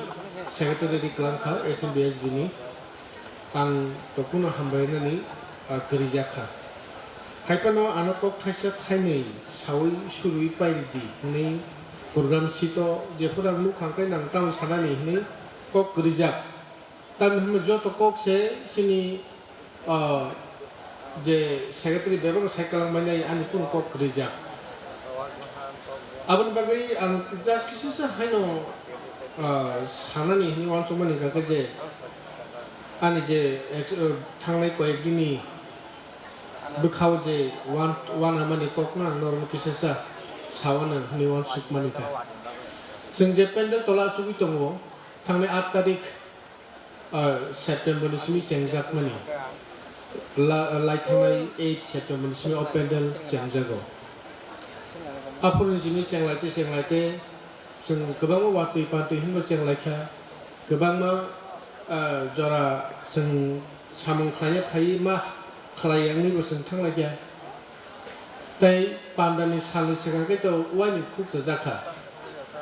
secretary ri kwlangkha S M B S B ni. Ang tokhuno hambai rwnani, ah, kwrwijak kha. Hai phano ano kok thaisa thainwi saui surui pairidi hwnwi program sheet o jephuru ang nukha hwnkhe nang tamo sanani hwnwi kok kwrwijak. Tamni hwnba joto kok se chini, ah, je secretary bebak sai kwlangmani ani kunu kok kwrwijak. Aboni bagwi ang just kisisa haino, ah, sanani hwnwi uansukmani hwnkha khe je ani je ex-, ah, thangnai koyek dini bwkhao je uan-, uanamani kokno ang norokno kisisa saui ano hwnwi uansukmani kha. Chwng je pandal tola achugwi tongo, thangnai aat tarik, ah, September ni simi chengjakmani. La-, laithangnai eight September ni simi o pandal chengjago. Aphuru ni simi chenglaite chenglaite chwng kwbangma watwi pantwi hinba chenglaikha. Kwbangma, ah, jora chwng samung khlaiya phaiwi ma khlaiya wngwibo chwng thanglaikha. Tei pandani salni swkang khe to uaini khukchajak kha.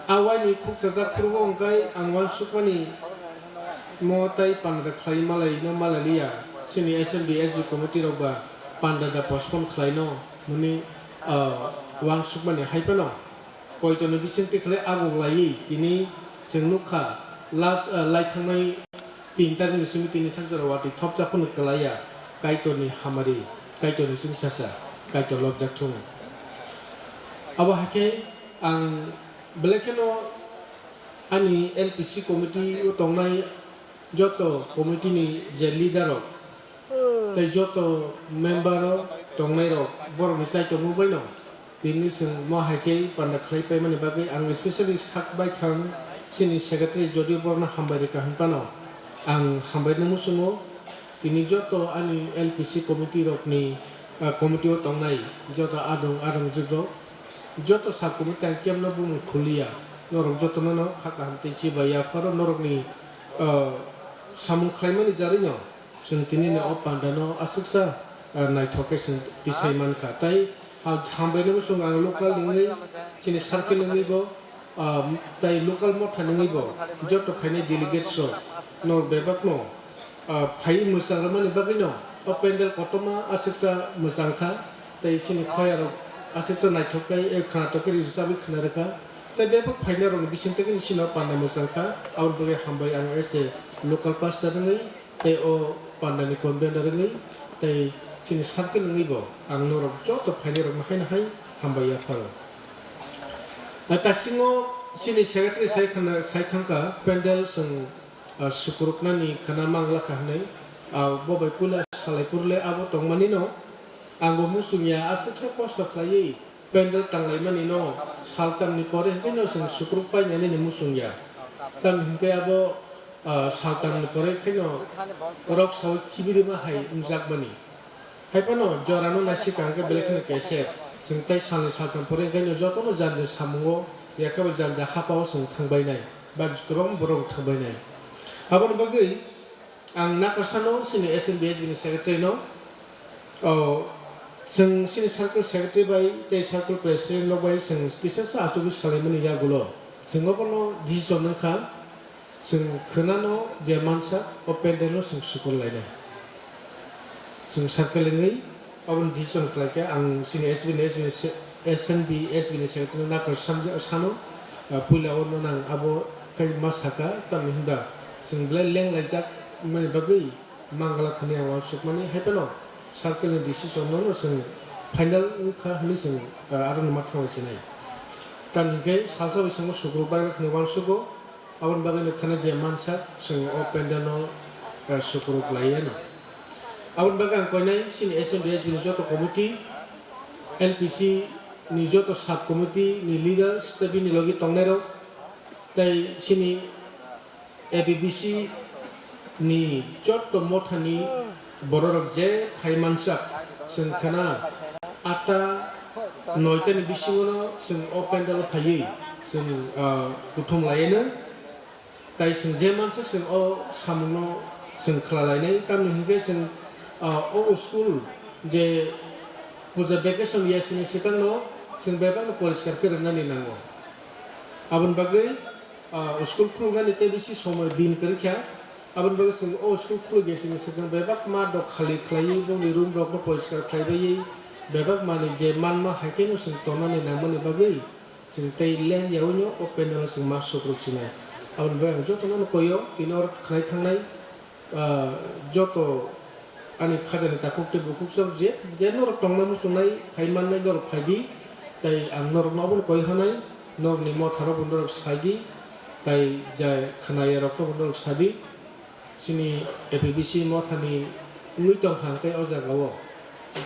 A uaini khukchajak phuru hwnkhe ang uansukmani mo tei panda khlai malaino malai liya. Chini S M B S B committee rok ba panda da postpone khlaino hwnwi, ah, uansukmani hai phano. Koitorni bisingtwi khlai agung laiwi tini chwng nukha last, ah, laithangnai tin tarikni simi tini sak jora watwi thopjak phano kwlaiya Kaitorni hamari, Kaitorni chwngsacha, Kaitor lobjak thung. Abo hai khe ang belai kheno ani L P C committee o tongnai joto committee ni je leader rok tei joto member rok tongnairok borokni chai tongmung baino tini chwng mo hai khe panda khlai paimani bagwi ang specially sak baithang chini secretary jodio borokno hambai rwkha hwn phano ang hambai no muchungo. Tini joto ani L P C committee rokni, ah, committee o tongnai joto adong adong jwk rok, joto sub committee ang kemno bumung khuliya, norok jotono no kha kaham tei chibai ya pharo norokni, ah, samung khlaimani jarwi no chwng tini no o panda no aswksa, ah, naithok khe chwng tisai mankha. Tai ha-, hambai no chwng ang local ni wngwi chini circle ni wngwi bo, ah, tai local motha ni wngwi bo joto phainai delegates rok no bebak no ah, phaiwi mwchang rwmani bagwino o pandal kotorma aswksa mwchang kha, tei chini khoyarok aswksa naithok khe, eh, khwnatok khe rijabwi khwna rwkha. Tei bebak phainairokni bisingtwi khe chini o panda mwchang kha, aboni bagwi hambai ang as a local pastor wngwi tei o pandani convener wngwi tei chini circle wngwi bo ang norok joto phainairokno haino hai hambai yapharo. Ah, taisingo chini secretary sai khwna, sai thangkha pandal chwng ah, sukuruknani khwna mangla kha hwnwi, ah, bo bai puila salai phuru le abo tongmani no ang bo muchung ya, aswksa kosto khlaiwi pandal tanglaimani no saltam ni pore hwnkhe no chwng sukuruk painani ni muchung ya. Tamni hwnkhe abo, ah, saltam ni pore khe no rok saui khibirima hai wngjakmani. Hai phano jorano naisik kaham khe belai kheno kesep. Chwng tei salni saltham pore wngkhaino jotono jani jani samungo, yakhe bo jani jani hapao chwng thangbainai, ba kwbangma borok thangbainai. Aboni bagwi ang nakarsano chini S N B S B ni secretary no, o, chwng chini circle secretary bai tei circle president rok bai chwng kisa sa achugwi salaimani yagulo chwng obono decision wngkha. Chwng khwnano je mansa, o pandal no chwng sukur lainai. Chwng circle wngwi aboni decision khlai khe ang chini S B ni, S B ni se-, S N B, S B ni secretary no nakar samjak sano, ah, puila o no nang abo khai ma saka, tamni hwnba chwng belai leng laijak mani bagwi mangala khwnwi ang uansukmani, hai phano circle ni decision no no chwng final wngkha hwnwi chwng, ah, aro no ma thangwi sinai. Tamni hwnkhe salsa bisingo sukur bai khwnwi uansugo. Aboni bagwi no kheno je mansa chwng o pandal no, eh, sukuruk laiya no. Aboni bagwi ang koinai chini S M B S B ni joto committee, L P C ni joto sub committee ni leaders tei bini logi tongnai rok tei chini A P B C ni joto mothani bororok je phai mansak chwng kheno atta noita ni bisingo no chwng o pandal o phaiwi chwng, ah, kuthum laiya no. Tai chwng je mansak chwng o samungno chwng khlalainai, tamni hwnkhe chwng, ah, o school je puja vacation ya sini swkangno chwng bebakno poriskar khe rwnani nango. Aboni bagwi, ah, school khuluknani tei bisi somoi din kwrwikha. Aboni bagwi chwng o school khulukya sini swkang bebak ma dok khali khlaiwi bongni room rokno poriskar khlaiwi bebak manwi je manma hai kheno chwng tongnani nangmani bagwi chwng tei leng yaui no o pandal o chwng ma sukruk sinai. Aboni bagwi ang joto no koio, tini oro khwnai thangnai, ah, joto ani khajani takhuk tei bukhuk chwng je, je norok tongna muchungnai phai mannai norok phai di, tei ang norok no obono koi hanai, norok ni motha rok bo norok sai di, tei je khwnaya rok no bo norok sa di. Chini A P B C mothani wngwi tongkha hwnkhe o jagao,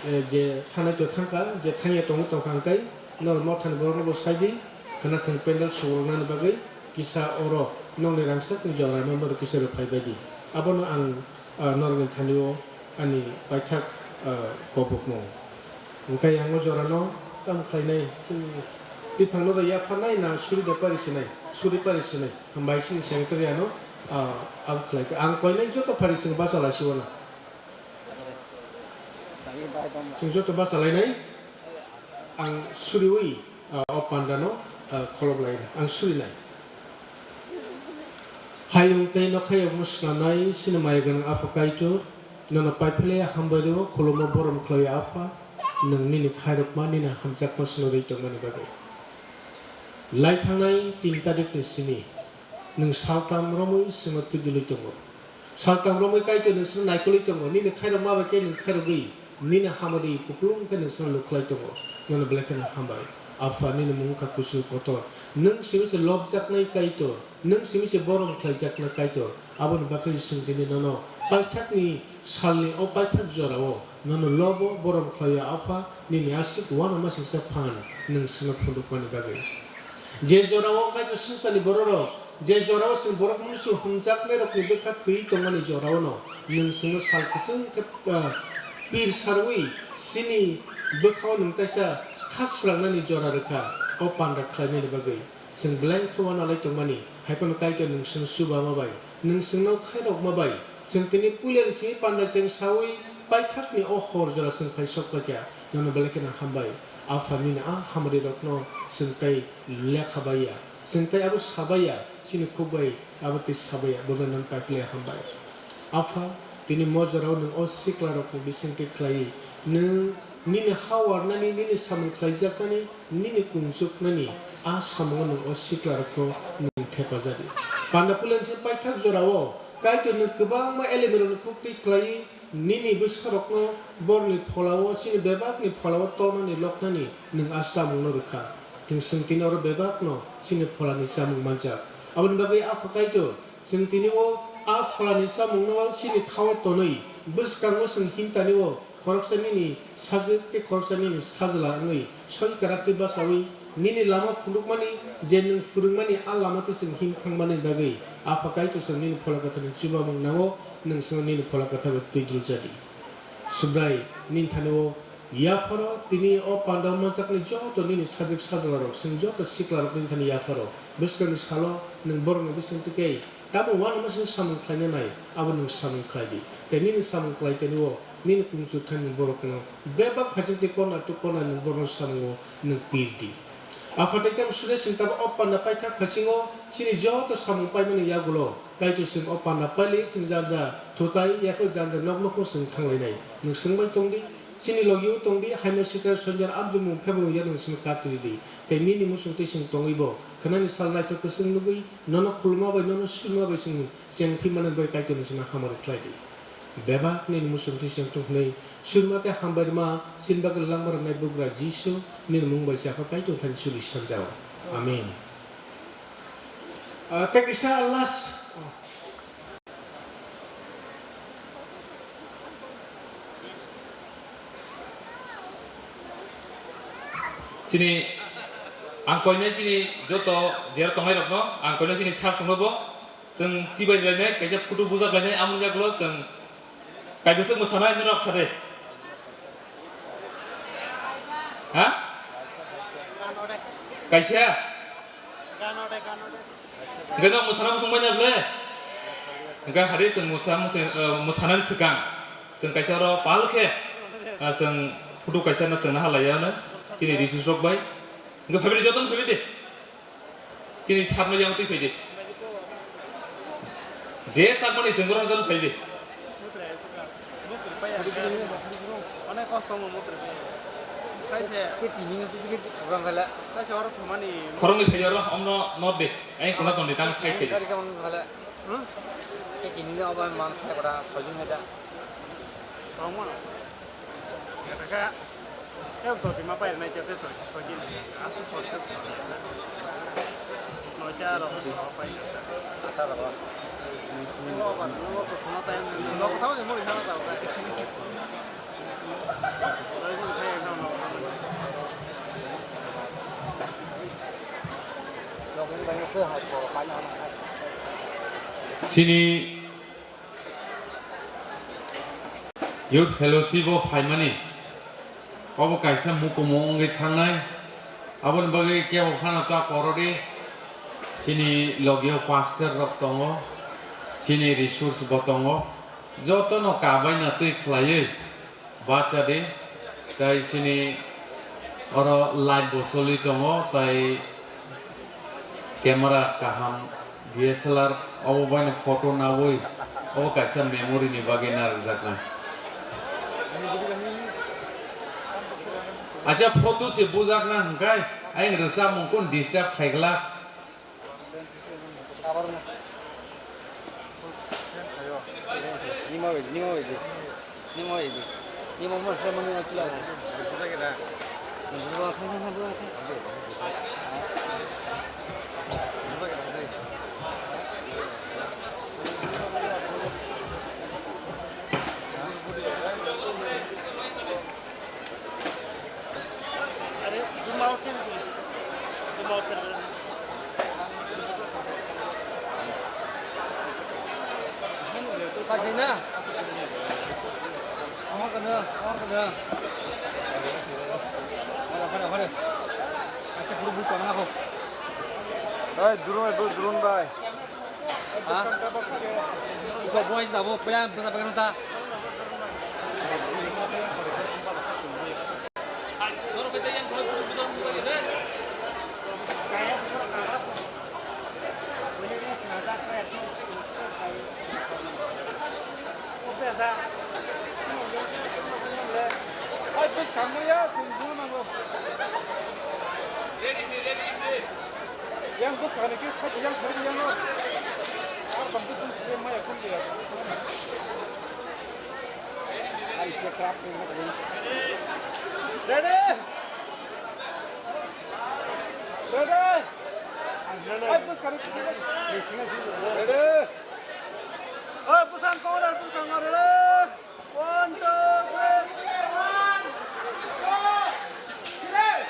eh, je thanai to thangkha, je thangya tongwi tongkha hwnkhe norok mothani borokno bo sai di, khwna chwng pandal sukruknani bagwi kisa oro nokni rangchakni jorano norok kisa rwphai bai di. Abono ang, ah, norokni thani-o ani paithak, ah, kobokmung. Hwnkhe ang o jorano tamo khlainai, chini bwphangno da yapharnai na suri da pari sinai, suri pari sinai. Hambai chini secretary ano, ah, abo khlai kha. Ang koinai joto phari chwng bacha lai siwana. Chwng joto bacha lainai. Ang suriwi, ah, o panda no, ah, kholop lai. Ang surinai. Hayung tei nokhayokno swnamnai chini maya gwnang Apha Kaitor, nono paiphlaiya hambai rwo, khulumo borom khlaio Apha, nwng nini khairokma, nini hamjakma swnamwi tongmani bagwi. Lai thangnai tin tarikni simi. Nwng saltam romwi chwngno twidulwi tongo. Saltam romwi Kaitor nwng chwngno naikolwi tongo. Nini khairokma bai khe nwng khairogwi, nini hamari kupulung khe nwng chwngno lukhlai tongo. Nono belai kheno hambai. Apha, nini mung wngkha kusu kotor. Nwng simi se lobjaknai Kaitor. Nwng simi se borom khlaijaknai Kaitor. Aboni bagwi chwng tini nono paithakni salni o paithak jorao Nono lobo borom khlaio, Apha, nini aswk uanama singcha phan nwng chwngno phunukmani bagwi. Je jorao Kaitor swngcharni bororok, je jorao chwng borok mungsu hwnjaknairokni bwkha thwiwi tongmani joraono nwng chwngno sal kwchwng khe, ah, pir sarwi chini bwkhao nwng kaisa kha swrangnani jora rwkha, o panda khlainani bagwi. Chwng belai khe uanalai tongmani, hai phano Kaitor nwng chwngno chubama bai, nwng chwngno khairokma bai, chwng tini puilani simi panda chwng saui paithakni o hor jora chwng phai sok paikha, nono belai kheno hambai. Apha nini a hamrirokno chwng tei lekha bai ya, chwng tei abo sa bai ya, chini khuk bai abo tei sa bai ya, bono nwng paiphilai hambai. Apha, tini mo jorao nwng o siklarokni bisingtwi khlaiwi, nwng nini ha warnani, nini samung khlaijaknani, nini kungchuknani a samungo nwng o siklarokno nwng thepajadi. Panda puilani simi paithak jorao Kaitor nwng kwbangma elementrokni khuktwi khlaiwi nini bwsarokno borokni pholao, chini bebakni pholao tornani loknani nwng a chamungno rwkha. Chwng chwng tini oro bebakno chini pholani chamung manjak. Aboni bagwi Apha Kaitor, chwng tini o a pholani chamungno chini khao tonwi, bwskango chwng hintani o khoroksa nini sajwk tei khoroksa nini sajla wngwi soi kwrak tei bachaui nini lama phunukmani, je nwng phwrwngmani a lama tei chwng him thangmani bagwi Apha Kaitor chwng nini phola kwtharni chubamung nango, nwng chwngno nini phola kwthar bai twi dul jadi. Subrai, nini thani o yapharo tini o panda manjaknai joto nini sajwk sajlarok, chwng joto siklarok nini thani yapharo. Bwskangni salo nwng borokni bisingtwi khe tamo uanama simi samung khlaina nai, abo nwng samung khlai di. Tei nini samung khlai tani o nini kungchuk thani borokno bebak phaising tei kona to kona nwng borokno samungo nwng pir di. Apha tei tamo sure chwng tabuk o panda paithak phaisingo chini joto samung paimani yagulo Kaitor chwng o panda paili chwng janja thutai yakhwk janja nok nokno chwng thanglainai. Nwng swngbai tong di, chini logio tong di, haino sitra sonjar amjumung phebung ya nwng chwng katri di. Tei nini muchung twi chwng tongwi bo khwnani sal naithok kwchwng nugwi nono khuluma bai nono surima bai chwng chengphi manani bai Kaitor nwng chwngno hamari khlai di. Bebak nini muchung twi chwng tong hwnwi surima tei hambai rwma chini bagwi langma rwnai Bugra Jisu nini mung bai chakha Kaitor thani suri sanjao. Amen. Ah, tei kisa last. Chini ang koinai chini joto jera tongnai rokno ang koinai chini sir songno bo chwng chibai lainai kaisa photo bujak lainai amoni yagulo chwng kaibwswk mwsanai norok sade ha kaisa. Hwnkhe no mwsana bosong manya ble? Hwnkhe hari chwng mwsa-, mwsa-, eh, mwsanani swkang chwng kaisa oro pal khe, ah, chwng photo kaisa no chwng naha laiya no chini resource rok bai. Hwnkhe phaibai di, jotono phaibai di. Chini sir no yang twi phai di. Je sakmani chwng borok jotono phai di. Onek kosto mo mutre. Kaise. Ke tini ni tini program khala. Kaise oro thumani. Khoroknwi phai oro, omno not de. Ai kuna ton de, tang side khe de. Gari kaman khala. Hmm? Ke tini ni obo man khala kora, khojung heda. Tongma. Kata ka. Em to di ma pai nai te to. Aswk phone khe noita rok pai. Ata rok. Lo ba, lo ko thona tai, lo ko thao de mo ri thana ta. Chini Youth Fellowship o phaimani, obo kaisa mukumu wngwi thangnai. Aboni bagwi kebo phano ta koro di, chini logio pastor rok tongo, chini resource bo tongo, jotono kabaina twi khlaiwi bacha di, tai chini oro light bo choli tongo, tai camera kaham D S L R obo baino photo nawi obo kaisa memory ni bagwi narwkjaknai. Acha photo se bujakna hwnkhe ayang rwchapmung kun disturb khaigwlak. Nima bai, nima bai di. Nima bai di. Nima mo se mo nima pila mo. Buja kira. Buja thang thang thang buja thang. Oi, drone, drone bai. Ha? Iko boys na bo pula pula pula ta. Yang bwskango khe side yang phai yang no. Ar bang tu tu maya kun dia. Ai ke trap ni. Ready? Ready? Ai bwskango. Ready? Oi, bwsang kong, bwsang kong, ready? One, two, three. Hey!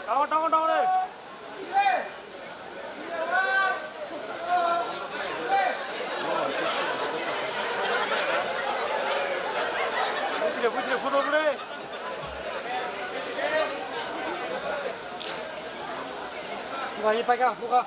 Tamo, tamo, tamo, re. Busi de, busi de, photo, photo, re. Buka, ini pakai, buka.